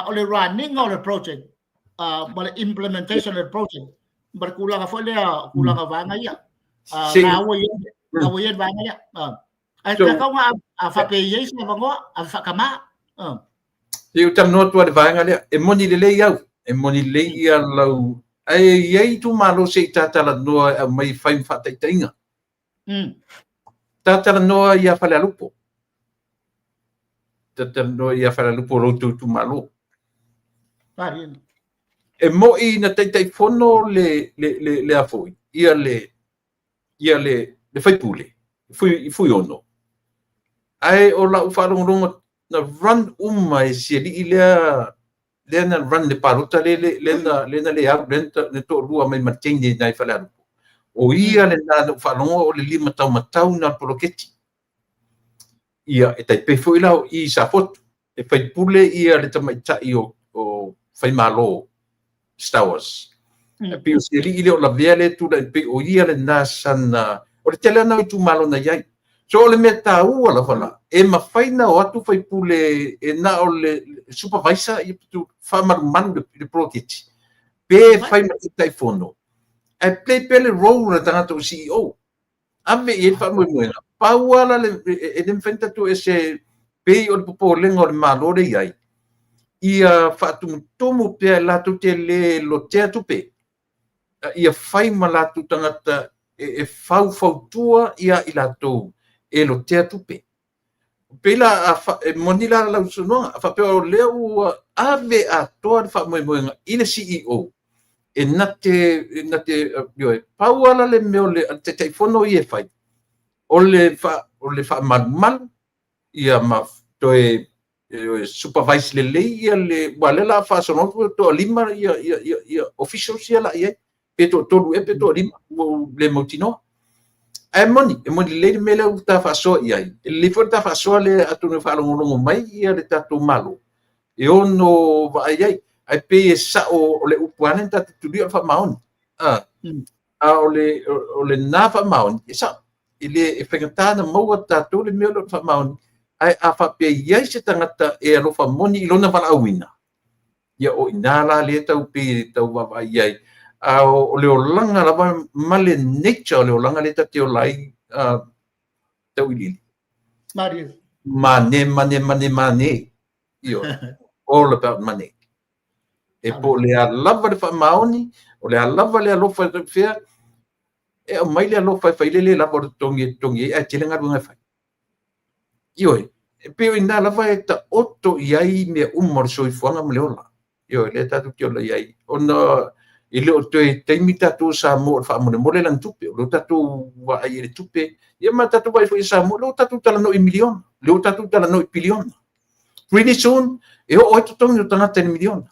o le running o le project ma le implementation o le project ma le tulaga foi lea tulaga o vaega ia. Na ua i ai le vaega lea. Ae tatau ona a faapea e i ai se avanoa, ave faatamā. Se i talanoa atu le vaega lea, e moni lelei au, e moni lelei ia lau, ae i ai itumalo se i tatalanoa e aumai e fai ma faataitaiga. Tatalanoa ia Falealupo. Tatalanoa ia Falealupo lo outou itumalo. E moi na Taitaifono le a foi, ia le faipule, Fui Fuiono. Ae o lau faalogologo na run uma e si ali'i lea lea na run le palota le le le na le na le alu le na to'alua mai ma le teine nai Falealupo. O ia lena na ou faalogo o le lima taumatau na poloketi. Ia, e tai pei foi la o i Safotu, e faipule ia le tamaitai o Faimalo Stowers. E pei o si alii lea o lavea le tulai pei o ia lena sana o le tele ana o itumalo na i ai. So o le mea taua lava la, e mafai na o atu faipule e na o le supervisor ia faamalumalu le poloketi, pe fai ma Taitaifono, ae play pea le role a le tagata o CEO. Ave i ai le faamoemoega. Pau lava la le, e le mafai ona tatou ese pei o le popolega o le Malo lea i ai, ia faatumutumu pea latou te le lotea tupe, ia fai ma latou tagata e faufautua ia i latou e lotea tupe. Pei la e moni la lau saunoaga, a faapea o lea ua ave atoa le faamoemoega i le CEO, e na te ioe, pau lava la le mea o le Taitaifono ia e fai, o le faamalumalu ia ma toe supervise lelei ia le, ua lea la faasolo atu toalima ia officials ia la i ai, pe toatolu ea pe toalima, ua ou le mautinoa. Ae moni, e moni lelei le mea lea ua ta faasoa i ai. E lelei foi le ta faasoa lea atonu e faalogologo mai ia le tatou Malo, e ono vaai ai. Ae pei e sao o le upu lava lea na tatou tulia o le faamaoni. A o lena faamaoni, e sao. E le e faigata na maua tatou le mea o le faamaoni. Ae a faapea i ai se tagata e alofa moni i lona valaauina, ia o ina la lea tau pei e tau vaavaai i ai. A o le olaga lava ma le nature o le olaga lea ta te ola ai tauiliili. Marie. Mane, mane, mane, mane. Io, all about money. E po o le a lava le faamaoni, o le a lava le alofa e fea, e aumai le alofa e fai le le lava o le totogi e totogi ai, ae tele galuega e fai. Ioe, e pei o ina lava e taoto i ai mea uma o le soifuaga ma le ola. Ioe, lea tatou te ola i ai. Ona e le o toe taimi tatou o Samoa o le faamolemole lana tupe, o lea tatou vaai i le tupe, ia ma tatou vaai foi i Samoa, o lea tatou talanoa i miliona, o lea tatou talanoa i piliona. Pretty soon, e oo ai totogi o tagata i le miliona.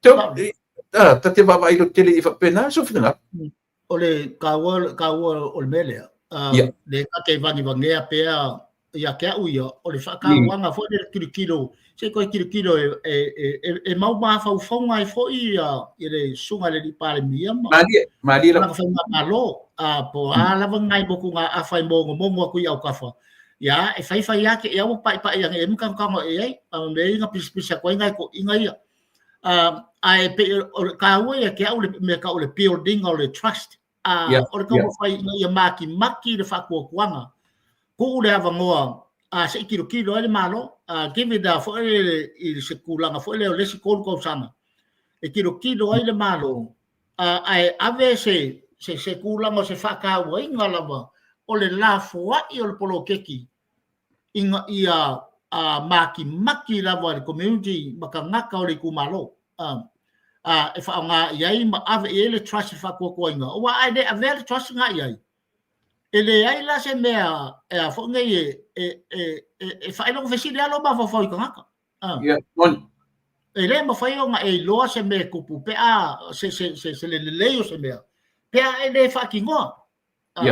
Ta te vaavaai lautele i faapena, so finagalo. O le taua o le mea lea, le ta te vagevagea pea ia te au ia, o le faatauaga foi le tilotilo, se toe tilotilo e mau mafaufauga ai foi ia le susuga i le alii Palemia ma malie lava faigamalo, po o a lava nai motuga afa e mogomogo atu i autafa, ia e fai fai ake ia ua paipai ane ai ma tanutanu e ai, a mea ia na pisapisa atu ai nai toeaiina ia. Ae pei o le taua ia te au le mea tau o le building o le trust, o le taumafai ina ia matimati le faatuatuaga, tuu le avanoa se i tilotilo ai le Malo, give it foi i se tulaga foi lea o le isi 3 tausaga e tilotilo ai le Malo, ae ave se tulaga o se faatauaina lava o le lafoai o le poloketi ina ia matimati lava le community ma tagata o le itumalo e faaaoga i ai ma ave i ai le trust e faatuatuaina. Aua a le avea le trust na i ai, e leai la se mea e a foi nei e faailoga fesili lava lou mafaufau i tagata. E le mafai ona e iloa se mea e tupu pe a se le lelei o se mea pe a e le faatinoa. E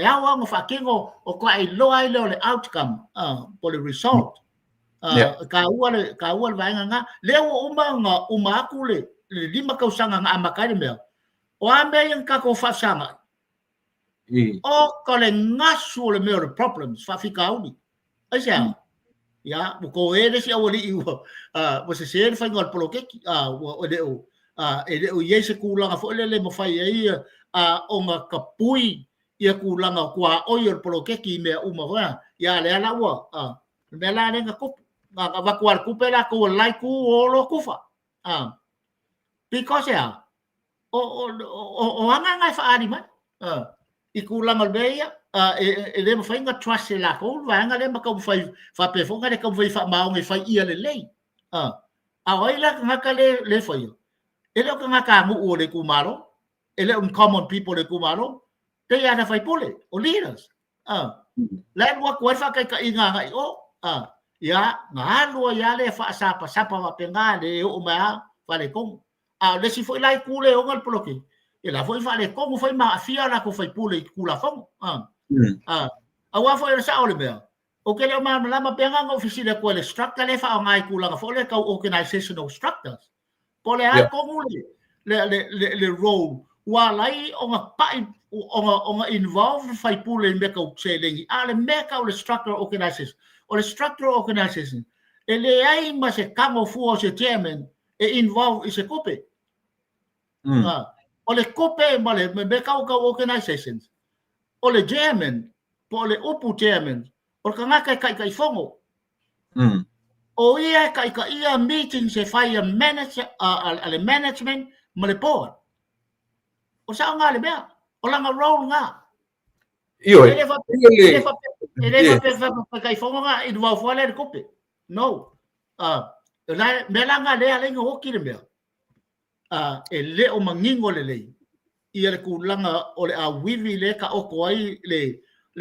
ao lava ona faatino o toa iloa ai lea o le outcome, po o le result. Taua le vaega lena. Lea ua uma ona uma atu le 5 tausaga na amata ai le mea. O a mea ia na tatou faafesagai? O ka le gasu o le mea o le problems, faafitauli. Aisea? Ia, ua toe le isi aualii ua sese le faiga o le poloketi. Ua e le o i ai se tulaga foi lele e mafai ai ona tapui ia tulaga o tuaoi o le poloketi i mea uma foi. Ia, lea la ua, le mea la lea na tupu. Na avatu lava le tupe latou o le la itu o loa tufa. Because ea, o aga na e faaali mai i tulaga o le mea ia, e le mafai ona trust e latou le vaega lea ma taumafai faapea foi ona le taumafai faamaoni e fai ia lelei. A o ai la tagata le faia? E le o tagata a nuu o le itumalo, e le o ni common people o le itumalo, they are the faipule, o leaders. La e alu atu ai le faataitaiga agai i o. A, ia, na alu ai lava lea faasapasapa faapena le oo mai lava faaletonu. A o le isi foi la itu lea e ona le poloketi, ia la foi faaletonu foi ma aafia o latou faipule i Tulafono. A, a, aua foi o le sao o le mea, ou te le o malamalama pe ana ou fesili atu ai i le structure lea e faaaoga i tulaga foi lea tau organizational structures. Po o le a tonu le role ua ala ai ona pai ona involve le faipule i mea tau seleni, a o le mea tau le structure organization. O le structure organization, e leai ma se tago fua o se chairman e involve i se tupe. O le tupe ma le mea tau tau organizations, o le chairman, po o le upu chairman, o le tagata e taitaifono. O ia e taitaia meetings e fai a, manage, a le management ma le board. O sao ngā le mea. O lana role ngā. Ioe. E le faapea taitaifono ngā involve fua lea le tupe. No. La, mea la ngā lea alai ngā oki le mea. E le o manino lelei ia le tulaga o le auivi lea e taoto ai le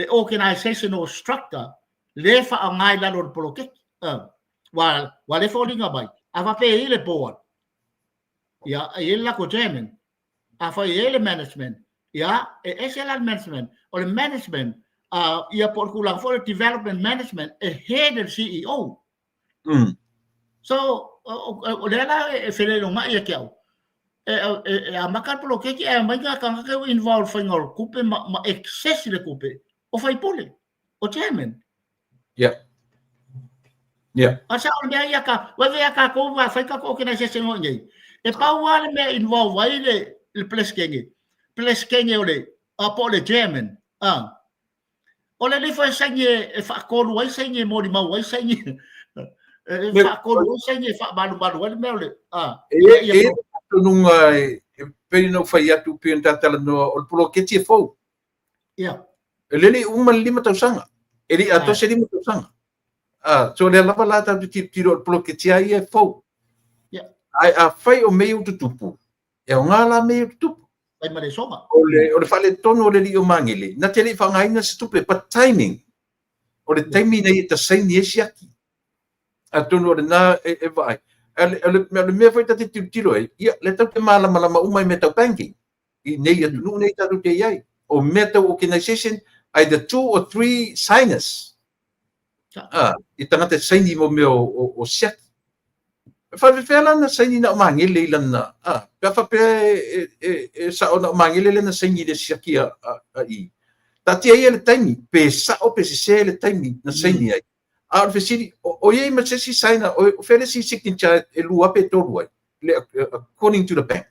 organizational structure lea e faaaoga i lalo o le poloketi. Ua ua lea e foliga mai, a faapea e i ai le board, ia, e i ai le latou chairman, afai e i ai le management, ia, e ese la le management. O le management, ia po o le tulaga foi o le development management, e head e le CEO. So, o lea la e felelonai ia te au. E amata le poloketi ae aumai ngā tangata ua involve whainga o le tupe ma excess le tupe o faipule, o chairman. Yeah. A sa o le mea ia ka, wawe ia kākou wā whai kākou organization o nei. E pau a le mea involve ai le presidente, presidente o le, a po o le chairman. A, O le lifo e saini e faatolu ai saini e molimau ai saini e faatolu ai saini e faamalumalu ai le mea o le a. E e talitonuga e pei ona ou fai atu pei ona ta talanoa o le poloketi e fou. Ia. E le le uma le 5 tausaga. E le i atoa se 5 tausaga. A, so lea lava la tatou te tilotilo o le poloketi lava ia e fou. Ia. Ae afai o mea ia ua tutupu, E aoga la mea ia tutupu. Fai ma le soga. O le faaletonu o le alii o Magele, na te le i faaaogaina se tupe, but timing. O le taimi na ia ta saini ai siaki. Atonu o lena e vaai. O le mea foi ta te tilotilo ai, ia, lea tatou te malamalama uma i mea tau banking. I nei atunuu nei tatou te i ai. O mea tau organization, either 2 or 3 signers. I tagata e saini mo mea o siaki. E faapefea la na saini na o Magele i lana, pe a faapea e sao na o Magele lea na saini i le siaki a i. Taatia ia le taimi, pe sao pe sese le taimi na saini ai. A o le fesili, o i ai ma se isi signer, o fea le isi signature e lua pe tolu ai, according to the bank.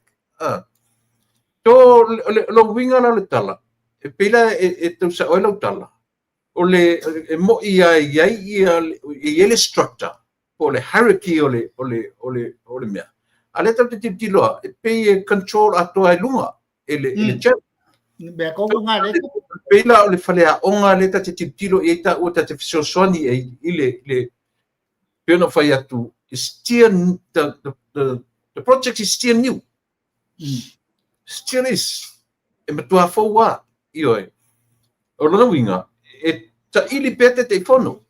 So, o lou uiga la o le tala, e pei la e tau sao ai lau tala, o le e mo'i lava e i ai ia e i ai le structure po o le hierarchy o le o le o le o le mea. A lea tatou te tilotilo lava, e pei e control atoa i luga e le e le chairman. Mea tonu na lea. Pei la o le faleaoga lea tatou te tilotilo i ai taua tatou te fesoasoani i ai i le le pei ona ou fai atu, is still the project is still new. Still is. E matua fou lava. Ioe. O lona uiga, e taili pea Taitaifono,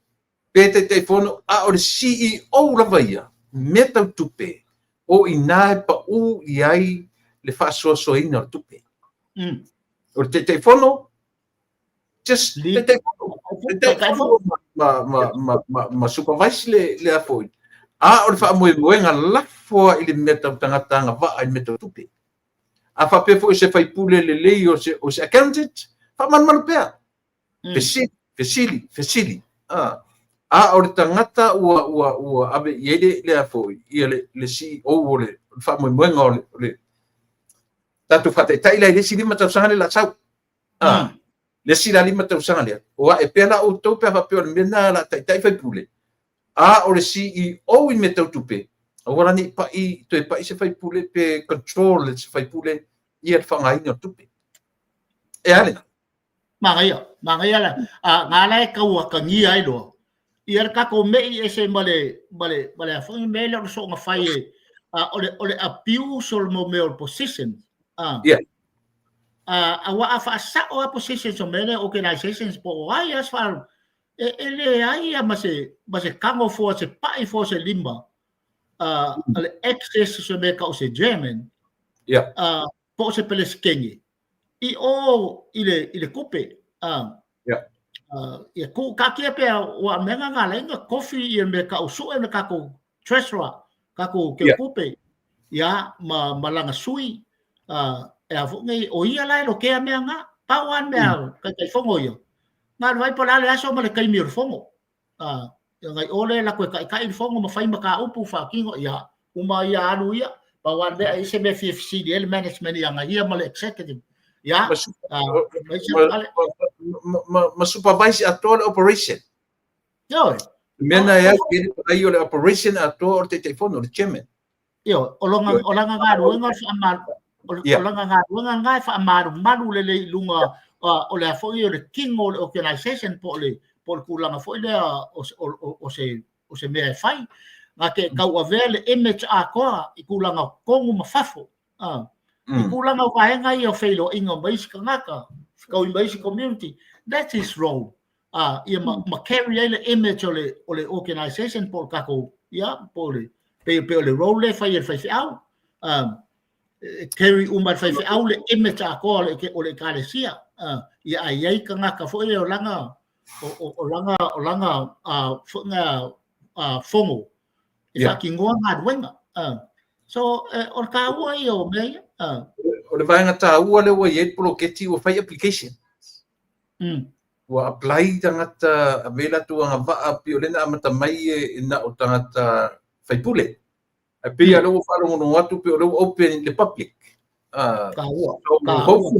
pe Taitaifono, a o le CEO lava ia, mea tau tupe, o i ina e pau i ai le faasoasoaina o le tupe. O le Taitaifono, just Taitaifono, ma supervise le a foi. A o le faamoemoega lafo lava i le mea tau tagata agavaa i mea tau tupe. A faapea foi o se faipule lelei o se, o se accountant, faamalumalu pea. Fesili, fesili, fesili. A, a o le tagata ua, ua, ua ave i ai le, le a foi, ia le, le CEO o le, o le faamoemoega o le, o le tatou faataitai la i le isi 5 tausaga lea o le a sau. A, le isi la 5 tausaga lea, o ae pea la outou pe a faapea o le mea lena o le a taitai faipule, a o le CEO i mea tau tupe, aua la ne i pai, toe pai se faipule pe control e se faipule ia le faaaogaina o tupe. E a lena? Manaia, manaia la, a ngā la e tau atagia ai loa. Ia le tatou me'i ese ma le, ma le, ma le a foi mea lea o le soona fai e, a, o le abuse o le mo mea o le position. A, a, aua a faasao a positions o mea lea organizations po o ai a se E leai lava ma se tago fua, se pa'i fua o se lima a le access o se mea e ta'u o se chairman po o se Peresetene i o i le tupe. Ia tu'utaatia pea ua mea na ala ai ona tofi ia mea e ta'u su'e le tatou treasurer, tatou teutupe, ia ma lana sui e a foi nei o ia la e lokea mea na. Pau lava le mea Taitaifono ia na o le vaai po o le a le aso ma le taimi o le fono. Ia nai o lea latou e ta'ita'i le fono ma fai mataupu faatino, ia uma ia alu ia. Pau lava le mea, ai se mea fia fesili ai le management ia ia ma le executive, ia ma supervise atoa le operation. Ioe. Mea na e au ai o le operation atoa o le Taitaifono, le chairman. Ioe, o lona galuega o le faamalu o lona galuega na e faamalumalu lelei i luga o le a foi o le tino o le organization po o le tulaga foi lea o se mea e fai na te tauavea le image atoa i tulaga tonu ma fafo i tulaga o vaega ia o feiloaiga ma isi tagata, fetaui ma isi community. That's his role, ia ma carry ai le image o le organization po o le tatou, ia po o le pe o le role le fai e le faifeau, carry uma le faifeau le image atoa o le ekalesia. Ia ai ai tagata foi o lana o lana foi na fono e faatinoa galuega. So o le taua ia o mea ia. O le vaega taua lea ua i ai le poloketi, ua fai application. Ua apply tagata ave latou agavaa, pei o lea na amata mai e na o tagata faipule. Ae pei lea ua faalogologo atu pei o lea ua open i le public. Taua. So,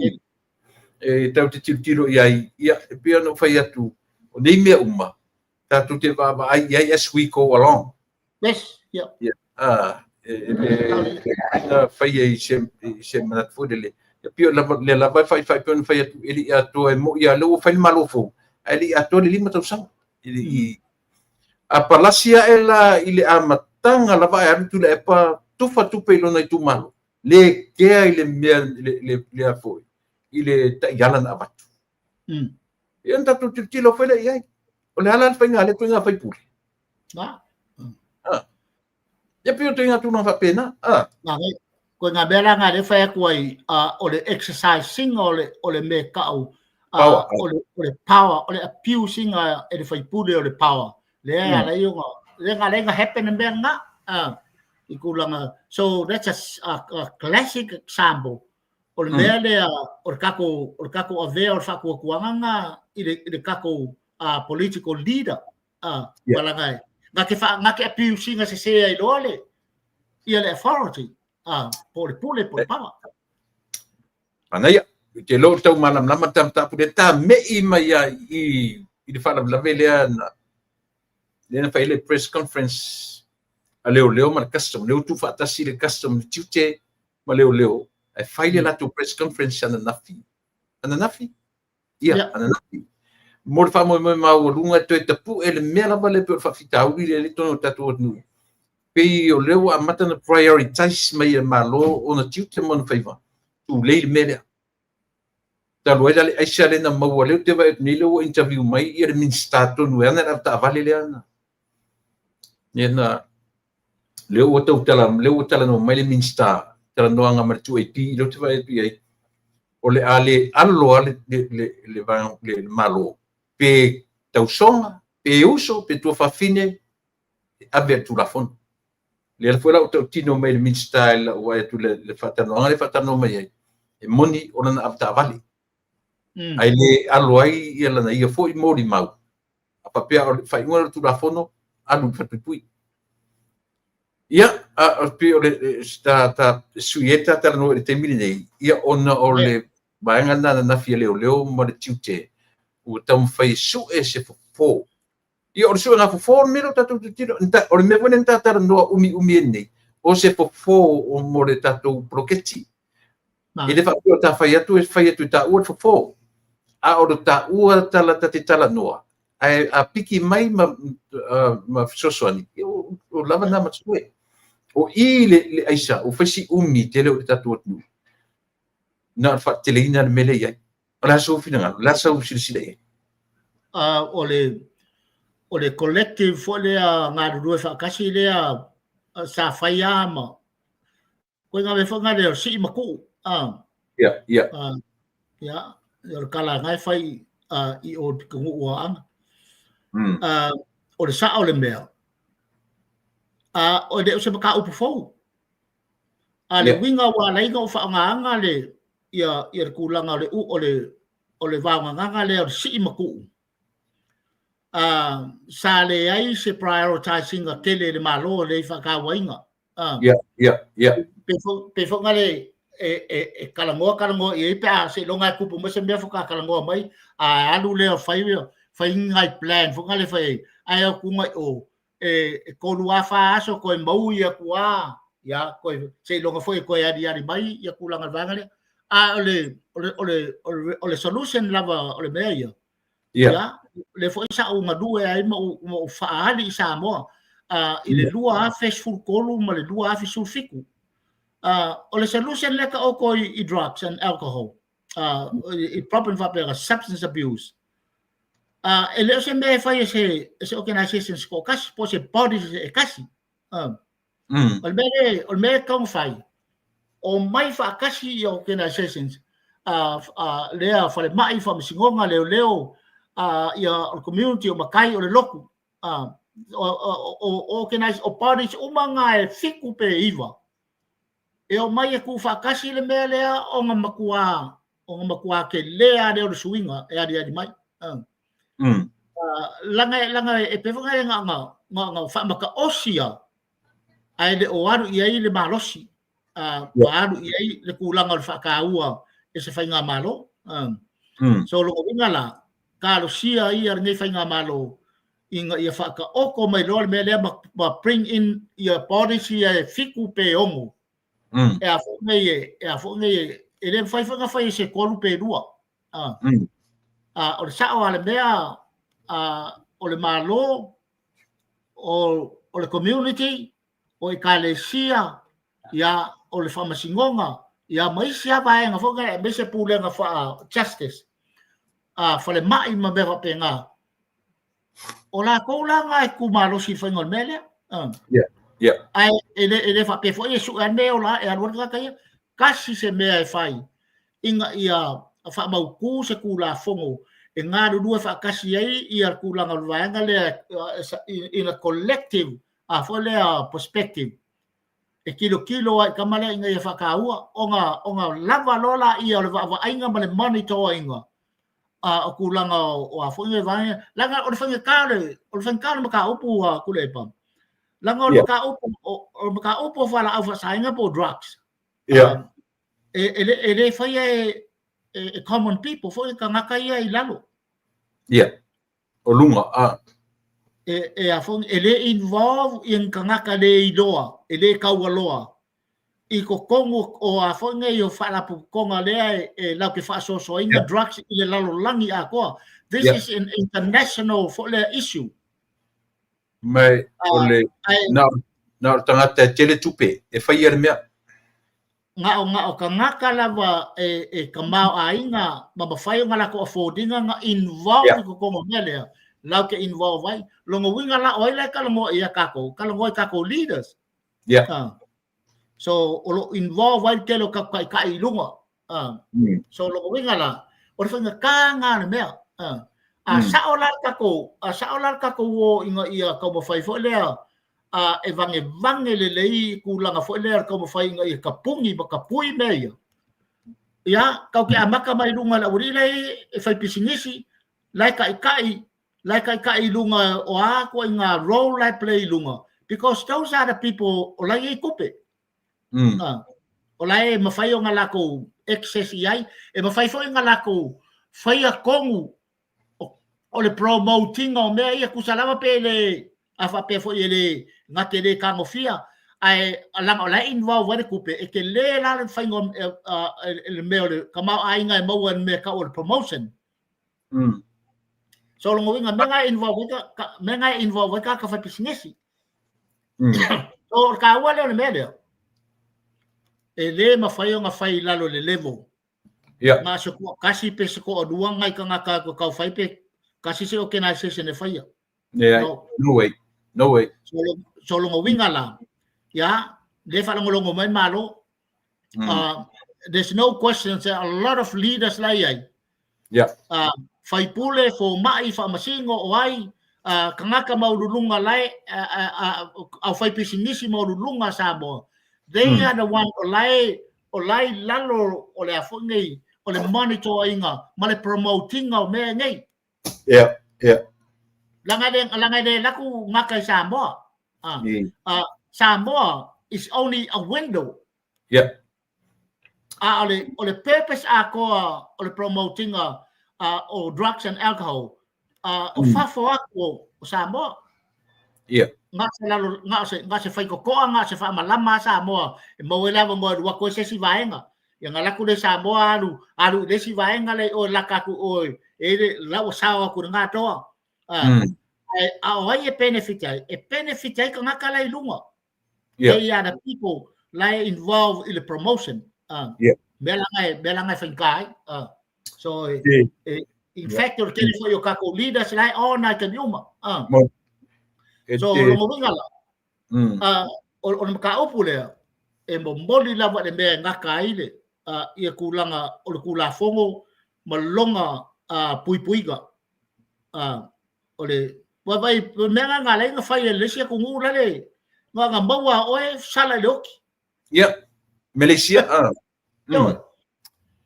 e tau te tilotilo i ai, ia, e pei ona ou fai atu, o nei mea uma, tatou te vaavaai i ai as we go along. Yes. E na fai ai se manatu foi lele. Ia pei o le lava e faifai pe ona fai atu e le i atoa e mo'i a lea ua fai le malo fou, ae le i atoa le 5 tausaga. E le i a palasi ae la i le amataga lava ae alu Tuilaepa tufa tupe i lona itumalo. Le kea i le mea le a foi i le taiala na avatu. Ia na tatou tilotilo foi lea i ai. O le ala le faiga a le ituaiga faipule. Ia pei o ituaiga tulaga faapena. Koe ngā mea la ngā le whai atu ai o le exercising o le mea kau o le power, o le abusing e le faipule o le power lea ala i ona lea ngā lenga happen mea ngā i kūlanga. So that's a classic example o le mea lea o le kako avea o le whakuakuanga ngā i le kako political leader malanga e ngā te abusing se se ai loa le ia le authority po le pule po le power. Anaia, te lo tau malamalama ta matapu le ta mei mai ia i le faalavelave lea na fai le press conference a leoleo ma le custom. Lea ua tuufaatasi le custom, le tiute ma leoleo, ae fai le latou press conference ananafi. Ananafi? Ia, ananafi. Mo le faamoemoe maualuga e toe tapu'e le mea lava lea pei o le faafitauli lea i totonu o le tatou atunuu. Pei o lea ua amata ona prioritize mai e le Malo ona tiute ma ona faiva, tulei le mea lea. Talu ai la le aisa lea na maua lea ou te vaai atu nei lea ua interview mai ia le Minisita tonu e ana le avetaavale lea na. Lea na lea ua tautala lea ua talanoa mai le Minisita talanoaga ma le 2AP lea ou te vaai atu i ai. O le a le alo lava le Malo pe tausoga, pe uso, pe tuafafine, e ave a le Tulafono. Lea foi la ua tautino mai le Minisita i lau vaai atu le faatalanoaga lea faatalanoa mai ai, e moni o lana avetaavale. Ae le alo ai ia lana ia foi molimau. A faapea o le faaiuga o le Tulafono, alu i le falepuipui. Ia, a pei o le ta sui ai ta talanoa i le taimi lenei, ia ona o le vaega lena ananafi a leoleo ma le tiute, ua taumafai e sue se fofo. Ia o le suega fofo o le mea lea o tatou tilotilo. O le mea foi lea na ta talanoa umiumi ai nei, o se fofo mo le tatou poloketi. E le faapea o ta fai atu e fai atu e taua le fofo. A o le taua tala ta te talanoa, ae a piki mai ma fesoasoani, o lava na matua. O i le aisa, o faisi umi tele o le tatou atunuu. Na o le faateleina le mea lea i ai. O le a sou finagalo, o le a sau silasila i ai. O le o le collective foi lea galulue faatasi lea sa fai lava ma koe ngā mea foi ngā lea o sii ma tuu. Ia, o le kala ngai fai i o te nuu o Aana. O le sao o le mea, o le o se mataupu fou. A le uiga ua ala ai ona ou faaaogaina le ia ia le tulaga o le u o le o le vaogagaga lea o le sii ma tuu, sa leai se prioritise ina tele e le Malo i le faatauaina. Pei foi na le e talanoa talanoa i ai pe a seiloga e tupu mai se mea faatoa talanoa mai, a alu lea fai fai ni nai plan foi na le fai ai, ae o atu i o e 3 a 4 aso toe maui atu a ia toe seiloga foi e toe aliali mai ia tulaga o le vaega lea. A o le o le o le o le solution lava o le mea ia. Ia, le foi sa ou galue ai ma ou faaali i Samoa i le 2013 ma le 2017. O le solution lea taoto i drugs and alcohol, i problem faapea substance abuse. E le o se mea e fai e se organisation se toatasi po o se body e tasi. O le mea le, o le mea e tatau ona fai, omai faatasi i organisations lea falemai, faamasinoga, leoleo, ia o le community, o matai, o le lotu, o organize, o bodies uma ngā e 7 pe 9, e omai e tuufaatasi le mea lea ona matua tele lava lea o le suiga e aliali mai. Laga e pei foi na ona faamataosi lava, ae le o alu i ai le malosi, ma alu i ai le tulaga o le faataua e se faigamalo. So lona uiga la, talosia ia lenei faigamalo ina ia faataoto mai loa le mea lea ma bring in ia bodies ia e 7 pe 6. E a foi nei e a foi nei e le mafai foi ona fai e se 3 pe 2. O le sao a le mea, o le Malo, o le community, o ekalesia, ia o le faamasinoga, ia ma isi lava vaega foi na aemaise pulega faa justice, falemai ma mea faapena. O latou la na e tumalosi i le faiga o le mea lea. Ae e le faapea foi e sue lava le mea e ola e alu ai le tagata ia. Tasi se mea e fai ina ia faamautu se Tulafono e galulue faatasi ai ia le tulaga o le vaega lea in a collective foi lea perspective e tilotilo ai i tama lea ina ia faataua ona lava loa laia o le vaavaaiga ma le monitor ina o tulaga o a foi nei vaega leaga o le faigata o le o le faigata o le mataupu a Tuilaepa leaga o le mataupu o le mataupu o fualaau faasaina po o drugs. E le faia e common people foi tagata ia i lalo. O luga a. E a foi e le involve i ni tagata le iloa, e le taualoa i totonu o a foi nei o faalapotopotoga lea e latou te faasoasoaina drugs i le lalolagi atoa. This is an international foi lea issue. Ma o le na o le tagata e tele tupe e faia le mea. Na o tagata lava e tamaoaiga ma mafai ona latou afford ina na involve i totonu o mea lea, latou te involve ai. Lona uiga la o ai la e talanoa ia tatou? Talanoa i tatou leaders. So o lo o involve ai le tele o tatou taitai i luga. So lona uiga la, o le faigata lena o le mea. A sao la le tatou, a sao la le tatou o ina ia taumafai foi lea e vagevage lelei tulaga foi lea o le taumafai ina ia tapuni ma tapui mea ia. Ia, tatou te amata mai luga i le aualii la e fai pisinisi, la e taitai, la e taitai i luga o a ituaiga role la e play i luga, because those are the people o la e i ai tupe. O la e mafai ona latou access i ai, e mafai foi ona latou faia tonu o le promote ina o mea ia, tusa lava pe le, a faapea foi e le gate le tagofia, ae leaga o la e involve ai le tupe, e tele la le faiga o le mea o le tamaoaiga e maua i le mea e tau o le promotion. So lona uiga, mea na e involve ai mea na e involve ai tagata fai pisinisi. So o le taua lea o le mea lea, e le mafai ona fai i lalo i le level. Ma se toatasi pe se toalua nai tagata e tau fai pe tasi se organisation e faia. Yeah. No. No way. No way. So lona uiga la, ia, lea e faalogologo mai Malo. There's no question there are a lot of leaders la i ai. Faipule, fomai, faamasino, o ai, tagata maualuluga la e, aufaipisinisi maualuluga a Samoa. They are the one o la e, o la e i lalo o le a foi nei, o le monitor ina ma le promote ina o mea nei. Leaga e le, leaga e le alu atu gaka i Samoa. Samoa is only a window. A o le purpose atoa o le promote ina o drugs and alcohol o fafo atu o Samoa. Na se lalo, na se faitotoa, na se faamalama a Samoa e maua ai le avanoa e alu atu ai se isi vaega. Ia na alu atu lea i Samoa alu, alu i le isi vaega lea i o e laka atu i o e le la ua sao atu i le gatoa. Ae a o ai e benefit ai? E benefit ai tagata la i luga. They are the people la e involved i le promotion. Mea laga e faigata ai. So in fact, o le tele foi o tatou leaders la e ona i taimi uma. So lona uiga la, o le mataupu lea, e momoli lava i le mea e gata ai le ia tulaga o le Tulafono ma lona puipuiga. O le vaai mea na na ala ai ona fai e le isi atunuu la le na maua oe sala i le oti. Yeah. Malaysia.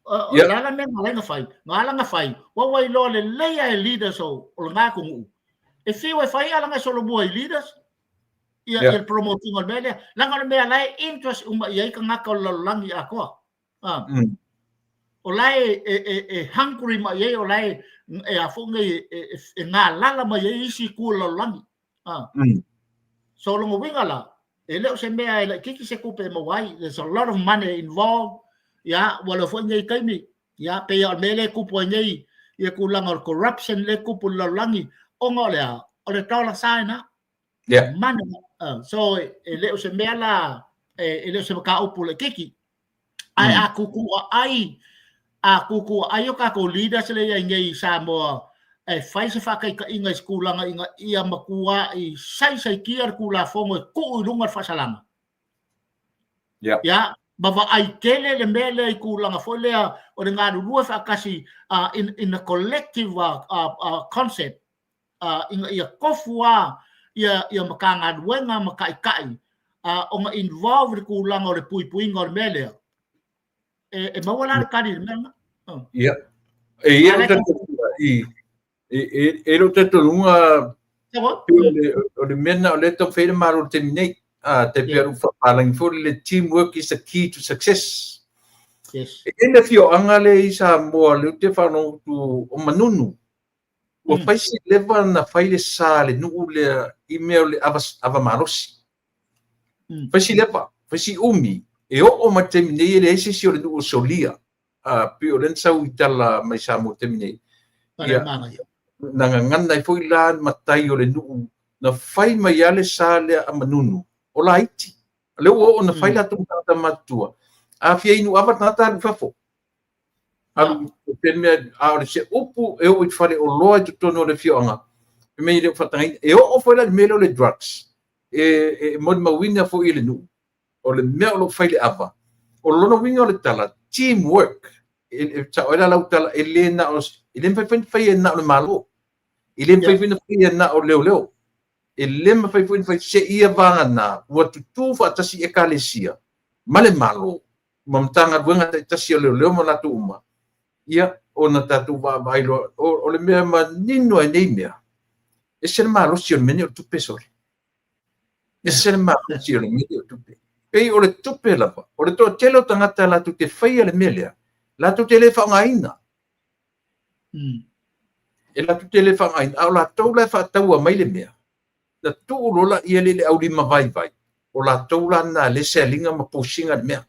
O le ala mea na ala ai ona fai, na ala ona fai, ua iloa lelei lava e leaders o lena atunuu. E fiu e fai ala na e solomua i leaders ia ia le promote ina o le mea lea. Leaga o le mea la e interest uma i ai tagata o le lalolagi atoa. O la e hungry mai ai, o la e a foi nei e galala mai ai isi itu o le lalolagi. So lona uiga la, e le o se mea e laitiiti se tupe e maua ai. There's a lot of money involved. Ia, ua leva foi nei taimi. Ia, pei o le mea lea e tupu ai nei ia tulaga o le corruption lea e tupu i le lalolagi, ona o le a? O le dollar sign a. Money. So e le o se mea la, e le o se mataupu laitiiti. Ae a tutu ai o tatou leaders lea i ai nei i Samoa e fai se faataitaiga i se tulaga ina ia matuai saisaitia le Tulafono e tuu i luga le faasalaga. Ia, ma vaai tele le mea lea i tulaga foi lea o le galulue faatasi in a collective concept ina ia tofu lava ia Matagaluega ma taitai ona involve i le tulaga o le puipuiga o le mea lea. E maua la le tali i le mea lena. Ia. E i ai i e lou talitonuga o le mea lena o lea e taumafai ai le Malo i le taimi nei. Tai pei o le faapalagi foi le teamwork is the key to success. E i ai le afioaga lea i Samoa lea ou te faalogo atu o Manunu. Ua fai si leva na fai le sa a le nuu lea i mea o le ava, ava malosi. Fai si leva, fai si umi, e oo mai le taimi nei e leai se isi o le nuu o solia. Pei o lea na sau i tala mai Samoa i le taimi nei. Ia, na gagana ai foi la matai o le nuu na fai mai lava le sa lea a Manunu, o laiti. O lea ua oo na fai latou ma tagata matutua. A fia inu ava le tagata alu i fafo. Alu i mea, a o le se upu e oo i fale oloa i totonu o le afioaga, e mea i le o faatagaina. E oo foi la i le mea lea o le drugs, e molimauina foi e le nuu, o le mea o lo o fai le ava. O lona uiga o le tala, teamwork. E sao ai la lau tala, e le na o, e le mafai foi ona fai e na o le Malo. E le mafai foi ona fai e na o leoleo. E le mafai foi ona fai seia vagana ua tutū faatasi ekalesia ma le Malo ma Matagaluega taitasi o leoleo ma latou uma, ia, ona tatou vaavaai loa, o le mea manino ai nei mea, ese le malosi o le mea nei o le tupe sole. Ese le malosi o le mea nei o le tupe. Pei o le tupe lava, o le toatele o tagata latou te faia le mea lea, latou te le faaaogaina. E latou te le faaaogaina, a o latou la e faataua mai le mea, na tuu loa laia le i le aulima vaivai, o latou la na le sell ina ma push ina le mea.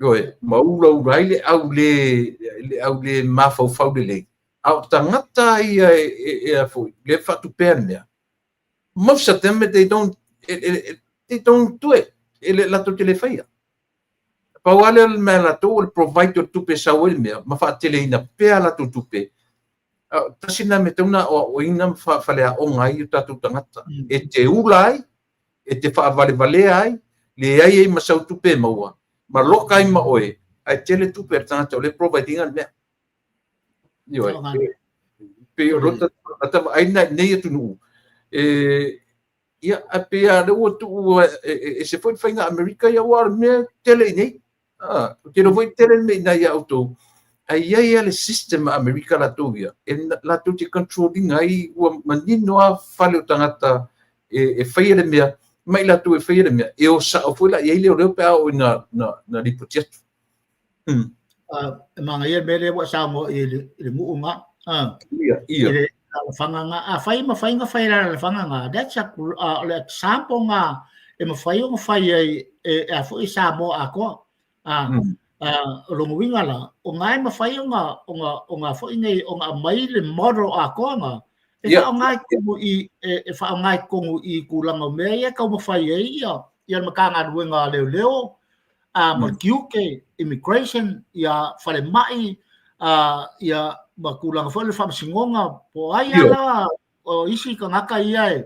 Ioe, ma ulaula ai le au le mafaufau lelei. A o tagata ia e a foi, le faatupea le mea. Most of them, they don't do it. E le latou te le faia. Pau lava lea o le mea latou o le provide o le tupe e sau ai le mea, ma faateleina pea latou tupe. Tasi lena mea e tatau ona aoaoina ma faafaleaoga ai o tatou tagata, e te ula ai, e te faavalevalea ai, leai ai ma sau tupe e maua, ma loka ai ma oe, ae tele tupe a le tagata o lea e provide ina le mea. Ioe, pei o lota vaai lena i nei atunuu, e, ia, ae pei lava o lea ua tuu e ese foi le faiga Amerika ia, aua o le mea e tele i inei. Ou te iloa foi e tele le mea i ina ia outou, ae i ai lava le system a Amerika latou ia, e latou te control ina ai, ua manino lava fale o tagata e faia le mea, ma i latou e faia le mea, e o sao foi la i ai leoleo pe a oo ina na lipoti atu. E manaia le mea lea ua e saunoa i le nuu lena. Ia, ia. I le alaalafaga lena. Afai e mafai ona fai e le alaalafaga lena, that's a, o le example lena e mafai ona fai ai e a foi Samoa atoa. O lona uiga la, o lena e mafai ona, ona, ona foi nei, ona aumai le model atoa lena, e faaaoga i totonu i, e faaaoga i totonu i tulaga o mea ia e taumafai ai ia, ia le Matagaluega a Leoleo, ma le tiute, immigration, ia falemai, ia ma tulaga foi o le faamasinoga, po o ai lava la o isi tagata ia e,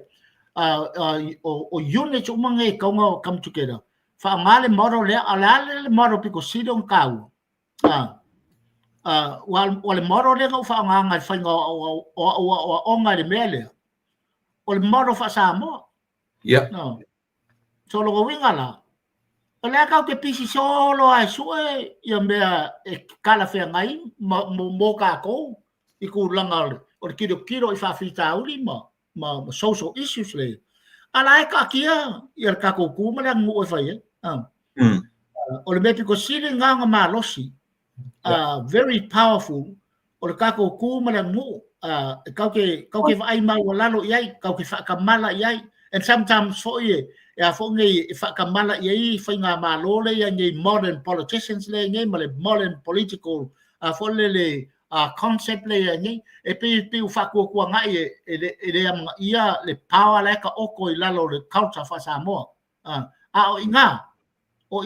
o units uma nei e tatau ona come together, faaaoga le model lea, a o le a le model pito sili ona taua? Aua o le model lea na ou faaaogaina i le faiga o au aoaoga i le mea lea, o le model faa-Samoa. No. So lona uiga la, o lea tatou te pisi solo lava e sue ia mea e talafeagai mo tatou i tulaga o le tilotilo i faafitauli ma social issues lea. A la e taatia ia le tatou tu ma le aganuu e fai ai. O le mea pito sili lena ona malosi, very powerful, o le tatou tu ma le aganuu. E tatou te vaai maualalo i ai, tatou te faatamala i ai. And sometimes foi e a foi nei e faatamala i ai faigamalo lea i ai nei, modern politicians lea i nei, ma le modern political a foi le concept lea i ai nei, e pei ua faatuatuanai e le amanaia le power la e taoto i lalo o le culture faa-Samoa. A o i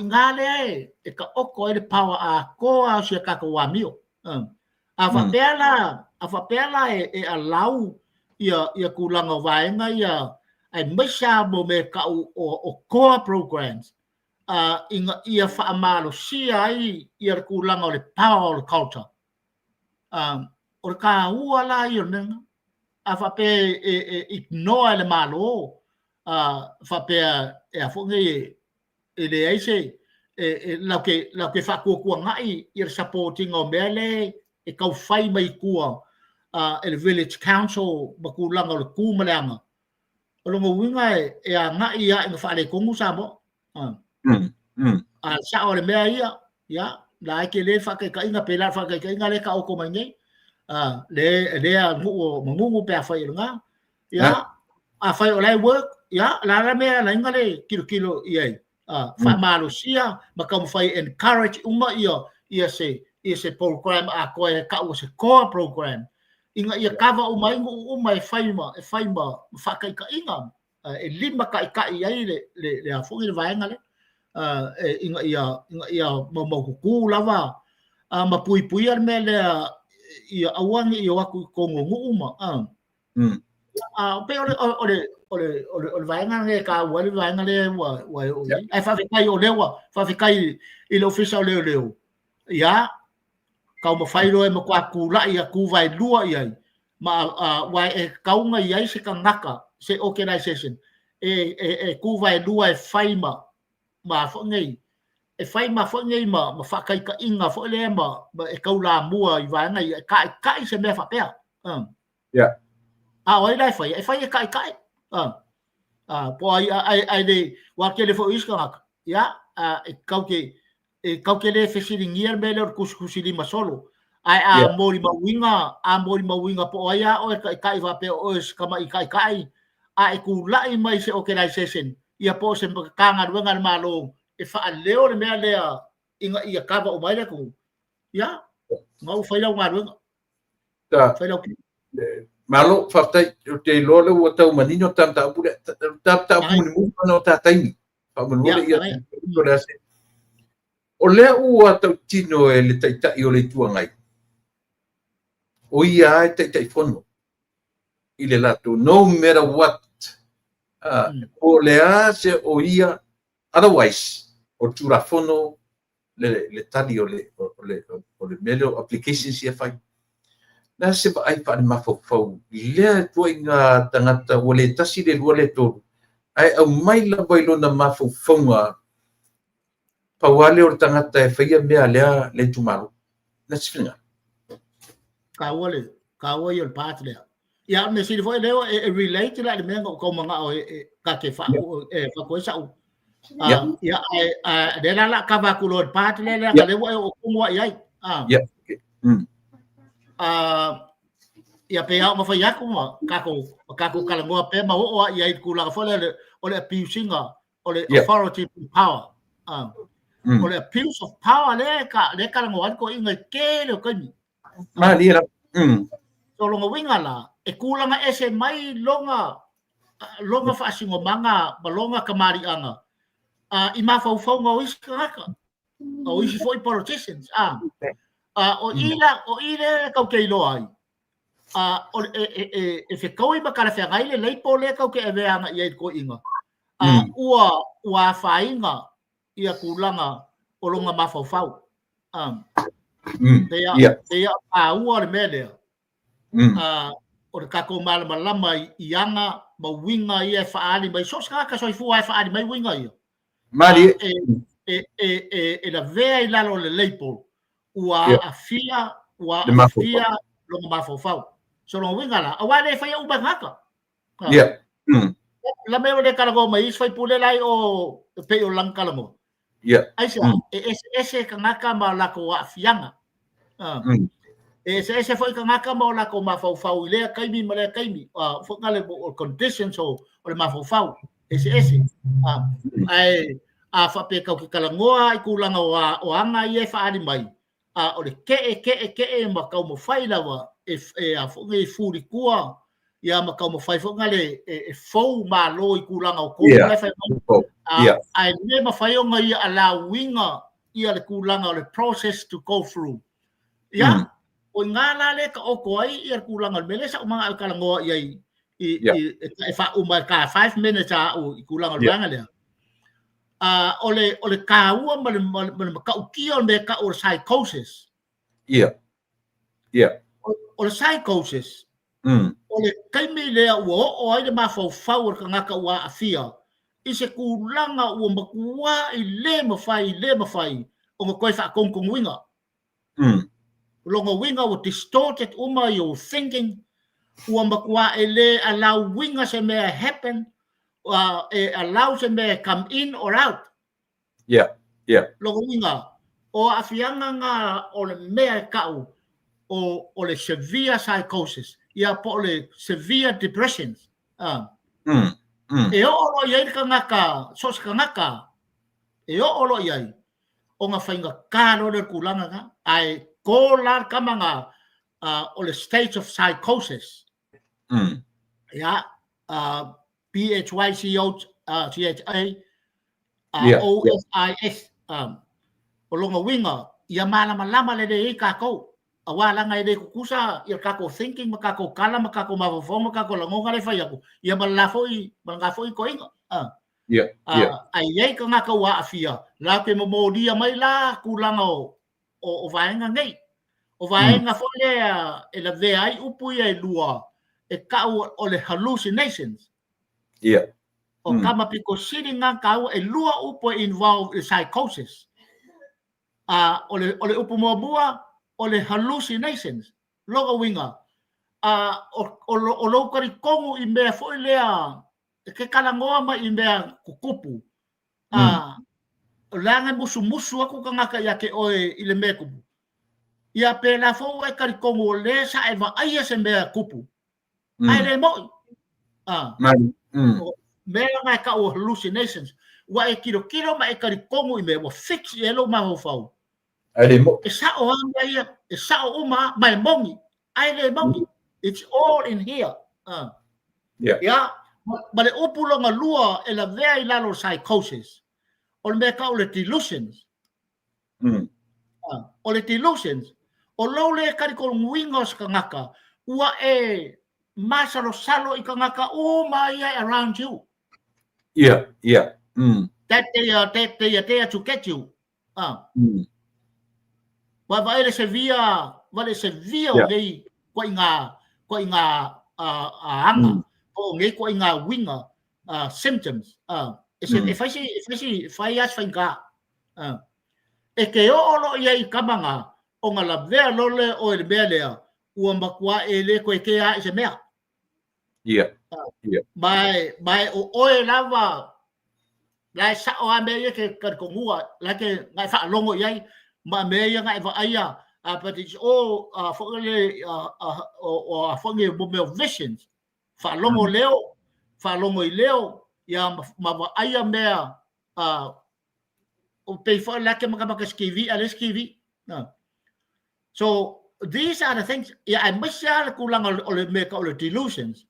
ina lea e taoto ai le power atoa o si a tatou amio. A faapea la, a faapea la e allow ia tulaga o vaega ia, aemaise lava mo mea tau o core programs, ina ia faamalosia ai ia le tulaga o le power o le culture. O le taua la ia o le mea lena. A faapea e ignore e le Malo, faapea e a foi nei e leai se latou te faatuatuanai ia le support ina o mea lea e tau fai mai i tua e le village council ma tulaga o le tu ma le aga. O lona uiga e agai lava ina faaletonu Samoa. A sao o le mea ia, ia, la e tele le faataitaiga, pe la le faataitaiga lea e taoto mai nei, lea nuu o Magugu pe afai o lena, ia, afai o la e work, ia, la la mea la inga le tilotilo i ai, faamalosia ma taumafai e encourage uma ia se program atoa e tau o se core program, ina ia kava uma ai nuu uma e fai ma faataitaiga, e lima taitai ai le a foi le vaega lea, ina ia maumaututu lava ma puipuia le mea lea ia aua ne i o atu i totonu o nuu ma pei o le vaega lea e taua ai le vaega lea ua e oo i ai. Ae faafetai o lea ua faafetai i le Ofisa o Leoleo, ia taumafai loa e matua tulai atu vaelua i ai, ma ua e tatau ona i ai se tagata, se organization e tu vaelua e fai ma foi nei e fai ma foi nei ma faataitaiga foi lea ma e taulamua i vaega ia e taitai se mea faapea. A o ai la e fai? E fai e taitai. Po ai ai le ua tele foi isi tagata, ia, e tau te le fesiligia le mea lea o le tusitusi lima solo. Ae a molimauina po o ai a oe taitai faapea o oe se tama'i taitai, a e tulai mai se organization ia po o se Matagaluega a le Malo e faaleo le mea lea ina ia kava uma ai le atunuu, ia, na ua fai lau galuega. Fai lau Malo, faafetai. Ou te iloa lea ua tau manino ta mataupu lea. Ta mataupu mulimuli ona o ta taimi. Faamolemole ia o le ase. O lea ua tautino e le Taitai o le Itu Agai. O ia lava e Taitaifono i le latou, no matter what. Po o le a se o ia, otherwise, o le Tulafono le tali o le mea lea o applications ia fai. Le a se vaai faalemafaufau i lea ituaiga tagata ua le tasi le lua le tolu, ae aumai lava i lona mafaufauga, pau lava lea o le tagata e faia mea a lea le itumalo. Le a se finagalo? Taua le taua ia o le part lea. Ia, o le mea sili foi lea e relate la i le mea na ou tau manao e ta te e faaku ai sa'u. Ia, ae lea la o le a kava atu loa i le part lea, leaga lea ua e oo tonu lava i ai. Ia, pei lava ona fai atu ma tatou talanoa pea ma oo lava i ai i le tulaga foi lea o le abuse ina o le authority and power. O le abuse of power lea e talanoa ai le toeaina i le tele o taimi. Malie lava. So lona uiga la, e tulaga ese mai lona faasinomaga ma lona tamaliiaga i mafaufauga o isi tagata, o isi foi politicians. O i la, o i lea tatou te iloa ai, e fetaui ma talafeagai le label lea tatou te avea agai i ai i le toeaina, ua afaina ia tulaga o lona mafaufau. Pei a taua le mea lea, o le tatou malamalama i aga ma uiga ia e faaali mai. So o se tagata soifua e faaali mai uiga ia. Malie. E lavea i lalo o le label, ua aafia, ua aafia lona mafaufau. So lona uiga la, aua e le faia uma e tagata. La mea ua le talanoa mai isi faipule la i o e pei o lana talanoa. Aisea, e eseese tagata ma o latou aafiaga. E eseese foi tagata ma o latou mafaufau i lea taimi ma lea taimi. Foi na le o conditions o le mafaufau, eseese. Ae a faapea tatou te talanoa i tulaga o aga ia e faaali mai, a o le ke'e ke'e ke'e ma taumafai lava e a foi nei fulitua ia ma taumafai foi na le e fou malo i tulaga o tonu la e fai mai. Ae le mafai ona ia allow ina ia le tulaga o le process to go through. Ia, o i ina la lea e taoto ai ia le tulaga o le mea lea sa ou mana'o e talanoa i ai e faauma e ta 5 minutes a a'u i tulaga o le vaega lea. O le taua ma le matautia o le mea e tau o le psychosis. Yeah. O le psychosis, o le taimi lea ua oo ai le mafaufau o le tagata ua aafia i se tulaga ua matuai le mafai, le mafai ona toe faatonutonuina. Lona uiga ua distorted uma your thinking, ua matua e le allow ina se mea e happen, e allow se mea e come in or out. Lona uiga, o aafiaga na o le mea e tau o le severe psychosis, ia po o le severe depression. E oo loa i ai le tagata, so o se tagata, e oo loa i ai, ona faigata loa lea o le tulaga lena, ae to la le tama na o le state of psychosis. Ia, P H Y C O C H A O S I S. O lona uiga, ia malamalama lelei ai tatou, aua leaga e le tutusa ia tatou thinking ma tatou tala ma tatou mafaufauga ma tatou lagona lea e fai atu, ia ma le la foi, ma lena foi toeaiina. Ae i ai tagata ua aafia, latou te momolia mai la tulaga o vaega nei. O vaega foi lea e lavea ai upu ia e lua, e tau o le hallucinations. O tama pito sili na taua, e lua upu e involve i le psychosis. O le upu muamua, o le hallucinations. Lona uiga, o lou talitonu i mea foi lea e te talanoa mai i mea tutupu, leaga e musumusu atu tagata ia te oe i le mea e tupu. Ia pēlā foi ua e talitonu o lea sa e vaaia se mea tupu, ae le mo'i. Mea lena e tau o hallucinations. Ua e tilotilo ma e talitonu i mea, ua fix i ai lou mafaufau. Ae le mo'i. E sa'o lava mea ia, e sa'o uma lava, ma e moni, ae le moni. It's all in here. Ia, ma le upu lona lua e lavea i lalo o psychosis, o le mea e tau o le delusions. O le delusions, O lou le talitonuina o se tagata, ua e masalosalo i tagata uma ia e around you. That they are, that they are there to get you. Ah. Wa vaai le severe, va le severe o nei koa i ngā aga, po o nei koa i ngā uiga, symptoms. E se, e fai si, e fai si, e fai as faigā. E ke oo loa ia i kamaga, ona lavea loa lea o le mea lea, ua matua e le toe kea i se mea. Ma e o oe lava, la e sao a mea ia ke talitonua, la ke na e faalogo i ai, ma mea ia na e vaaia, but it's all foi le o foi le mo mea visions, faalogo leo, faalogo i leo, ia ma vaaia mea, o pei foi la ke makamaka skivi a le skivi. So these are the things, ia aemaise lava le tulaga o le mea tau o le delusions.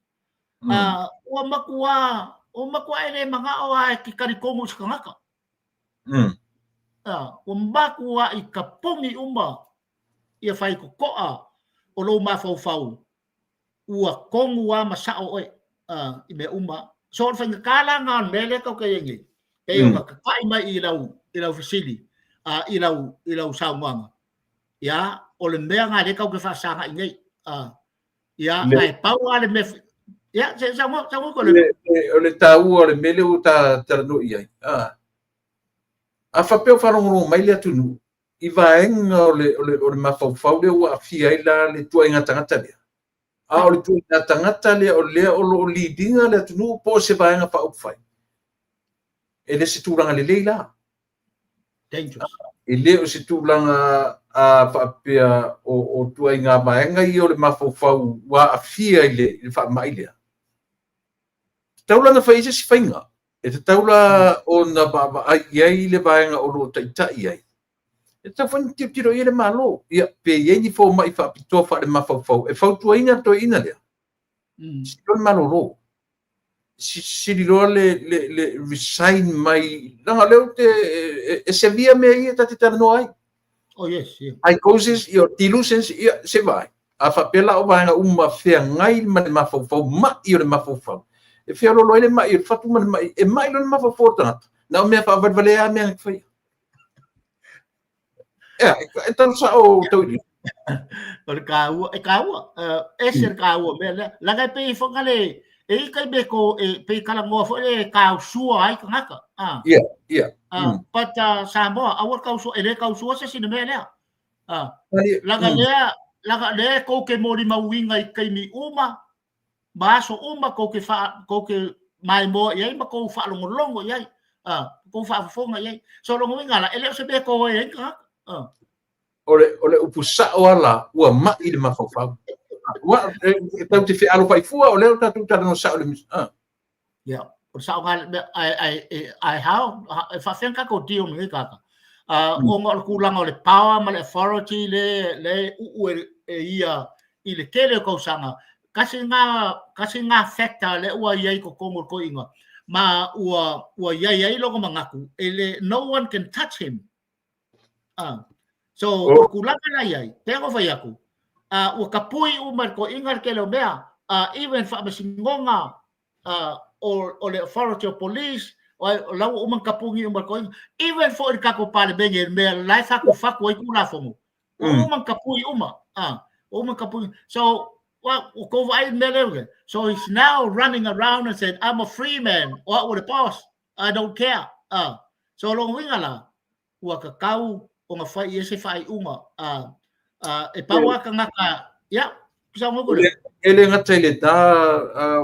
Ua matua e le manao lava e te talitonu i se tagata. Ua matua i tapuni uma ia faitotoa o lou mafaufau, ua tonu lava ma sao oe i mea uma. So o le faigata la lena o le mea lea tatou te i ai nei, pei ona tatai mai i lau fesili, i lau saunoaga, ia, o le mea lena lea tatou te faafesagai nei. Ia, ae pau lava le mea, ia, se saunoa, saunoa ko le. O le taua o le mea lea ua ta talanoa i ai. A faapea o faalogologo mai le atunuu i vaega o le mafaufau lea ua aafia ai la le tuaiga tagata lea. A o le tuaiga tagata lea o lea o lo o lead ina le atunuu po o se vaega faaupufai. E le se tulaga lelei la. Dangerous. E le o se tulaga faapea o tuaiga vaega ia o le mafaufau ua aafia i le faamai lea. Tatau la ona fai ai se isi faiga. E tatau la ona vaavaai i ai le vaega o lo o taitai ai. E tatau foi ona tilotilo i ai le Malo. Ia, pe i ai ni fomai faapitoa faale-mafaufau e fautuaina le toeaina lea. Sili loa le malolo. Sili loa le resign mai. Leaga o lea ou te e severe mea ia ta te talanoa ai. Oh yes, yeah. Psychosis, ia, delusions, ia, se vaai. A faapea la o vaega uma feagai ma le mafaufau, mai o le mafaufau. E feololo ai le mai o le fatu ma le mai, e mai loa le mafaufau o le tagata. Na o mea faavalevalea lava mea na te faia. Ia, e tau sao tau i. O le taua, e taua, ese le taua o mea lea. Leaga e pei foi na le, e i taimi e ko, e pei talanoa foi le tausua ai tagata. But Samoa, aua tausua, e le tausua se isi i le mea lea. Leaga lea, leaga lea tou te molimauina i taimi uma, ma aso uma tou te maimoa i ai ma tou faalogologo i ai, tou faafofoga i ai. So lona uiga la, e le o se mea e to ai ai tagata. O le upu sao ala ua mai le mafaufau. Ua e tau te fealofai fua o lea o tatou talanoa sao le. Ia, o le saoga le mea, ae how, e faafefea ona tatou deal ma lenei tagata? Ona o le tulaga o le power ma le authority le uu e ia i le tele o tausaga, tasi lena factor lea ua i ai i totonu o le toeaina, ma ua i ai ai lona manatu, e le, no one can touch him. So, o le tulaga la i ai, pei ona fai atu, ua tapui uma e le toeaina le tele o mea, even faamasinoga, o le authority of police, o la ua uma ona tapuni uma e le toeaina, even foi le tatou Palemene, le mea la e fatufatu ai Tulafono, ua uma ona tapui uma, ua uma ona tapui. So, well, ua tou vaai i le mea lea, so he's now running around and said, "I'm a free man, o au o le boss, I don't care." So lona uiga la, ua tatau ona fai i ai se faaiuga, e pau lava tagata, ia, saunoa ko le. E le gata i le da,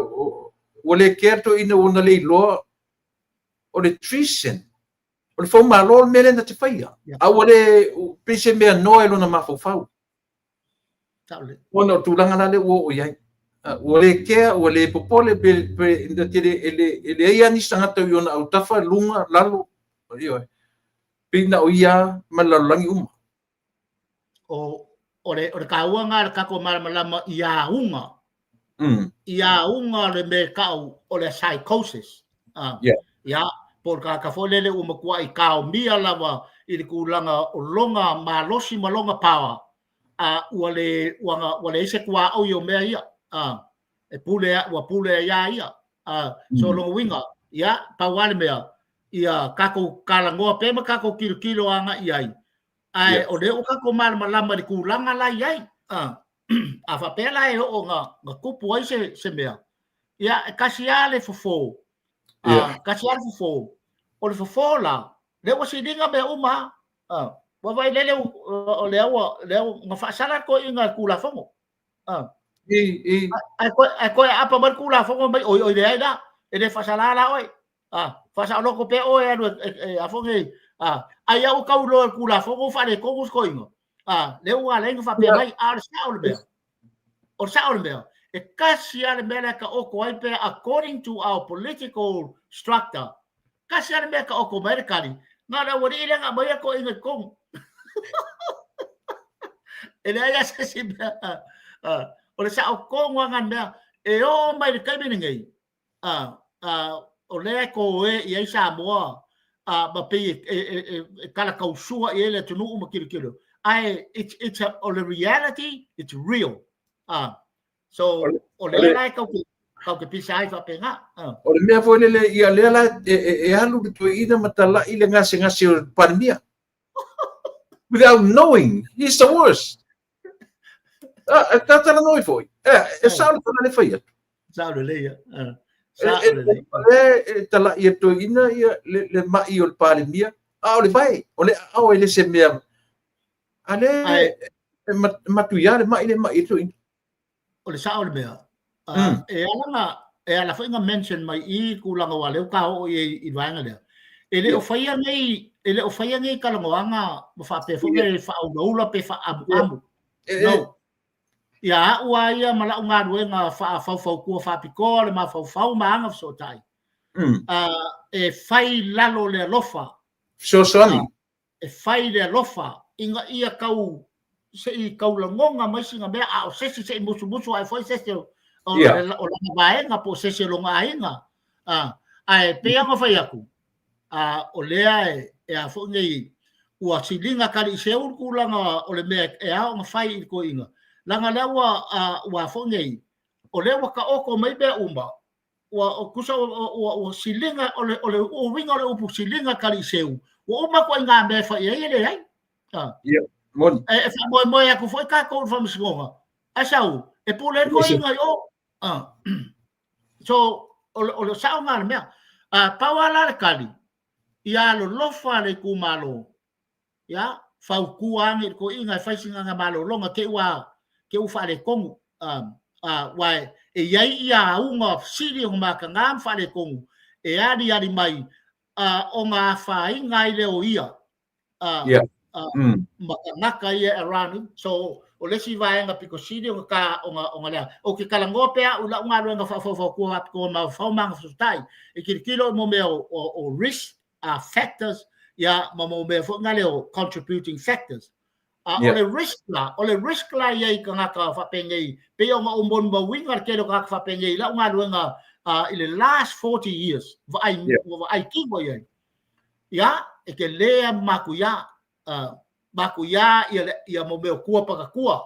ua le kea toeaina ua na le iloa o le treason. O le faumalo le mea lea na te faia. A ua le, pei se mea noa e lona mafaufau. Sao le. Ona o tulaga la lea ua oo i ai. Ua le kea, ua le popole, pe na te le, e leai lava nisi tagata i ona autafa, luga, lalo, ioe. Pei na o ia ma le lalolagi uma. O le taua lena le tatou malamalama i auga. I auga o le mea e tau o le psychosis. Ia, po o le tagata foi lele ua matuai taomia lava i le tulaga o lona malosi ma lona power. Ua le ua ua leai se tuaoi o mea ia. E pule ua pule ai ia ia. So lona uiga, ia, pau lava le mea, ia tatou talanoa pea ma tatou tilotilo agai i ai, ae o lea ua tatou malamalama i le tulaga la i ai. A faapea la e oo na tupu ai se mea, ia, e tasi lava le fofo, tasi lava le fofo. O le fofo la, lea ua siliga mea uma lava. Ua vaai lele o lea ua na faasala le toeaina i le Tulafono. Ae toe aapa mai le Tulafono mai, oi oi leai la, e le faasala la oe. Faasaoloto pea oe e alu e a foi nei. Ai au tau iloa i le Tulafono ua faaletonu si toeaina. Lea ua ala ai ona faapea mai, a o le sao o le mea. O le sao o le mea, e tasi lava le mea la e taoto ai pea according to our political structure, tasi lava le mea e taoto mai ai le tali, na o le aualii lea na aumaia toeaiina i totonu. E leai lava se isi mea. O le sao tonu lava lena mea. E oo mai i le taimi lenei, o lea e toe i ai Samoa ma pei e talatausua i ai le atunuu ma tilotilo. Ae it's a, o le reality, it's real. So, o lea la e tau te pisa ai faapena. O le mea foi lele, ia lea la e alu le toeaina ma talai le gasegase o le Palemia. Without knowing, he's the worst. E tatalanoa ai foi. E sao le tala le fai atu. Sao lelei ia. Sao lelei. O lea e talai e le toeaina ia le mai o le Palemia, a o le vae, o le aao e le se mea. A lea e matuia le mai le mai e le toeaina. O le sao o le mea, e ala na e ala foi na mention mai i tulaga aua lea ua ta oo i ai i le vaega lea. E le o faia nei e le o faia nei talanoaga ma faapea foi e faaulaula pe faaamuamu. No. Ia au lava ia ma lau galuega faafaufautua faapitoa le mafaufau ma aga fesootai. E fai i lalo o le alofa. Fesoasoani. E fai le alofa ina ia tau se i tau lagona mai sina mea a o se isi se i musumusu ae foi se isi o lana vaega po o se isi o lona aiga. Ae pei lava ona fai atu, o lea e a foi nei ua siliga taliiseu le tulaga o le mea e ao ona fai i le toeaina, leaga lea ua ua a foi nei, o lea ua taoto mai mea uma ua tusa ua siliga, o le uiga o le upu siliga taliiseu, ua uma ituaiga mea e fai ai e leai. Ia, moni. E faamoemoe atu foi tatou i le faamasinoga, ae sau, e pule ai le toeaina i o. So, o le sao lena o le mea. Pau lava la le tali, ia alolofa le itumalo, ia, fautua ane i le toeaina e fai sina malologa te i ua te i ua faaletonu. Aua e i ai ia auga sili ona mataga ma faaletonu e aliali mai ona afaina ai lea o ia ma tagata ia around him. So, o le isi vaega pito sili ona ta ona lea. Ou te talanoa pea au i lau galuega faafaufautua faapitoa ma mafaufau ma agafesootai e tilotilo i mo mea o risk factors ia ma mo mea foi na lea o contributing factors. O le risk la, o le risk la ia i tagata faapenei, pei ona ou molimauina le tele o tagata faapenei i lau galuega i le last 40 years, vaai, ua vaai kino i ai. Ia, e tele lava matuia, matuia ia mo mea o tua patatua,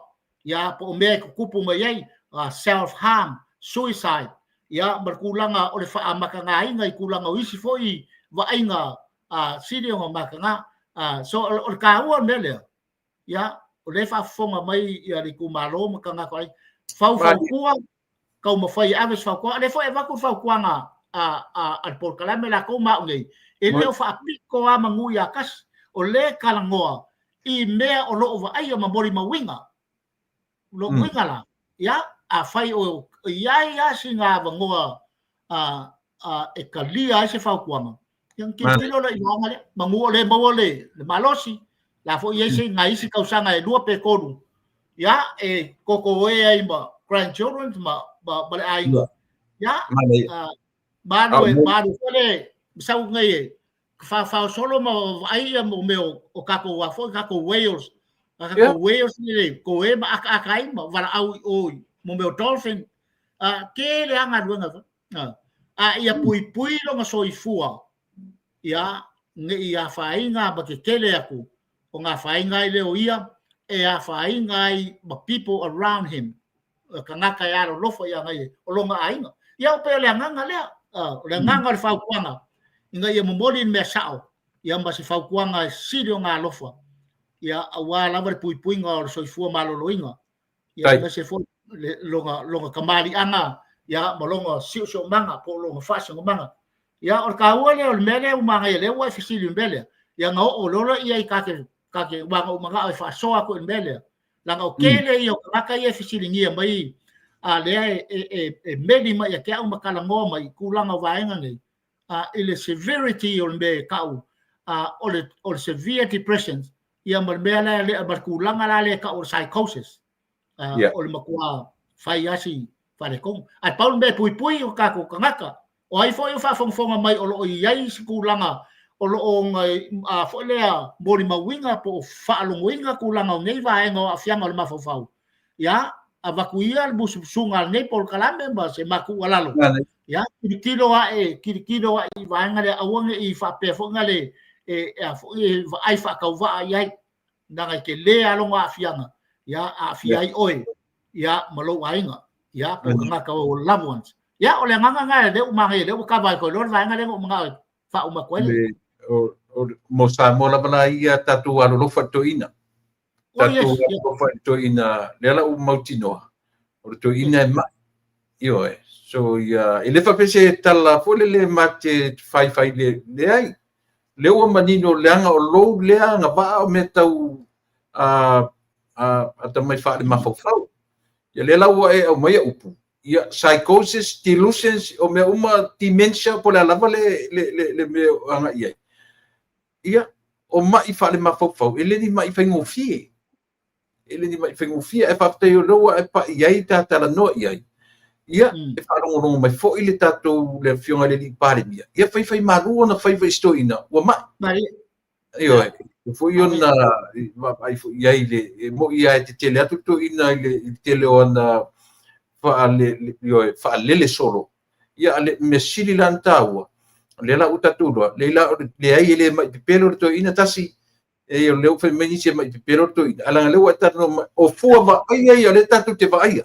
ia po o mea e tutupu mai ai, self harm, suicide, ia ma le tulaga o le faamatagaina i tulaga o isi foi vaaiga sili ona mataga. So o le taua o le mea lea, ia o lea e faafofoga mai ia le itumalo ma tagata ai, faufautua, taumafai e ave se fautuaga. O lea foi e avatu le fautuaga a le polokalame latou ma au nei, e le o faapito lava manu ia tasi, o lea e talanoa i mea o lo o vaaia ma molimauina. Lona uiga la, ia, afai o i ai lava sina avanoa e talia ai se fautuaga, ia ona tilotilo lea i vaega lea. Manu o lea e maua le malosi, la foi i ai se nai isi tausaga e 2 pe 3, ia, e totoe ai ma grandchildren ma le aiga. Ia, malu malu foi le sau nei e whawhao solo ma vaai ia mo mea o tātou wā foi, tātou whales. A tātou whales ni le ko e ma aka aka ai ma walaau i oi mo mea o dolphin. Ke le anga luenga foi. A ia pui pui longa soifua ia ne i a whainga ma te tele aku o ngā whainga i leo ia e afaina ai ma people around him, tagata e alolofa ia ia, o lona aiga. Ia o pe o le agaga lea, o le agaga o le fautuaga, ina ia momoli le mea sao, ia ma se fautuaga e sili ona alofa, ia aua lava le puipuiga o le soifua maloloina, ia aemaise foi lona, lona tamaliiaga, ia ma lona siosiomaga po o lona faasinomaga. Ia o le taua lea o le mea lea ua manaia lea ua e fesili i le mea lea, ia na oo loa lea i ta te aua na ou manao e faasoa atu i le mea lea, leaga o tele ia o tagata ia e fesiligia mai, a lea e meli mai ia te au ma talanoa mai i tulaga o vaega nei, i le severity o le mea e tau o le severe depression, ia ma le mea lea, ma le tulaga la lea e tau o le psychosis, o le matua fai lava si faaletonu. Ae pau le mea e puipui o tatou tagata, o ai foi o faafogafoga mai o lo o i ai se tulaga o lo o foi lea molimauina po o faalogoina tulaga o nei vaega o aafiaga o le mafaufau, ia avatu ia le musumusuga a lenei polokalame ma se matou tuualalo, ia tilotilo ae, tilotilo ae i vaega lea, aua ne i faapea foi na le e foi e vaai faatauvaa i ai, leaga e tele lava lona aafiaga, ia aafia ai oe, ia ma lou aiga, ia po o tagata o loved ones. Ia o le agaga lena lea ua manaia, lea ua kava ai koe loa le vaega lea na ou manao e faauma atu ai. Mo Samoa lava la ia tatou alolofa i le toeaina. Tatou alolofa i le toeaina, lea la ua mautinoa, o le toeaina e mai. Ioe. So ia, e le faapea se tala foi lele ma te faifai le, leai. Lea ua manino leaga o lou lea agavaa o mea tau atamai faale-mafaufau. Ia lea la ua e aumaia upu, ia psychosis, delusions, o mea uma, dementia, po o le a lava le mea o agai i ai. Ia, o mai faale-mafaufau, e le ni mai faigofie. E le ni mai faigofie, ae faafetai o lea ua e pai i ai ta talanoa i ai. Ia, e faalogologo mai foi le tatou, le Afioga i le Alii Palemia, ia faifai malu ona faiva i si toeaina, ua mai. Ioe, e foi ona vaavaai foi i ai le, e moni lava e tetele atu le toeaina i le tele o ana ioe, faalele solo. Ia, a le mea sili la ona taua, o lea la ua tatou iloa, leai e le mai pepelo le toeaina tasi, e o lea ua fai mai nisi e mai pepelo le toeaina, ae leaga o lea ua e talanoa mai, o fua vaaia ia o lea tatou te vaaia.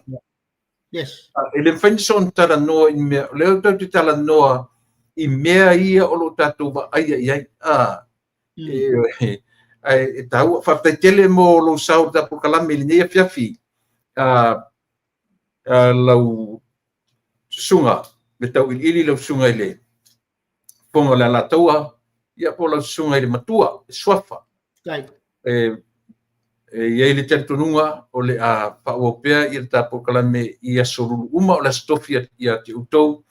Yes. E le mafai ona soona talanoa i mea, o lea tatou te talanoa i mea ia o lo o tatou vaaia i ai. Ae e taua, faafetai tele mo lou sao i le tatou polokalame i lenei afiafi. Lau susuga le tauiliili, lau susuga i le Fofoga o le Alataua, ia po o lau susuga i le Matua, le Suafa. E i ai le talitonuga o le a faaauau pea ia le ta polokalame i aso lulu uma o le Aso Tofi ia te outou.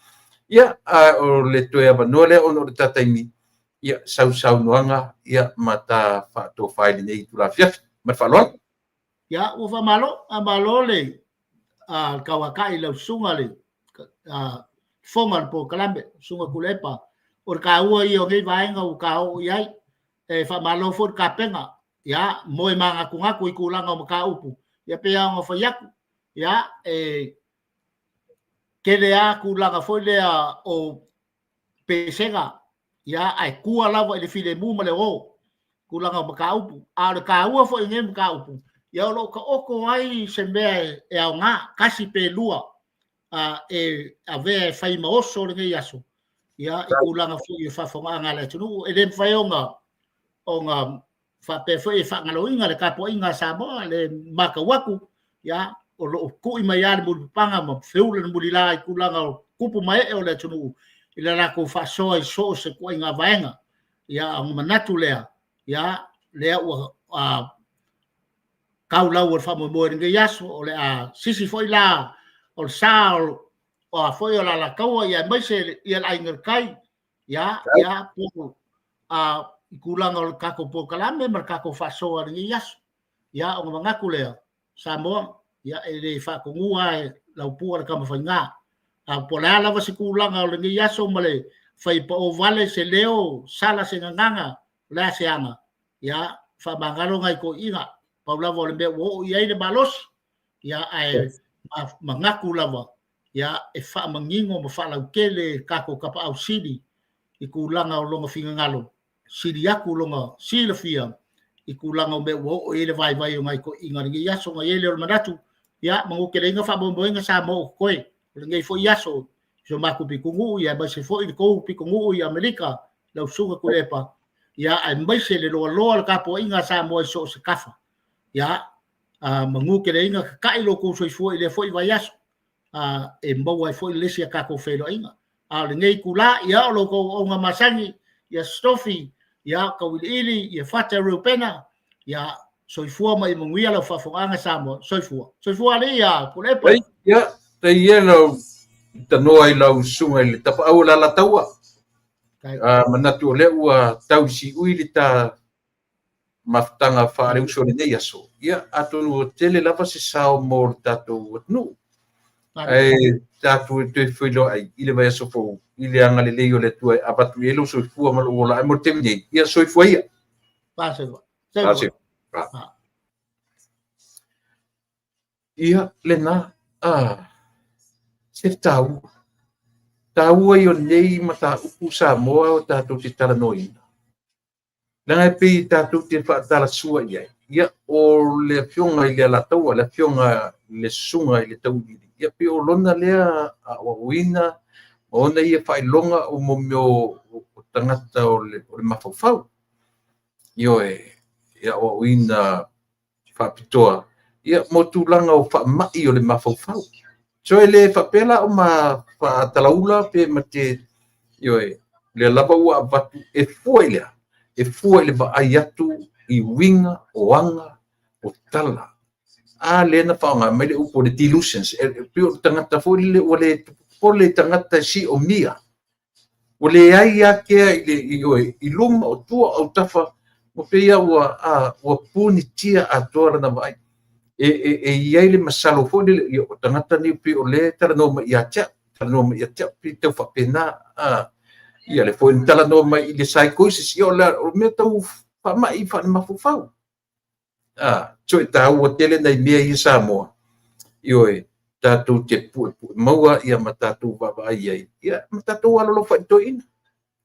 Ia, a o le toe avanoa lea ona o le ta taimi, ia sau saunoaga ia ma ta faatofa i lenei itula afiafi. Ma le faaaloalo. Ia, ua faamalo, faamalo le tauatai i lau susuga le fofoga o le polokalame, Susuga Tuilaepa. O le taua ia o nei vaega ua ta oo i ai. E faamalo foi le tapena, ia, moe manatunatu i tulaga o mataupu, ia pei lava ona fai atu, ia, e tele lava tulaga foi lea o pesega, ia, ae tua lava i le filemu ma le o, tulaga o mataupu. A o le taua foi o nei mataupu, ia o lo o taoto ai se mea e aoga, tasi pe lua, e avea e fai ma oso lenei aso, ia, i tulaga foi o faafofogaaga a le atunuu. E le mafai ona faapea foi e faagaloina le tapuaiga a Samoa, le matau atu, ia, o lo o tui mai lava le mulipapaga ma feula le mulila i tulaga o tupu ma ee o le atunuu i le latou faasoa i so o se ituaiga vaega. Ia, ona manatu lea, ia, lea ua tau lau o le faamoemoe i lenei aso, o le a sisi foi la o le sa o a foi o le Alataua, ia aemaise ia le Aiga i le Tai, ia, ia, po i tulaga o le tatou polokalame ma le tatou faasoa i lenei aso. Ia, ona manatu lea, Samoa, ia, e le faatonua e lau pua le Tamafaiga. A po o le a lava se tulaga o lenei aso ma le fai pao vale se leo, sala se gagana, o le a se aga, ia, faamagalo nai toeaiina. Pau lava o le mea ua oo i ai le malosi, ia, ae manatu lava, ia, e faamanino ma faalautele tatou tapaau sili i tulaga o lona finagalo, sili atu lona silafia i tulaga o mea ua oo i ai le vaivai o nai toeaiina i lenei aso. Ona i ai lea o le manatu, ia manuteleina faamoemoega Samoa o totoe o lenei foi aso i si o matou pitonuu, aemaise foi le tou pitonuu i Amerika, lau Susuga Tuilaepa, ia aemaise le loaloa o le tapuaiga a Samoa i so o se tafa. Ia manuteleina, tatai lo outou soifua i lea foi vaiaso, e maua ai foi le isi a tatou feiloaiga. A o lenei itula, ia o lo outou auauna masani, ia Tofi, ia Tauiliili, ia Fata Reupena, ia soifua ma ia manuia lau faafofogaaga Samoa. Soifua. Soifua alii ia Tuilaepa. Ia, tai ia lau tanoa i lau susuga i le tapaau o le Alataua. Manatu o lea ua tau siui le ta mafutaga faaleuso o lenei aso. Ia, atonu ua tele lava se sao mo le tatou atunuu. Ae tatou toe feiloai i le vaiaso fou i le agalelei o le Atua e avatu i ai lou soifua ma lou ola. Ae mo le taimi nei, ia soifua ia. Ia, lena, se taua. Taua ia o nei mataupu Samoa o tatou te talanoaina. Leaga e pei tatou te faatalasua i ai. Ia, o le afioga i le Alataua, le afioga i le susuga i le Tauiliili, ia pei o lona lea aoaoina, ma ona ia faailoga o mo mea o tagata o le mafaufau. Ioe, e aoaoina faapitoa ia mo tulaga o faamai o le mafaufau. So e le faapea la o ma faatalaula pe ma te, ioe, lea lava ua avatu e fua i le a? E fua i le vaai atu i uiga o aga o tala. A lea na faaaoga mai le upu o le delusions, e pei o le tagata foi lele ua le popole i tagata e siomia. Ua leai lava kea i le, ioe, i luma o tua o autafa, ua pei lava ua punitia atoa lana vaai. E i ai le masalo foi lele, o tagata nei pei o lea e talanoa mai ia te au, talanoa mai ia te au, pei tau faapena. Ia le foi na talanoa mai i le psychosis, ia o le mea tau faamai faale-mafaufau. So e taua tele nai mea ia Samoa. Ioe, tatou te puepue maua ia ma tatou vaavaai ai, ia ma tatou alolofa i toeaiina.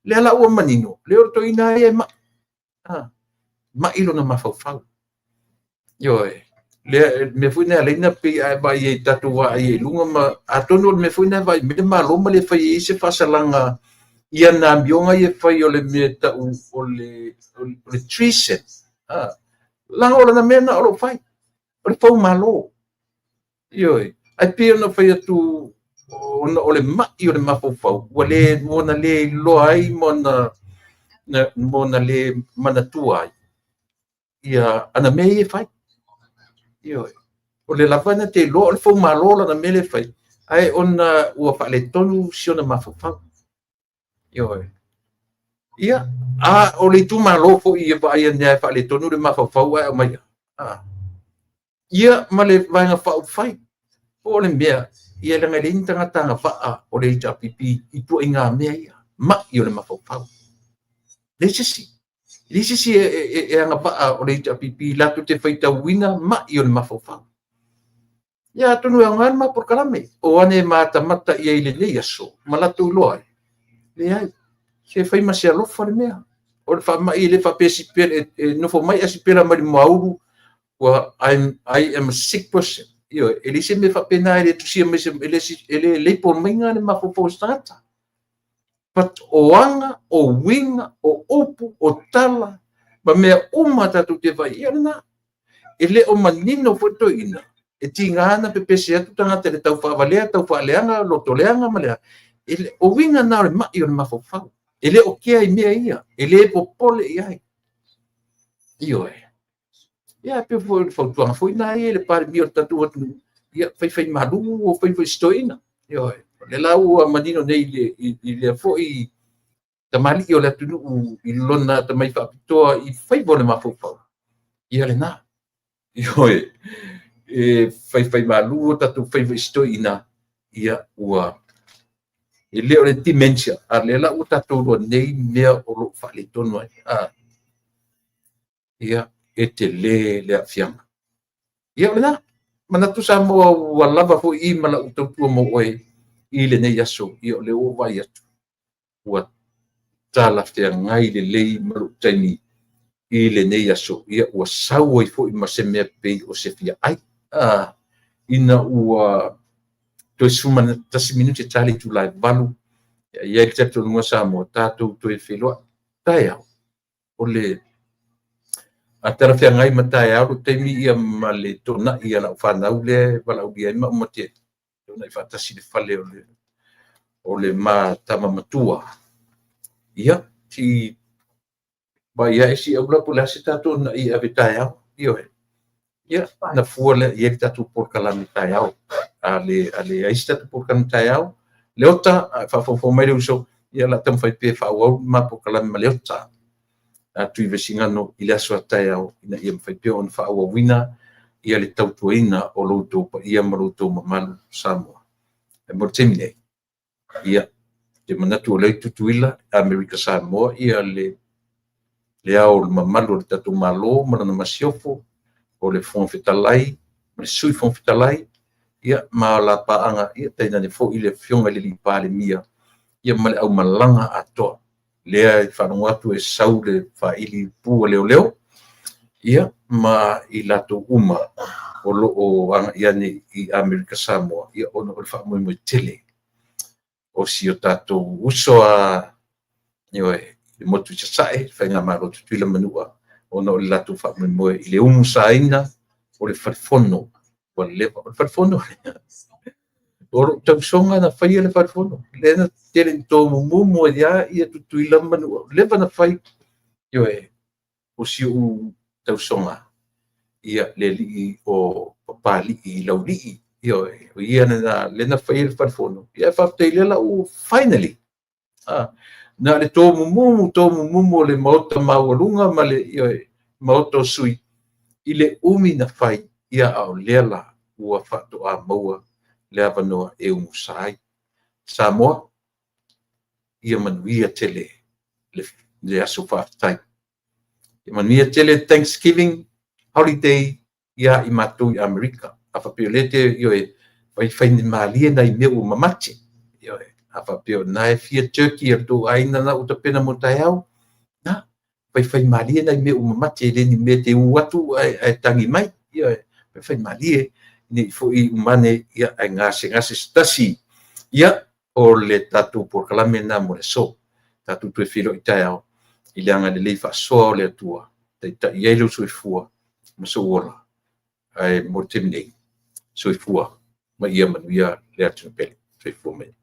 Lea la ua manino, lea o le toeaina ia e mai. Mai lona mafaufau. Ioe, lea mea foi na alaina pei a vaai ai tatou vaai ai i luga ma atonu o le mea foi na vaai mai le Malo ma le fai ai se faasalaga ia na amioga ia fai o le mea tau o le treason. Leaga o lana mea na o lo o fai, o le faumalo. Ioe, ae pei ona fai atu ona o le mai o le mafaufau ua le ua na le iloa ai ma ona le manatua ai ia ana mea ia e fai. Ioe, o le lava na te iloa o le faumalo lana mea lea e fai, ae ona ua faaletonu si ona mafaufau. Ioe. Ia, a o le itumalo foi e vaai ane e faaletonu le mafaufau ae aumai. Ia ma le vaega faaupufai. Po o le mea, ia leaga e leai ni tagata agavaa o le HRPP i tuaiga mea ia, mai o le mafaufau. Leai se isi. Leai se isi e agavaa o le HRPP latou te faitauina mai o le mafaufau. Ia atonu e aoga le ma polokalame, o ane matamata i ai i lenei aso, ma latou iloa ai. Leai, se fai ma se alofa le mea. O le faamai e le faapea e nofo mai asipela mai le maulu, ua I am a sick person. Ioe, e leai se mea faapena, e le tusia mai, e le label mai le mafaufau o se tagata. But o aga, o uiga, o upu, o tala, ma mea uma tatou te vaai, ia lena. E le o manino foi toeaiina, e tiga na pepese atu tagata i le tau faavalea, tau faaleaga, lotoleaga ma lea. O uiga na o le mai o le mafaufau. E le o kea i mea ia, e le popole i ai. Ioe. Ia, pei foi o le fautuaga foi na ia i le Palemia o le tatou atunuu, ia faifai malu o fai foi si toeaina. Ioe. O lea la ua manino nei i lea foi tamalii o le atunuu i lona atamai faapitoa i faiva o le mafaufau. Ia lena. Ioe. E faifai malu o tatou faiva i si toeaina, ia ua e le o le dementia, a lea la ua tatou iloa nei mea o lo o faaletonu ai. Ia, e tele le aafiaga. Ia o lena, manatu Samoa ua lava foi i ma lau tautua mo oe i lenei aso. Ia o lea ua vaai atu, ua talafeagai lelei ma lou taimi. i lenei aso, ia ua sau ai foi ma se mea pei o se fiaai. Ina ua toe 11 minute ta le itula e 8, e i ai le talitonuga Samoa, tatou toe feiloai taeao. O le a talafeagai ma taeao le taimi ia ma le toonai a lau fanau lea e valaaulia ai ma au ma te toonai faatasi i le fale o le ma tama matua. Ia, se i vaai ae Siaula po o le a se ta toonai e ave taeao. Ioe. Ia, ona fua lea i ai le tatou polokalame taeao. A leai se tatou polokalame taeao, Leota, a o faafogafoga mai le uso, ia o le a taumafai pea e faaauau le ma polokalame ma Leota Tuivaisigano i le aso a taeao, ina ia mafai pea ona faaauauina le tautuaina o lo outou paia ma lo outou mamalu Samoa. Ae mo le taimi nei, ia, ou te manatu o lea e i Tutuila, Amerika Samoa le Ao Mamalu o le tatou Malo ma lana Masiofo, o le Fofoga Fetalai ma le Sui Fofoga Fetalai, ia ma la paaga, tainane foi le Afioga i le Palemia ma le aumalaga atoa. Lea e faalogo atu e sau le faili pu a leoleo, ia ma i latou uma o lo o agai ane i Amerika Samoa, ia ona o le faamoemoe tele o si o tatou uso a, ioe, le motu i Sasae, le Faigamalo a Tutuila ma Manua, ona o le latou faamoemoe i le umusaina o le Fale Fono ua leva. O le Fale Fono, o lou tausoga na faia le Fale Fono, lea na tele ina tomumumu ai lava Tutuila ma Manua, ua leva ona fai. Ioe, o si ou tausoga, le alii o Papalii Laulii, ioe, o ia lena lea na faia le Fale Fono, ae faafetai o lea la ua finally, na o le tomumumu, tomumumu o le Maota maualuga ma le, ioe, Maota o Sui, i le umi na fai, ia a o lea la ua faatoa maua le avanoa e umusa ai. Samoa, ia manuia tele le aso faafetai. Ia manuia tele Thanksgiving holiday ia i matou i Amerika. A faapea o lea e te, ioe, faifai malie nai mea ua mamate. Ioe, a faapea o lena e fia turkey a le tou aiga na ua tapena mo taeao, na, faifai malie nai mea ua mamate, e le ni mea e te u atu ae tagi mai. Ioe, faifai malie, ne i foi uma ane ae gasegase se tasi. Ia, o le tatou polokalame lena mo le aso. Tatou toe feiloai taeao i le agalelei faasoa o le Atua, taitai ai lou soifua ma sou ola. Ae mo le taimi nei, soifua ma ia manuia le atunuu pele. Soifua ma ia.